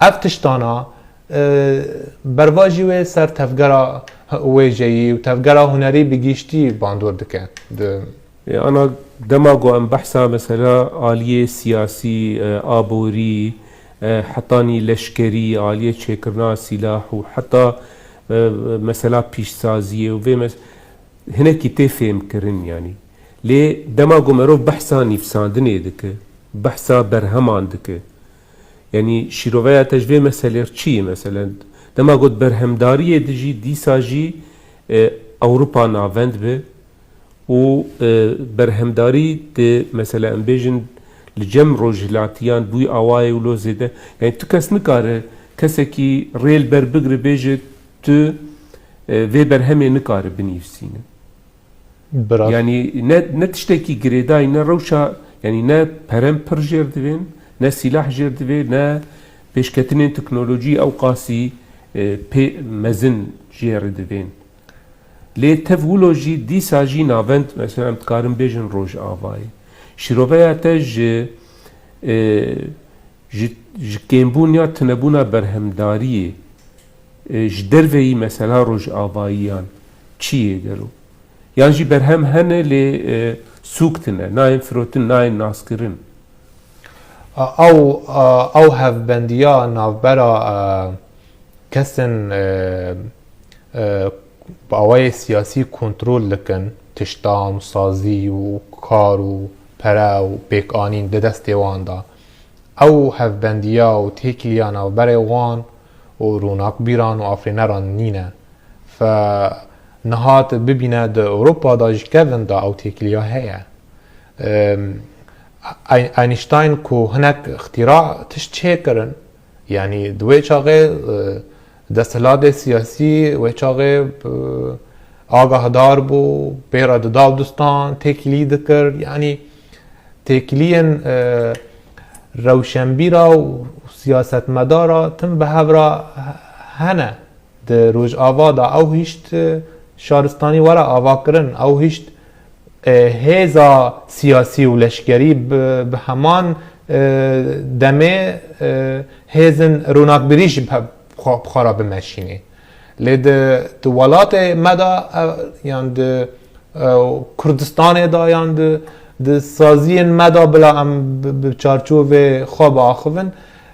ev tiştana, e, bervajî wê ser tevgera wêjeyî û tevgera hunerî bi giştî bandor dike. Di Ê, ana, dema ku em behsa mesela aliyê siyasî, e, aborî, e, hetanî leşkerî, aliyê çêkirina sîlah û heta, e, mesela pîşsaziyê û vê mes-, hinekî tê fêmkirin, yanî. Lê dema ku merov behsa nîvsandinê dike, behsa berheman dike, yanî şîroveya te ji vê meselê re çi ye? Mesela, dema ku berhemdariyê dijî, dîsa jî, e, Ewropa navend be, û, e, berhemdarî di, mesela, em bêjin, li cem rojhilatiyan bûyî awayê wilo zêde, yanî tu kes nikare kesekî rê li ber bigire bêje tu, e, vê berhemê nikare binivîsîne. Bi rast. Yanî ne, ne tiştekî girêdayî, ne rewşa, yanî ne perem pir jêr divên, ne sîlah jêr divê, ne pêşketinên teknolojî ew qasî, e, pê mezin jê re divên. Lê tev wilo jî dîsa jî navend, mesela em dikarin bêjin Rojavayê. Şîroveya te ji, e, ji, ji kêmbûn ya tunebûna berhemdariyê, e, ji derveyî mesela Rojavayiyan çi ye gelo? Yan jî berhem hene lê, e, sûk tine, nayên firotin, nayên naskirin. A, ew, a, ew hevbendiya navbera, a, kesên, e, e, bi awayê siyasî kontrol dikin, tiştan, sazî û kar û pere û pêkanîn di destê wan de. Ew hevbendiya û têkiliya navberê wan û rûnakbîran û afirîneran nîne. Fe niha tu bibîne di Ewropa de jî kevin de ew têkiliya heye. Em, Ein-, Einstein ku hinek îxtîra tişt çêkirin, yanî di wê çaxê, e, desthilatê siyasî wê çaxê, e, agahdar bû, pê re dida û distan têkilî dikir. Yanî têkiliyên, e, rewşenbîra û siyasetmedara tim bi hev re hene. Di Rojava de ew hişt, e, şaristanî were avakirin, ew hişt, e, hêza siyasî û leşkerî bi, bi heman, e, demê, e, hêzên rûnakbirî jî bi xwe, bi xwe re bimeşînê. Lê di, di welatê me de, e, yan di, e, Kurdistanê de, yan di, di saziyên me de bila em bi, bi çarçovê xwe biaxivin,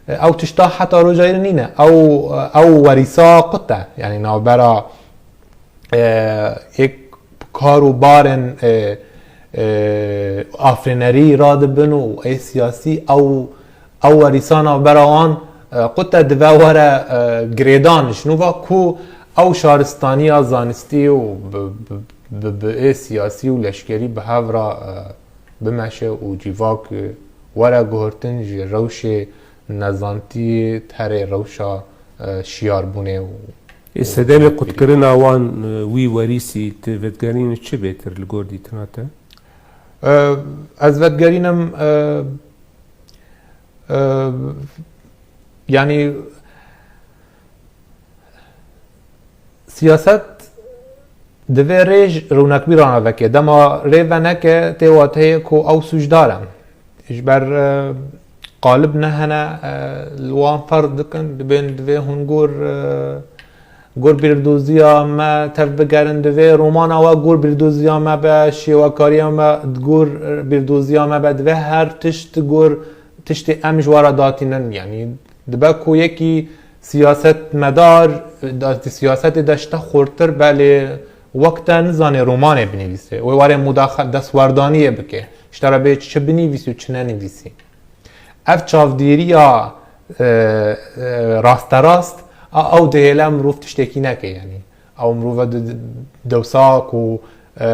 e, ew tişta heta roja îro nîne. Ew, ew werîsa qut e. Yanî navbera, e, yek kar û barên, e, e, afirînerî radibin û ê siyasî ew, ew werîsa navbera wan, e, qut e, dive were, e, girêdan. Ji nû ve ku ew şaristaniya zanistî û bi, bi, bi, bi ê siyasî û leşkerî bi hev re, e, bimeşe û cîvak, e, were guhurtin ji rewşê nezantiyê terê rewşa, e, şiyarbûnê û Ê sedemê qutkirina wan, e, wî werîsî, ti vedigerînî çi bêtir li gor dîtina te? E, ez vedigerînim, e, e, yanî siyaset divê rê ji rûnakbîran re veke. Dema rê veneke, tê wateyê ku ew sûcdar in. Ji ber, e, qalib ne hene, e, li wan ferz dikin, dibên divê hûn gor, e, gor bîrdoziya me tev bigerin, divê romana we gor bîrdoziya me be, şêwekariya me gor bîrdoziya me be, divê her tişt gor tiştê em ji we re datînin. Yanî dibe ku yekî siyasetmedar, da-, di siyasetê de ji te xurtir be, lê wek te nizane romanê binivîse, wê warê mudaxe-, destwerdaniyê bike, ji te re bê çi binivîsî û çi nenivîsî. Ev çavdêriya, e, e, rasterast, a, ew dihêle mirov tiştekî neke, yanî. Ew mirove di, di, dewsa ku, e,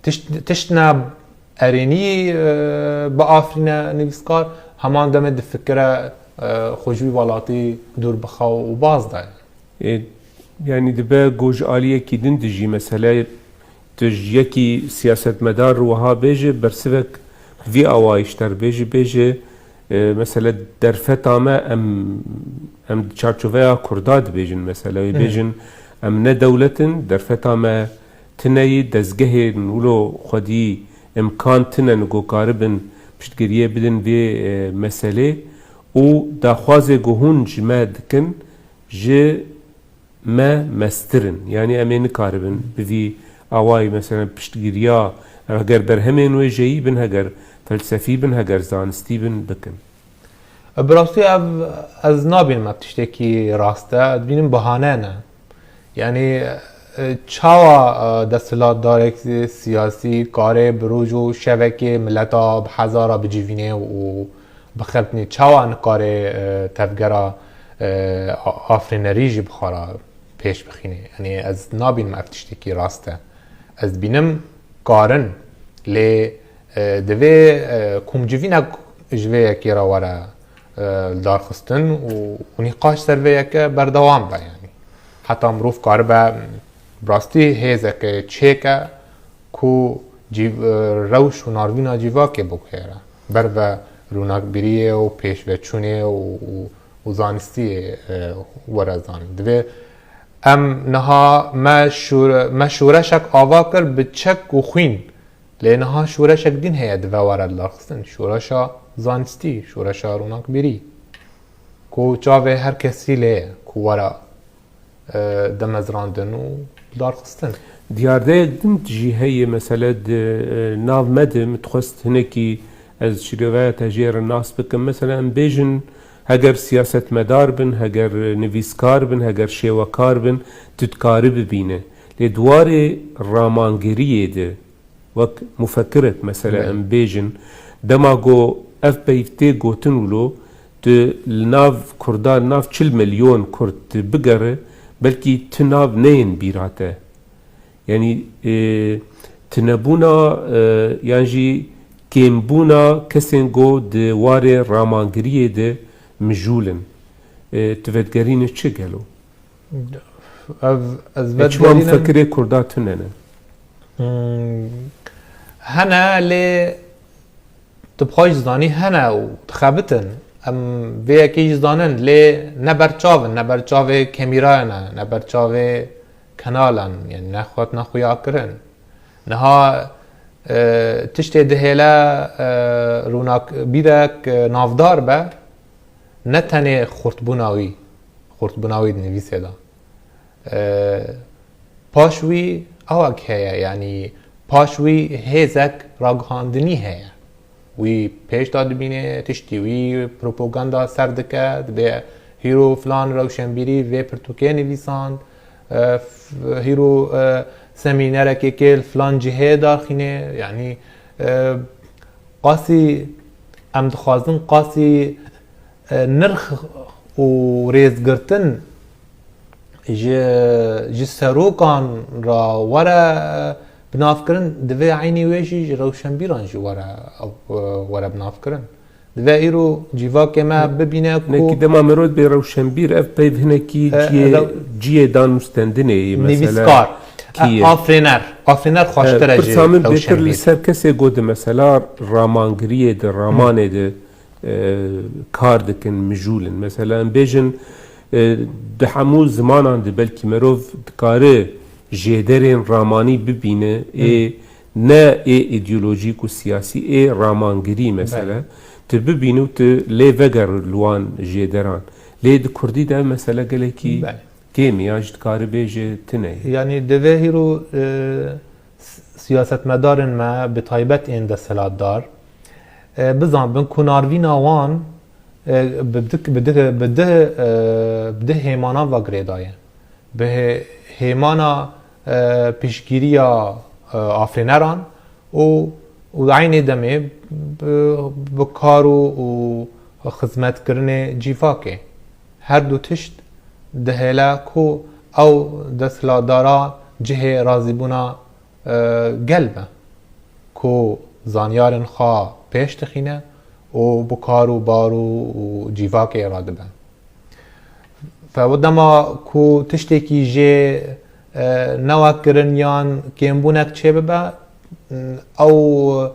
tişt, tişt ne erênî, e, biafirîne nivîskar, heman demê difikire, e, xwe ji wî welatî dûr bixe û baz de. Ê, yanî dibe ku ji aliyekî din de jî mesele tu ji yekî siyasetmedar wiha bêje, bersivek vî awayî ji te re bêje, bêje, e, mesele derfeta me em, em di çarçoveya Kurda dibêjin mesele, wê Hı. bêjin em ne dewlet in, derfeta me tune yî, dezgehên wilo xwedî imkan tune ni ku karibin piştgiriyê bidin vê, e, meselê û daxwazê ku hûn ji me dikin, ji me mestir in. Yanî em ê nikaribin bi vî awayî, meselen, piştgiriya, heger berhemên wêjeyî bin, heger felsefî bin, heger zanistî bin, bikin. Bi rastî ev, ez nabînim ev tiştekî rast e, ez dibînim bahane ne. Yanî, e, çawa, e, desthilatdarek siyasî karê bi roj û şevekê mileta bi hezara bicivîne û bixebitîne? Çawa nikarê, e, tevgera, e, a-, afirînerî jî bi xwe re pêş bixîne? Yanî ez nabînim ev tiştekî rast e. Ez dibînim karin, lê, e, divê, e, komcivînek ji vê yekê re were, e, lidarxistin û, û nîqaş ser vê yeke berdewam be, yanî. Heta mirov karibe, bi rastî hêzeke çêke ku cîv-, e, rewş û narvîna cîvakê biguhere. Ber ve rûnakbîriyê û pêşveçûnê û, û, û zanistiyê, e, were zanîn. Divê em niha me şûre-, me şoreşek ava kir bi çek û xwîn. Lê niha şoreşek din heye divê were lidarxistin. Şoreşa zanistî, şoreşa rûnakbîrî. Ku çavê her kesî lê ye, ku were, e, demezrandin û lidarxistin. Diyardeyek din jî heye, mesele di, e, nav me de, min dixwest hinekî ez şîroveya te jê re nas bikim. Mesela em bêjin, heger siyasetmedar bin, heger nivîskar bin, heger şêwekar bin, tu dikarî bibîne. Lê di warê ramangiriyê de, wek mufekirek, mesela, Belê. em bêjin, dema ku ev peyv tê gotin wilo, tu li nav Kurda, li nav çil milyon Kurd tu bigere, belkî tu nav neyên bîra te. Yanî, e, tunebûna, e, yan jî kêmbûna kesên ku di warê ramangiriyê de mijûl in. E, tu vedigerîne çi gelo? Ev, ez E, çima vedigerînim. mufekirê Kurda tune ne? Hmm, hene, lê tu bi xwe jî zanî hene û dixebitin. Em vê yekê jî zanin, lê ne ber çav in, ne ber çavê kemîrayan e, ne ber çavê kenalan, yani ne xwe, ne xuya kirin. Niha, e, tiştê dihêle, e, rûnakbîrek, e, navdar be, ne tenê xurtbûna wî, xurtbûna wî di nivîsê de. E, paş wî ewek heye, yanî paş wî hêzek ragihandinî heye. Wî pêş de dibîne, tiştî wî propaganda ser dike, dibê hîro filan rewşenbîrî vê pirtûkê nivîsand, e, f-, hîro, e, semînerekê kê li filan cihê daxîne, yanî, e, qasî em dixwazin qasî, e, nirx û rêzgirtin ji, ji serokan re were binavkirin, divê eynî wê jî ji rewşenbîran jî were, were binavkirin. Divê îro cîvakê me bibîne ku Hinekî dema mirov bê rewşenbîr, ev peyv hinekî E, ciyê, rew- ciyê danûstendinê ye, mesela. Nivîskar, kî e, ye? Afrêner, afrêner xweştir e ji Pirsa min bêtir li rewşenbîr. Ser kesê got, di mesela ramangiriyê de, ramanê de, e, kar dikin, mijûl in. Mesela, em bêjin, e, di hemû zimanan de belkî mirov dikare jêderên ramanî bibîne, ê ne ê îdeolojîk û siyasî, ê ramangirî mesela. Belê. Tu bibînî û tu lê vegerî li wan jêderan. Lê di kurdî de ev mesele gelekî Belê. Kêm e, yan jî dikare bêje tune ye. Yanî divê hîro, e, s-, siyasetmedarên me, bi taybet ên desthilatdar, e, bizanbin ku narvîna wan, e, bi di, bi di, bi di, e, bi di hêmanan ve girêdaye. Bi hê-, hêmana, e, piştgiriya, e, afrêneran û, û eynê demê bi, bi kar û, û xizmetkirinê cîvakê. Her du tişt dihêle ku ew desthilatdara cihê razîbûna, e, gel be, ku zanyarên xwe pêş dixîne û bi kar û bar û, û cîvakê radibe. Fe dema ku tiştekî jê, e, newe kirin yan kêmbûnek çêbibe, ew,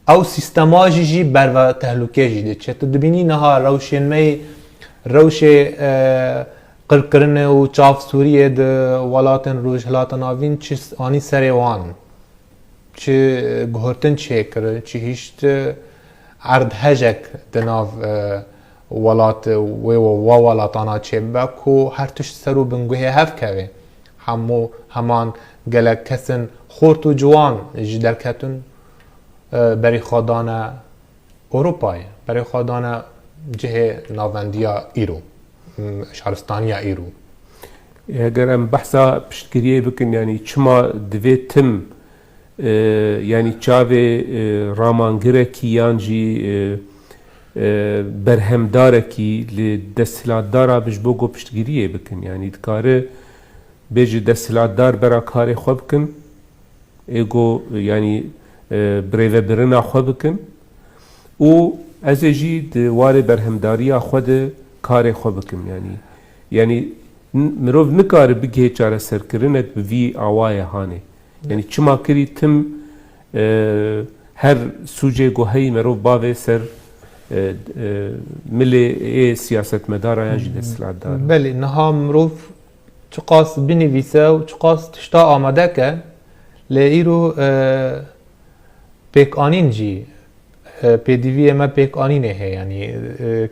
ew sîstema jî jî berve tehlûkê jî diçe. Tu dibînî niha rewşên me yê, rewşê, e, qirkirinê û çavsûriyê di welatên Rojhilata Navîn çi anî serê wan. Çi guhertin çêkirin, çi hişt erdhejek di nav, e, welat, wê we, wa welatana çêbibe ku her tişt ser û binguhê hev keve. Hemû, heman gelek kesên xort û ciwan jî derketin, e, berî xwe dane Ewropayê, berê xwe dane cihê navendiya îro, m, şaristaniya îro. Eger em behsa piştgiriyê bikin, yanî çima divê tim, e, yanî çavê, e, ramangirekî yan jî, e, e, berhemdarekî li desthilatdara bi ji bo ku piştgiriyê bikin, yanî dikare bêje desthilatdar bera karê xwe bikin, ê ku, yanî, e, birêvebirina xwe bikin û ez ê jî di warê berhemdariya xwe de karê xwe bikim, yanî, yanî n-, mirov nikare bigihê çareserkirinek bi vî awayê hanê. Yanî çima kirî tim, e, her sûcê ku heyî mirov bavê ser, e, e, milê ê siyasetmedara yan jî desthilatdara. Belê, niha mirov çiqas binivîse û çiqas tişta amade ke, lê îro, e, pêkanîn jî, e, pêdiviyê me pêkanînê heye, yanî, e,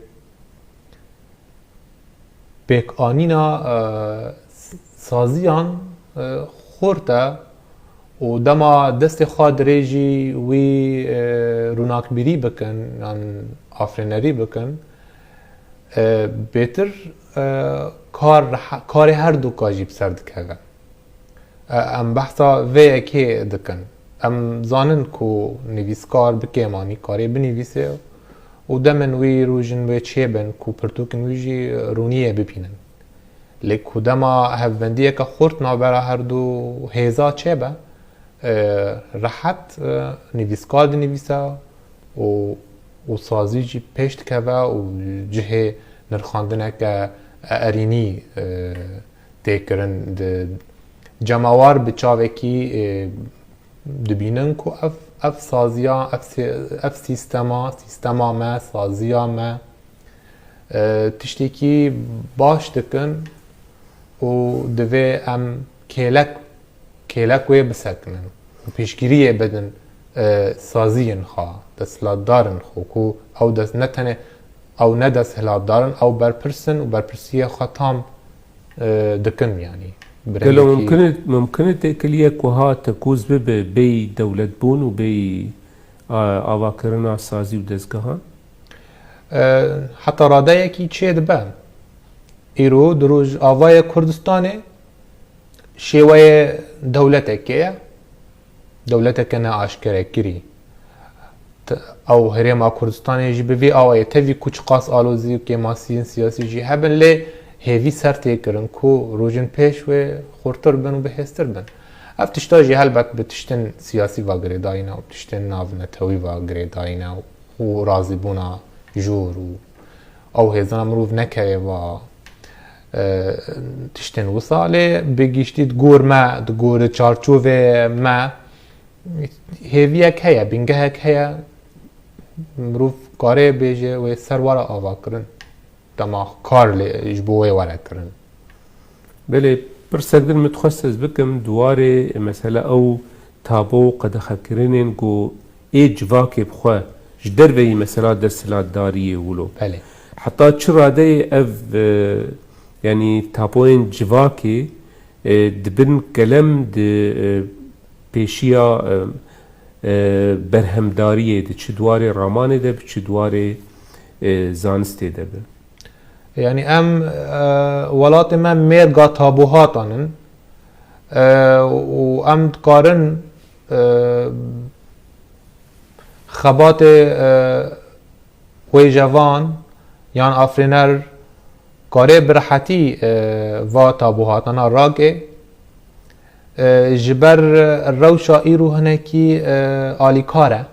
pêkanîna, e, s-, saziyan, e, xurt e û dema destê xwe dirêjî wî, e, rûnakbîrî bikin yan afrênerî bikin, e, bêtir, e, kar reha-, karê her du ka jî bi ser dikeve. E, em behsa vê yekê dikin. Em zanin ku nivîskar bi kêmanî karê binivîse û demên wî rûjin wê çêbin ku pirtûkên wî jî rûniyê bibînin. Lê ku dema hevbendiyeke xurt navbera her du hêza çêbe, e, rehet, e, nivîskar dinivîse û, û sazî jî pêş dikeve û cihê nirxandineke erînî, e, tê kirin. Di cemawar bi çavekî, e, dibînin ku ev, ev saziya, ev sê-, ev sîstema, sîstema me, saziya me, e, tiştekî baş dikin û divê em kêlek, kêlek wê bisekinin û piştgiriyê bidin, e, saziyên xwe, desthilatdarên xwe ku ew dest, ne tenê ew ne desthilatdar in, ew berpirs in û berpirsiyê xwe tam, e, dikin, yanî. Gelo birevekî mumkin e, mumkin e têkiliyek wiha tekûz bibe bêyî dewletbûn û bêyî, a, avakirina sazî û dezgehan? E, heta radeyekî çêdibe. Îro di Rojavayê Kurdistanê şêweyê dewletekê ye. Dewleteke neaşkerekirî. T-, ew herêma Kurdistanê jî bi vî awayê, tevî ku çiqas alozî û kêmasiyên siyasî jî hebin, lê hêvî ser tê kirin ku rojên pêş wê xurtir bin û bihêztir bin. Ev tişta jî helbet bi tiştên siyasî ve girêdayî ne û tiştên navnetewî ve girêdayî ne û razîbûna jor û ew hêzana mirov nekeve va, e, tiştên wisa. Lê bi giştî di gor me, di gor çarçovê me, hêviyek heye, bingehek heye, mirov kare bêje wê ser were avakirin. Dema kar lê ji bo wê were kirin. Belê, pirsek din min dixwest ez bikim, di warê mesela ew tabo û qedexekirinên ku ê civakê bi xwe ji derveyî mesela desthilatdariyê wilo. Belê. Heta çi radeyê ev, e, yanî taboyên civakê, e, dibin kelem di, e, pêşiya, e, e, berhemdariyê de, çi di warê ramanê de bi, çi di warê, e, zanistê de bi. Yanî em, e, welatê me mêrga tabuhatan in, e, û em dikarin, e, xebatê, e, wêjevan yan afirîner kare bi rehetî, e, va tabuhatana rake, e, ji ber rewşa îro hinekî, e, alîkar e.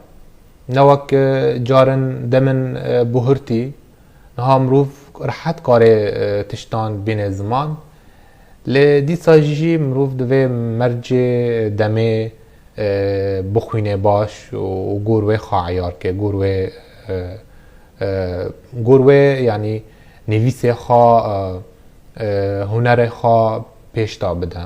Ne wek, e, carin demên, e, buhurtî, niha mirov rehet kare, e, tiştan bîne ziman. Lê dîsa jî mirov divê mercê demê, e, bixwîne baş û, û gor wê xwe eyar ke, gor wê, e, e, gor wê, yanî nivîsê xwe, e, e, hunerê xwe pêş de bide.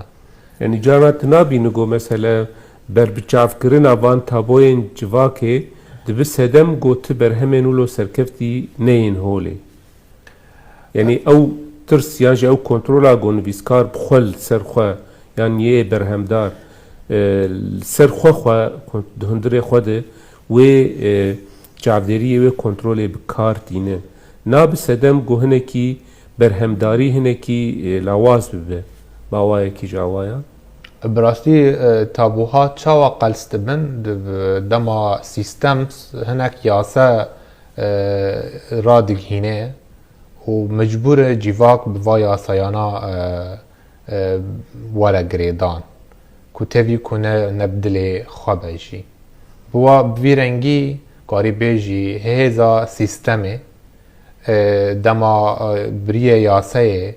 Yanî carna tu nabînî ku mesele berbiçavkirina van taboyên civakê dibi sedem ku ti berhemên wilo serkeftî neyên holê. Yanî ew tirs yan jî ew kontrola ku nivîskar bi xwe li ser xwe yan yê berhemdar, e, li ser xwe xwe kon-, di hundirê xwe de wê, e, çavdêriyê wê kontrolê bi kar tîne. Na bi sedem ku hinekî berhemdarî hinekî, e, lawaz bibe. Bi awayekî ji awayan. Bi rastî, e, tabuhat çawa qels dibin? Di, dema sîstem hinek yase, e, radighîne û mecbûr e civak bi va yasayana, e, e, were girêdan, ku tevî ku ne, ne bi dilê xwe be jî. Bi wa, bi vî rengî karî bêjî hêza sîstemê, e, dema, e, biriyê yaseyê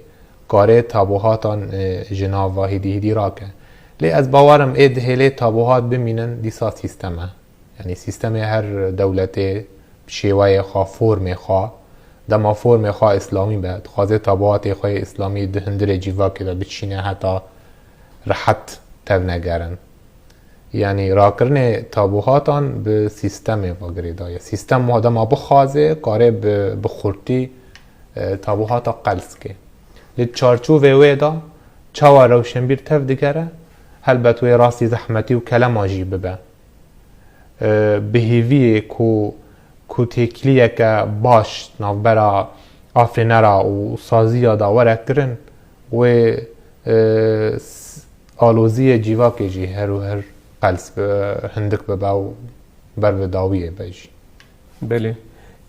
karê tabuhatan, e, ji nav va hêdî hêdî rake. Lê ez bawer im ê di hêlê tabuhat bimînin dîsa sîstem e. Yanî sîstemê her dewletê bi şêweyê xwe, formê xwe, dema formê xwe îslamî be, dixwaze tabuhatê xwe yê îslamî di hundirê cîvakê de biçîne heta rehet tevnegerin. Yanî rakirinê tabuhatan bi sîstemê ve girêdayî ye. Sîstem wa dema bixwaze, kare bi, bi xurtî, e, tabuhata qels ke. Li çarçovê wê de çawa rewşenbîr tev digere, helbet wê rastî zehmetî û kelema jî bibe. E, bi hêviyê ku, ku têkiliyeke baş navbera afirînera û saziya de were kirin, wê, e, s-, aloziyê cîvakê jî her û her qels bi, hindik bibe û ber bi dawiyê be jî. Belê.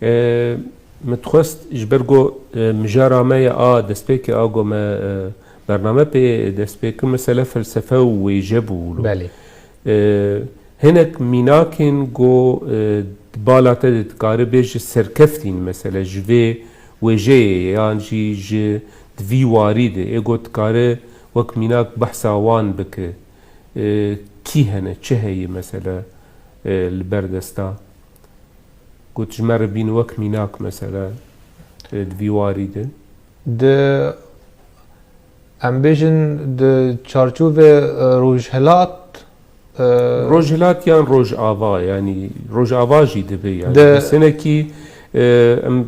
E, min dixwest ji ber ku, e, mijara me ye a destpêkê a ku me, e, bername pê dest pê kir, mesele felsefe û wêje bû wilo. Belê. E, hinek mînakên ku, e, di bala te de dikare bê ji serkeftîn, mesele ji vê wêjeyê yan jî ji di vî warî de ê ku dikare wek mînak behsa wan bike. E, kî hene, çi heye mesele, e, li ber desta? Got ji me re bîn wek mînak mesele, e, di vî warî de. Di, em bêjin di çarçovê, e, Rojhilat, e, Rojhilat yan Rojava, yanî Rojava jî dibe yanî. Di- Biz hinekî, e, em,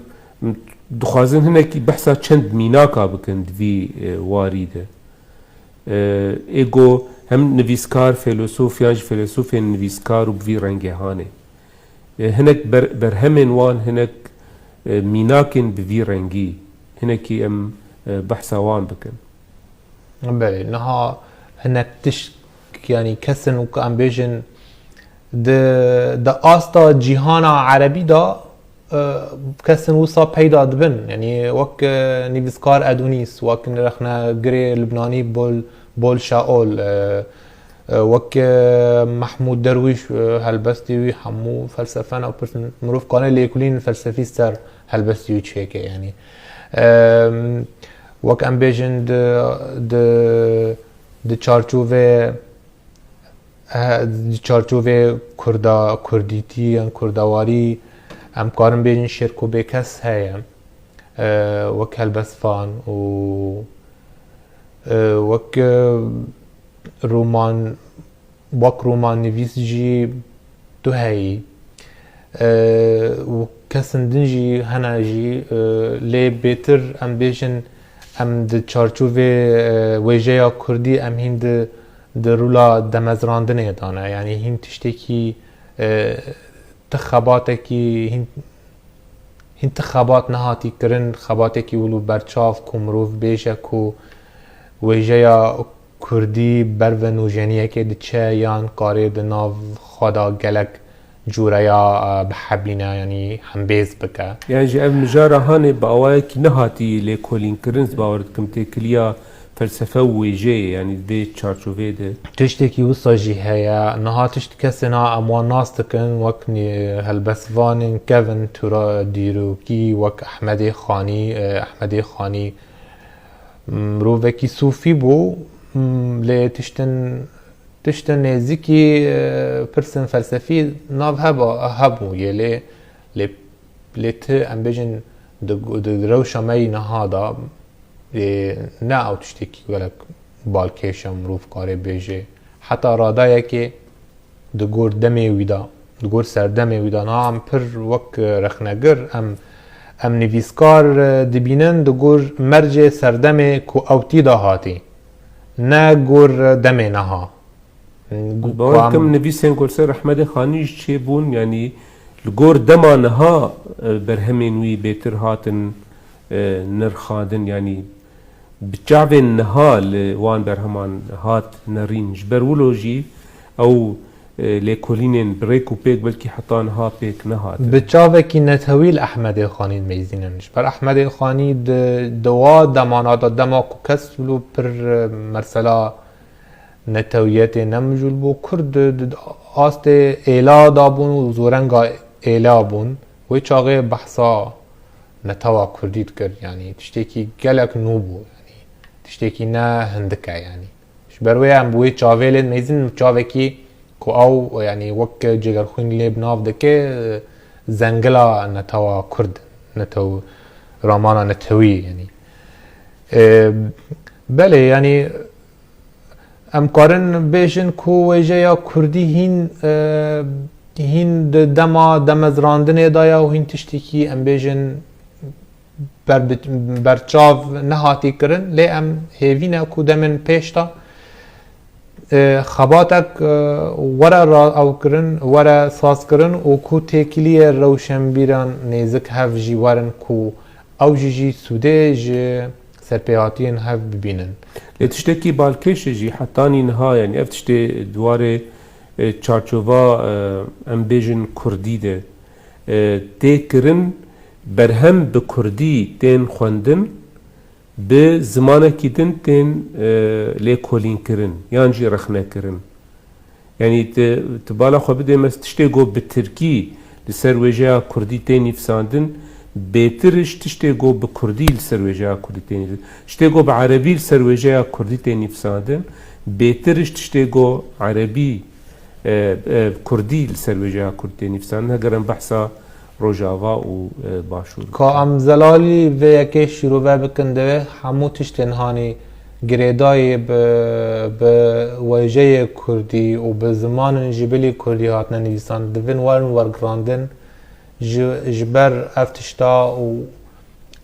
em dixwazin hinekî behsa çend mînaka bikin di vî, e, warî de. E, ê ku hem nivîskar, feylesof yan jî feylesofên nivîskar û bi vî rengê hanê. E, hinek ber-, berhemên wan, hinek, e, mînakên bi vî rengî, hinekî em, e, behsa wan bikin. Belê, niha hinek tişt, yanî kesin û ku em bêjin di, di asta cîhana erebî de e, kesên wisa peyda dibin. Yanî wek, e, nivîskar Edonîs, wek rexnegirê Libnanî Bol, Bol Şaol, e, e, wek, e, Mehmûd Derwîş, e, helbestê wî hemû felsefe ne, pirs mirov kane lêkolîn felsefî ser helbestê wî çêke. Yanî, e, wek em bêjin di, di, di çarçovê Di çarçovê Kurda, Kurdîtî yan Kurdawarî, em karin bêjin Şêrko Bêkes heye, e, wek helbestvan û, e, wek, e, roman, wek romannivîs jî tu heyî. E, û kesên din jî hene jî, e, lê bêtir em bêjin, em di çarçovê, e, wêjeya Kurdî em hîn di di rûla demezrandinê de ne. Yanî hîn tiştekî, e, ti xebatekî, hîn, hîn ti xebat nehatî kirin, xebatekî wilo berçav ku mirov bêje ku wêjeya Kurdî ber ve nûjeniyekê diçe yan karê di nav xwe de gelek cûreya, e, bihebîne, yanî hembêz bike. Yan jî ev mijara hanê bi awayekî nehatî lêkolînkirin, ez bawer dikim têkiliya felsefe û wêjeyê, yanî di vê çarçoveyê de. Tiştekî wisa jî heye. Niha tişt kesên a em wan nas dikin, wek nî-, helbestvanên kevin tura dîrokî, wek Ehmedê Xanî, e, Ehmedê Xanî mirovekî sûfî bû, m, lê tiştin, tiştin nêzîkî, e, pirsên felsefî nav heba, hebû yê lê, lê, lê ti em bêjin di, di rewşa me yî niha de, e, ne ew tiştekî gelek balkêş e mirov karê bêje. Heta radayekê di gor demê wî de, di gor serdemê wî de, niha em pir wek rexnegir, em, em nivîskar, e, dibînin di gor mercê serdemê ku ew tî de hatî, ne gor demê niha. Gu-, Bawer ku em dikim nivîsên ku li ser Ehmedê Xanî jî çêbûn, yanî li gor dema niha, e, berhemên wî bêtir hatin, e, nirxandin, yanî bi çavên niha li wan berheman hat nerîn. Ji ber wilo jî ew, e, lêkolînên bi rêk û pêk belkî heta niha pêk nehatin. Bi çavekî netewî li Ehmedê Xanî dimeyzînin. Ji ber Ehmedê Xanî di, di wa demana de, dema ku kes wilo pir, e, mesela netewiyetê nemijûl bû. Kurd di, di astê êla da bûn û zorenga êla bûn. Wê çaxê behsa netewa Kurdî dikir. Yanî tiştekî gelek nû bû. Yanî tiştekî ne hindik e yanî. Ji ber wê em bi wê çavê lê dimeyzin, çavekî ku ew, yanî wek Cegerxwîn lê bi nav dike, zengila netewa Kurd, netew-, ramana netewî, yanî. E, belê, yanî em karin bêjin ku wêjeya Kurdî hîn, e, hîn di dema demezrandinê de ya û hîn tiştekî, em bêjin, ber-, berçav nehatî kirin, lê em hêvî ne ku demên pêş de, e, xebatek, e, were ra-, ew kirin, were saz kirin û ku têkiliyê rewşenbîran nêzik hev jî werin ku ew jî jî sûdê ji serpêhatiyên hev bibînin. Lê tiştekî balkêş e jî hetanî niha, yanî ev tiştê di warê, e, çarçova, e, em bêjin Kurdî de, e, tê kirin, berhem bi Kurdî tên xwendin, bi zimanekî din tên, e, lêkolînkirin yan jî rexnekirin. Yanî ti, ti bala xwe bidê me, tiştê ku bi tirkî li ser wêjeya Kurdî tê nivîsandin, bêtir ji tiştê ku bi Kurdî li ser wêjeya Kurdî tê nivîsandin. Tiştê ku bi Erebî li ser wêjeya Kurdî tê nivîsandin, bêtir ji tiştê ku Erebî, e, e, Kurdî li ser wêjeya Kurdî tê nivîsandin. Heger em behsa Rojava û, e, Başûr bikin. Ka em zelalî vê yekê şîrove bikin, divê hemû tiştên hanî girêdayî bi, bi wêjeyê Kurdî û bi zimanên ji bilî Kurdî hatine nivîsandin, divin werin wergirandin. Ji, ji ber ev tişta û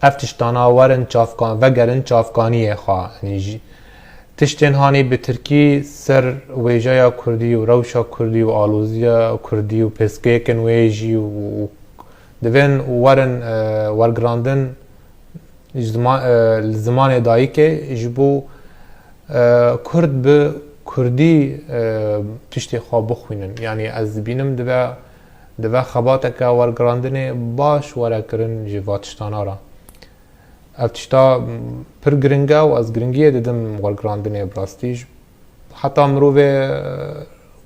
ev tiştana werin çavkan-, vegerin çavkaniyê xwe. Yanî jî tiştên hanî bi tirkî ser wêjeya Kurdî û rewşa Kurdî û aloziya Kurdî û pirsgirêkên wê jî û, û divên werin, e, wergirandin ji zima-, e, li zimanê dayikê ji bo, e, Kurd bi Kurdî, e, tiştê xwe bixwînin. Yanî ez dibînim dibe Divê xebateke wergirandinê baş were kirin ji va tiştana re. Ev tişta pir giring e û ez giringiyê didim wergirandinê bi rastî. Heta mirovê, e,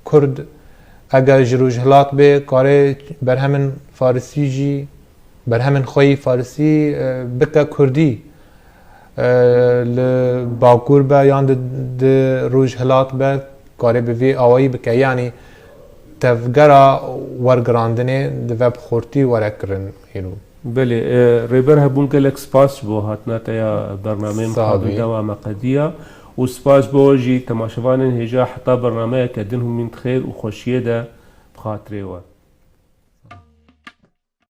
Kurd eger ji Rojhilat bê, karê berhemên Farisî jî, berhemên xwe yî Farisî, e, bike Kurdî. E, li Bakur be yan di, di Rojhilat be, karê bi vî awayî bike. Yanî tevgera wergirandinê divê bi xurtî were kirin îro. Belê, e, Rêber Hebûn, gelek spas ji bo hatina te ya bernameyê Sax bî. Mixabin Dewa me qediya û spas ji bo we jî temaşevanên hêja heta bernameyeke din hûn mîn di xêr û xweşiyê de bi xatirê we.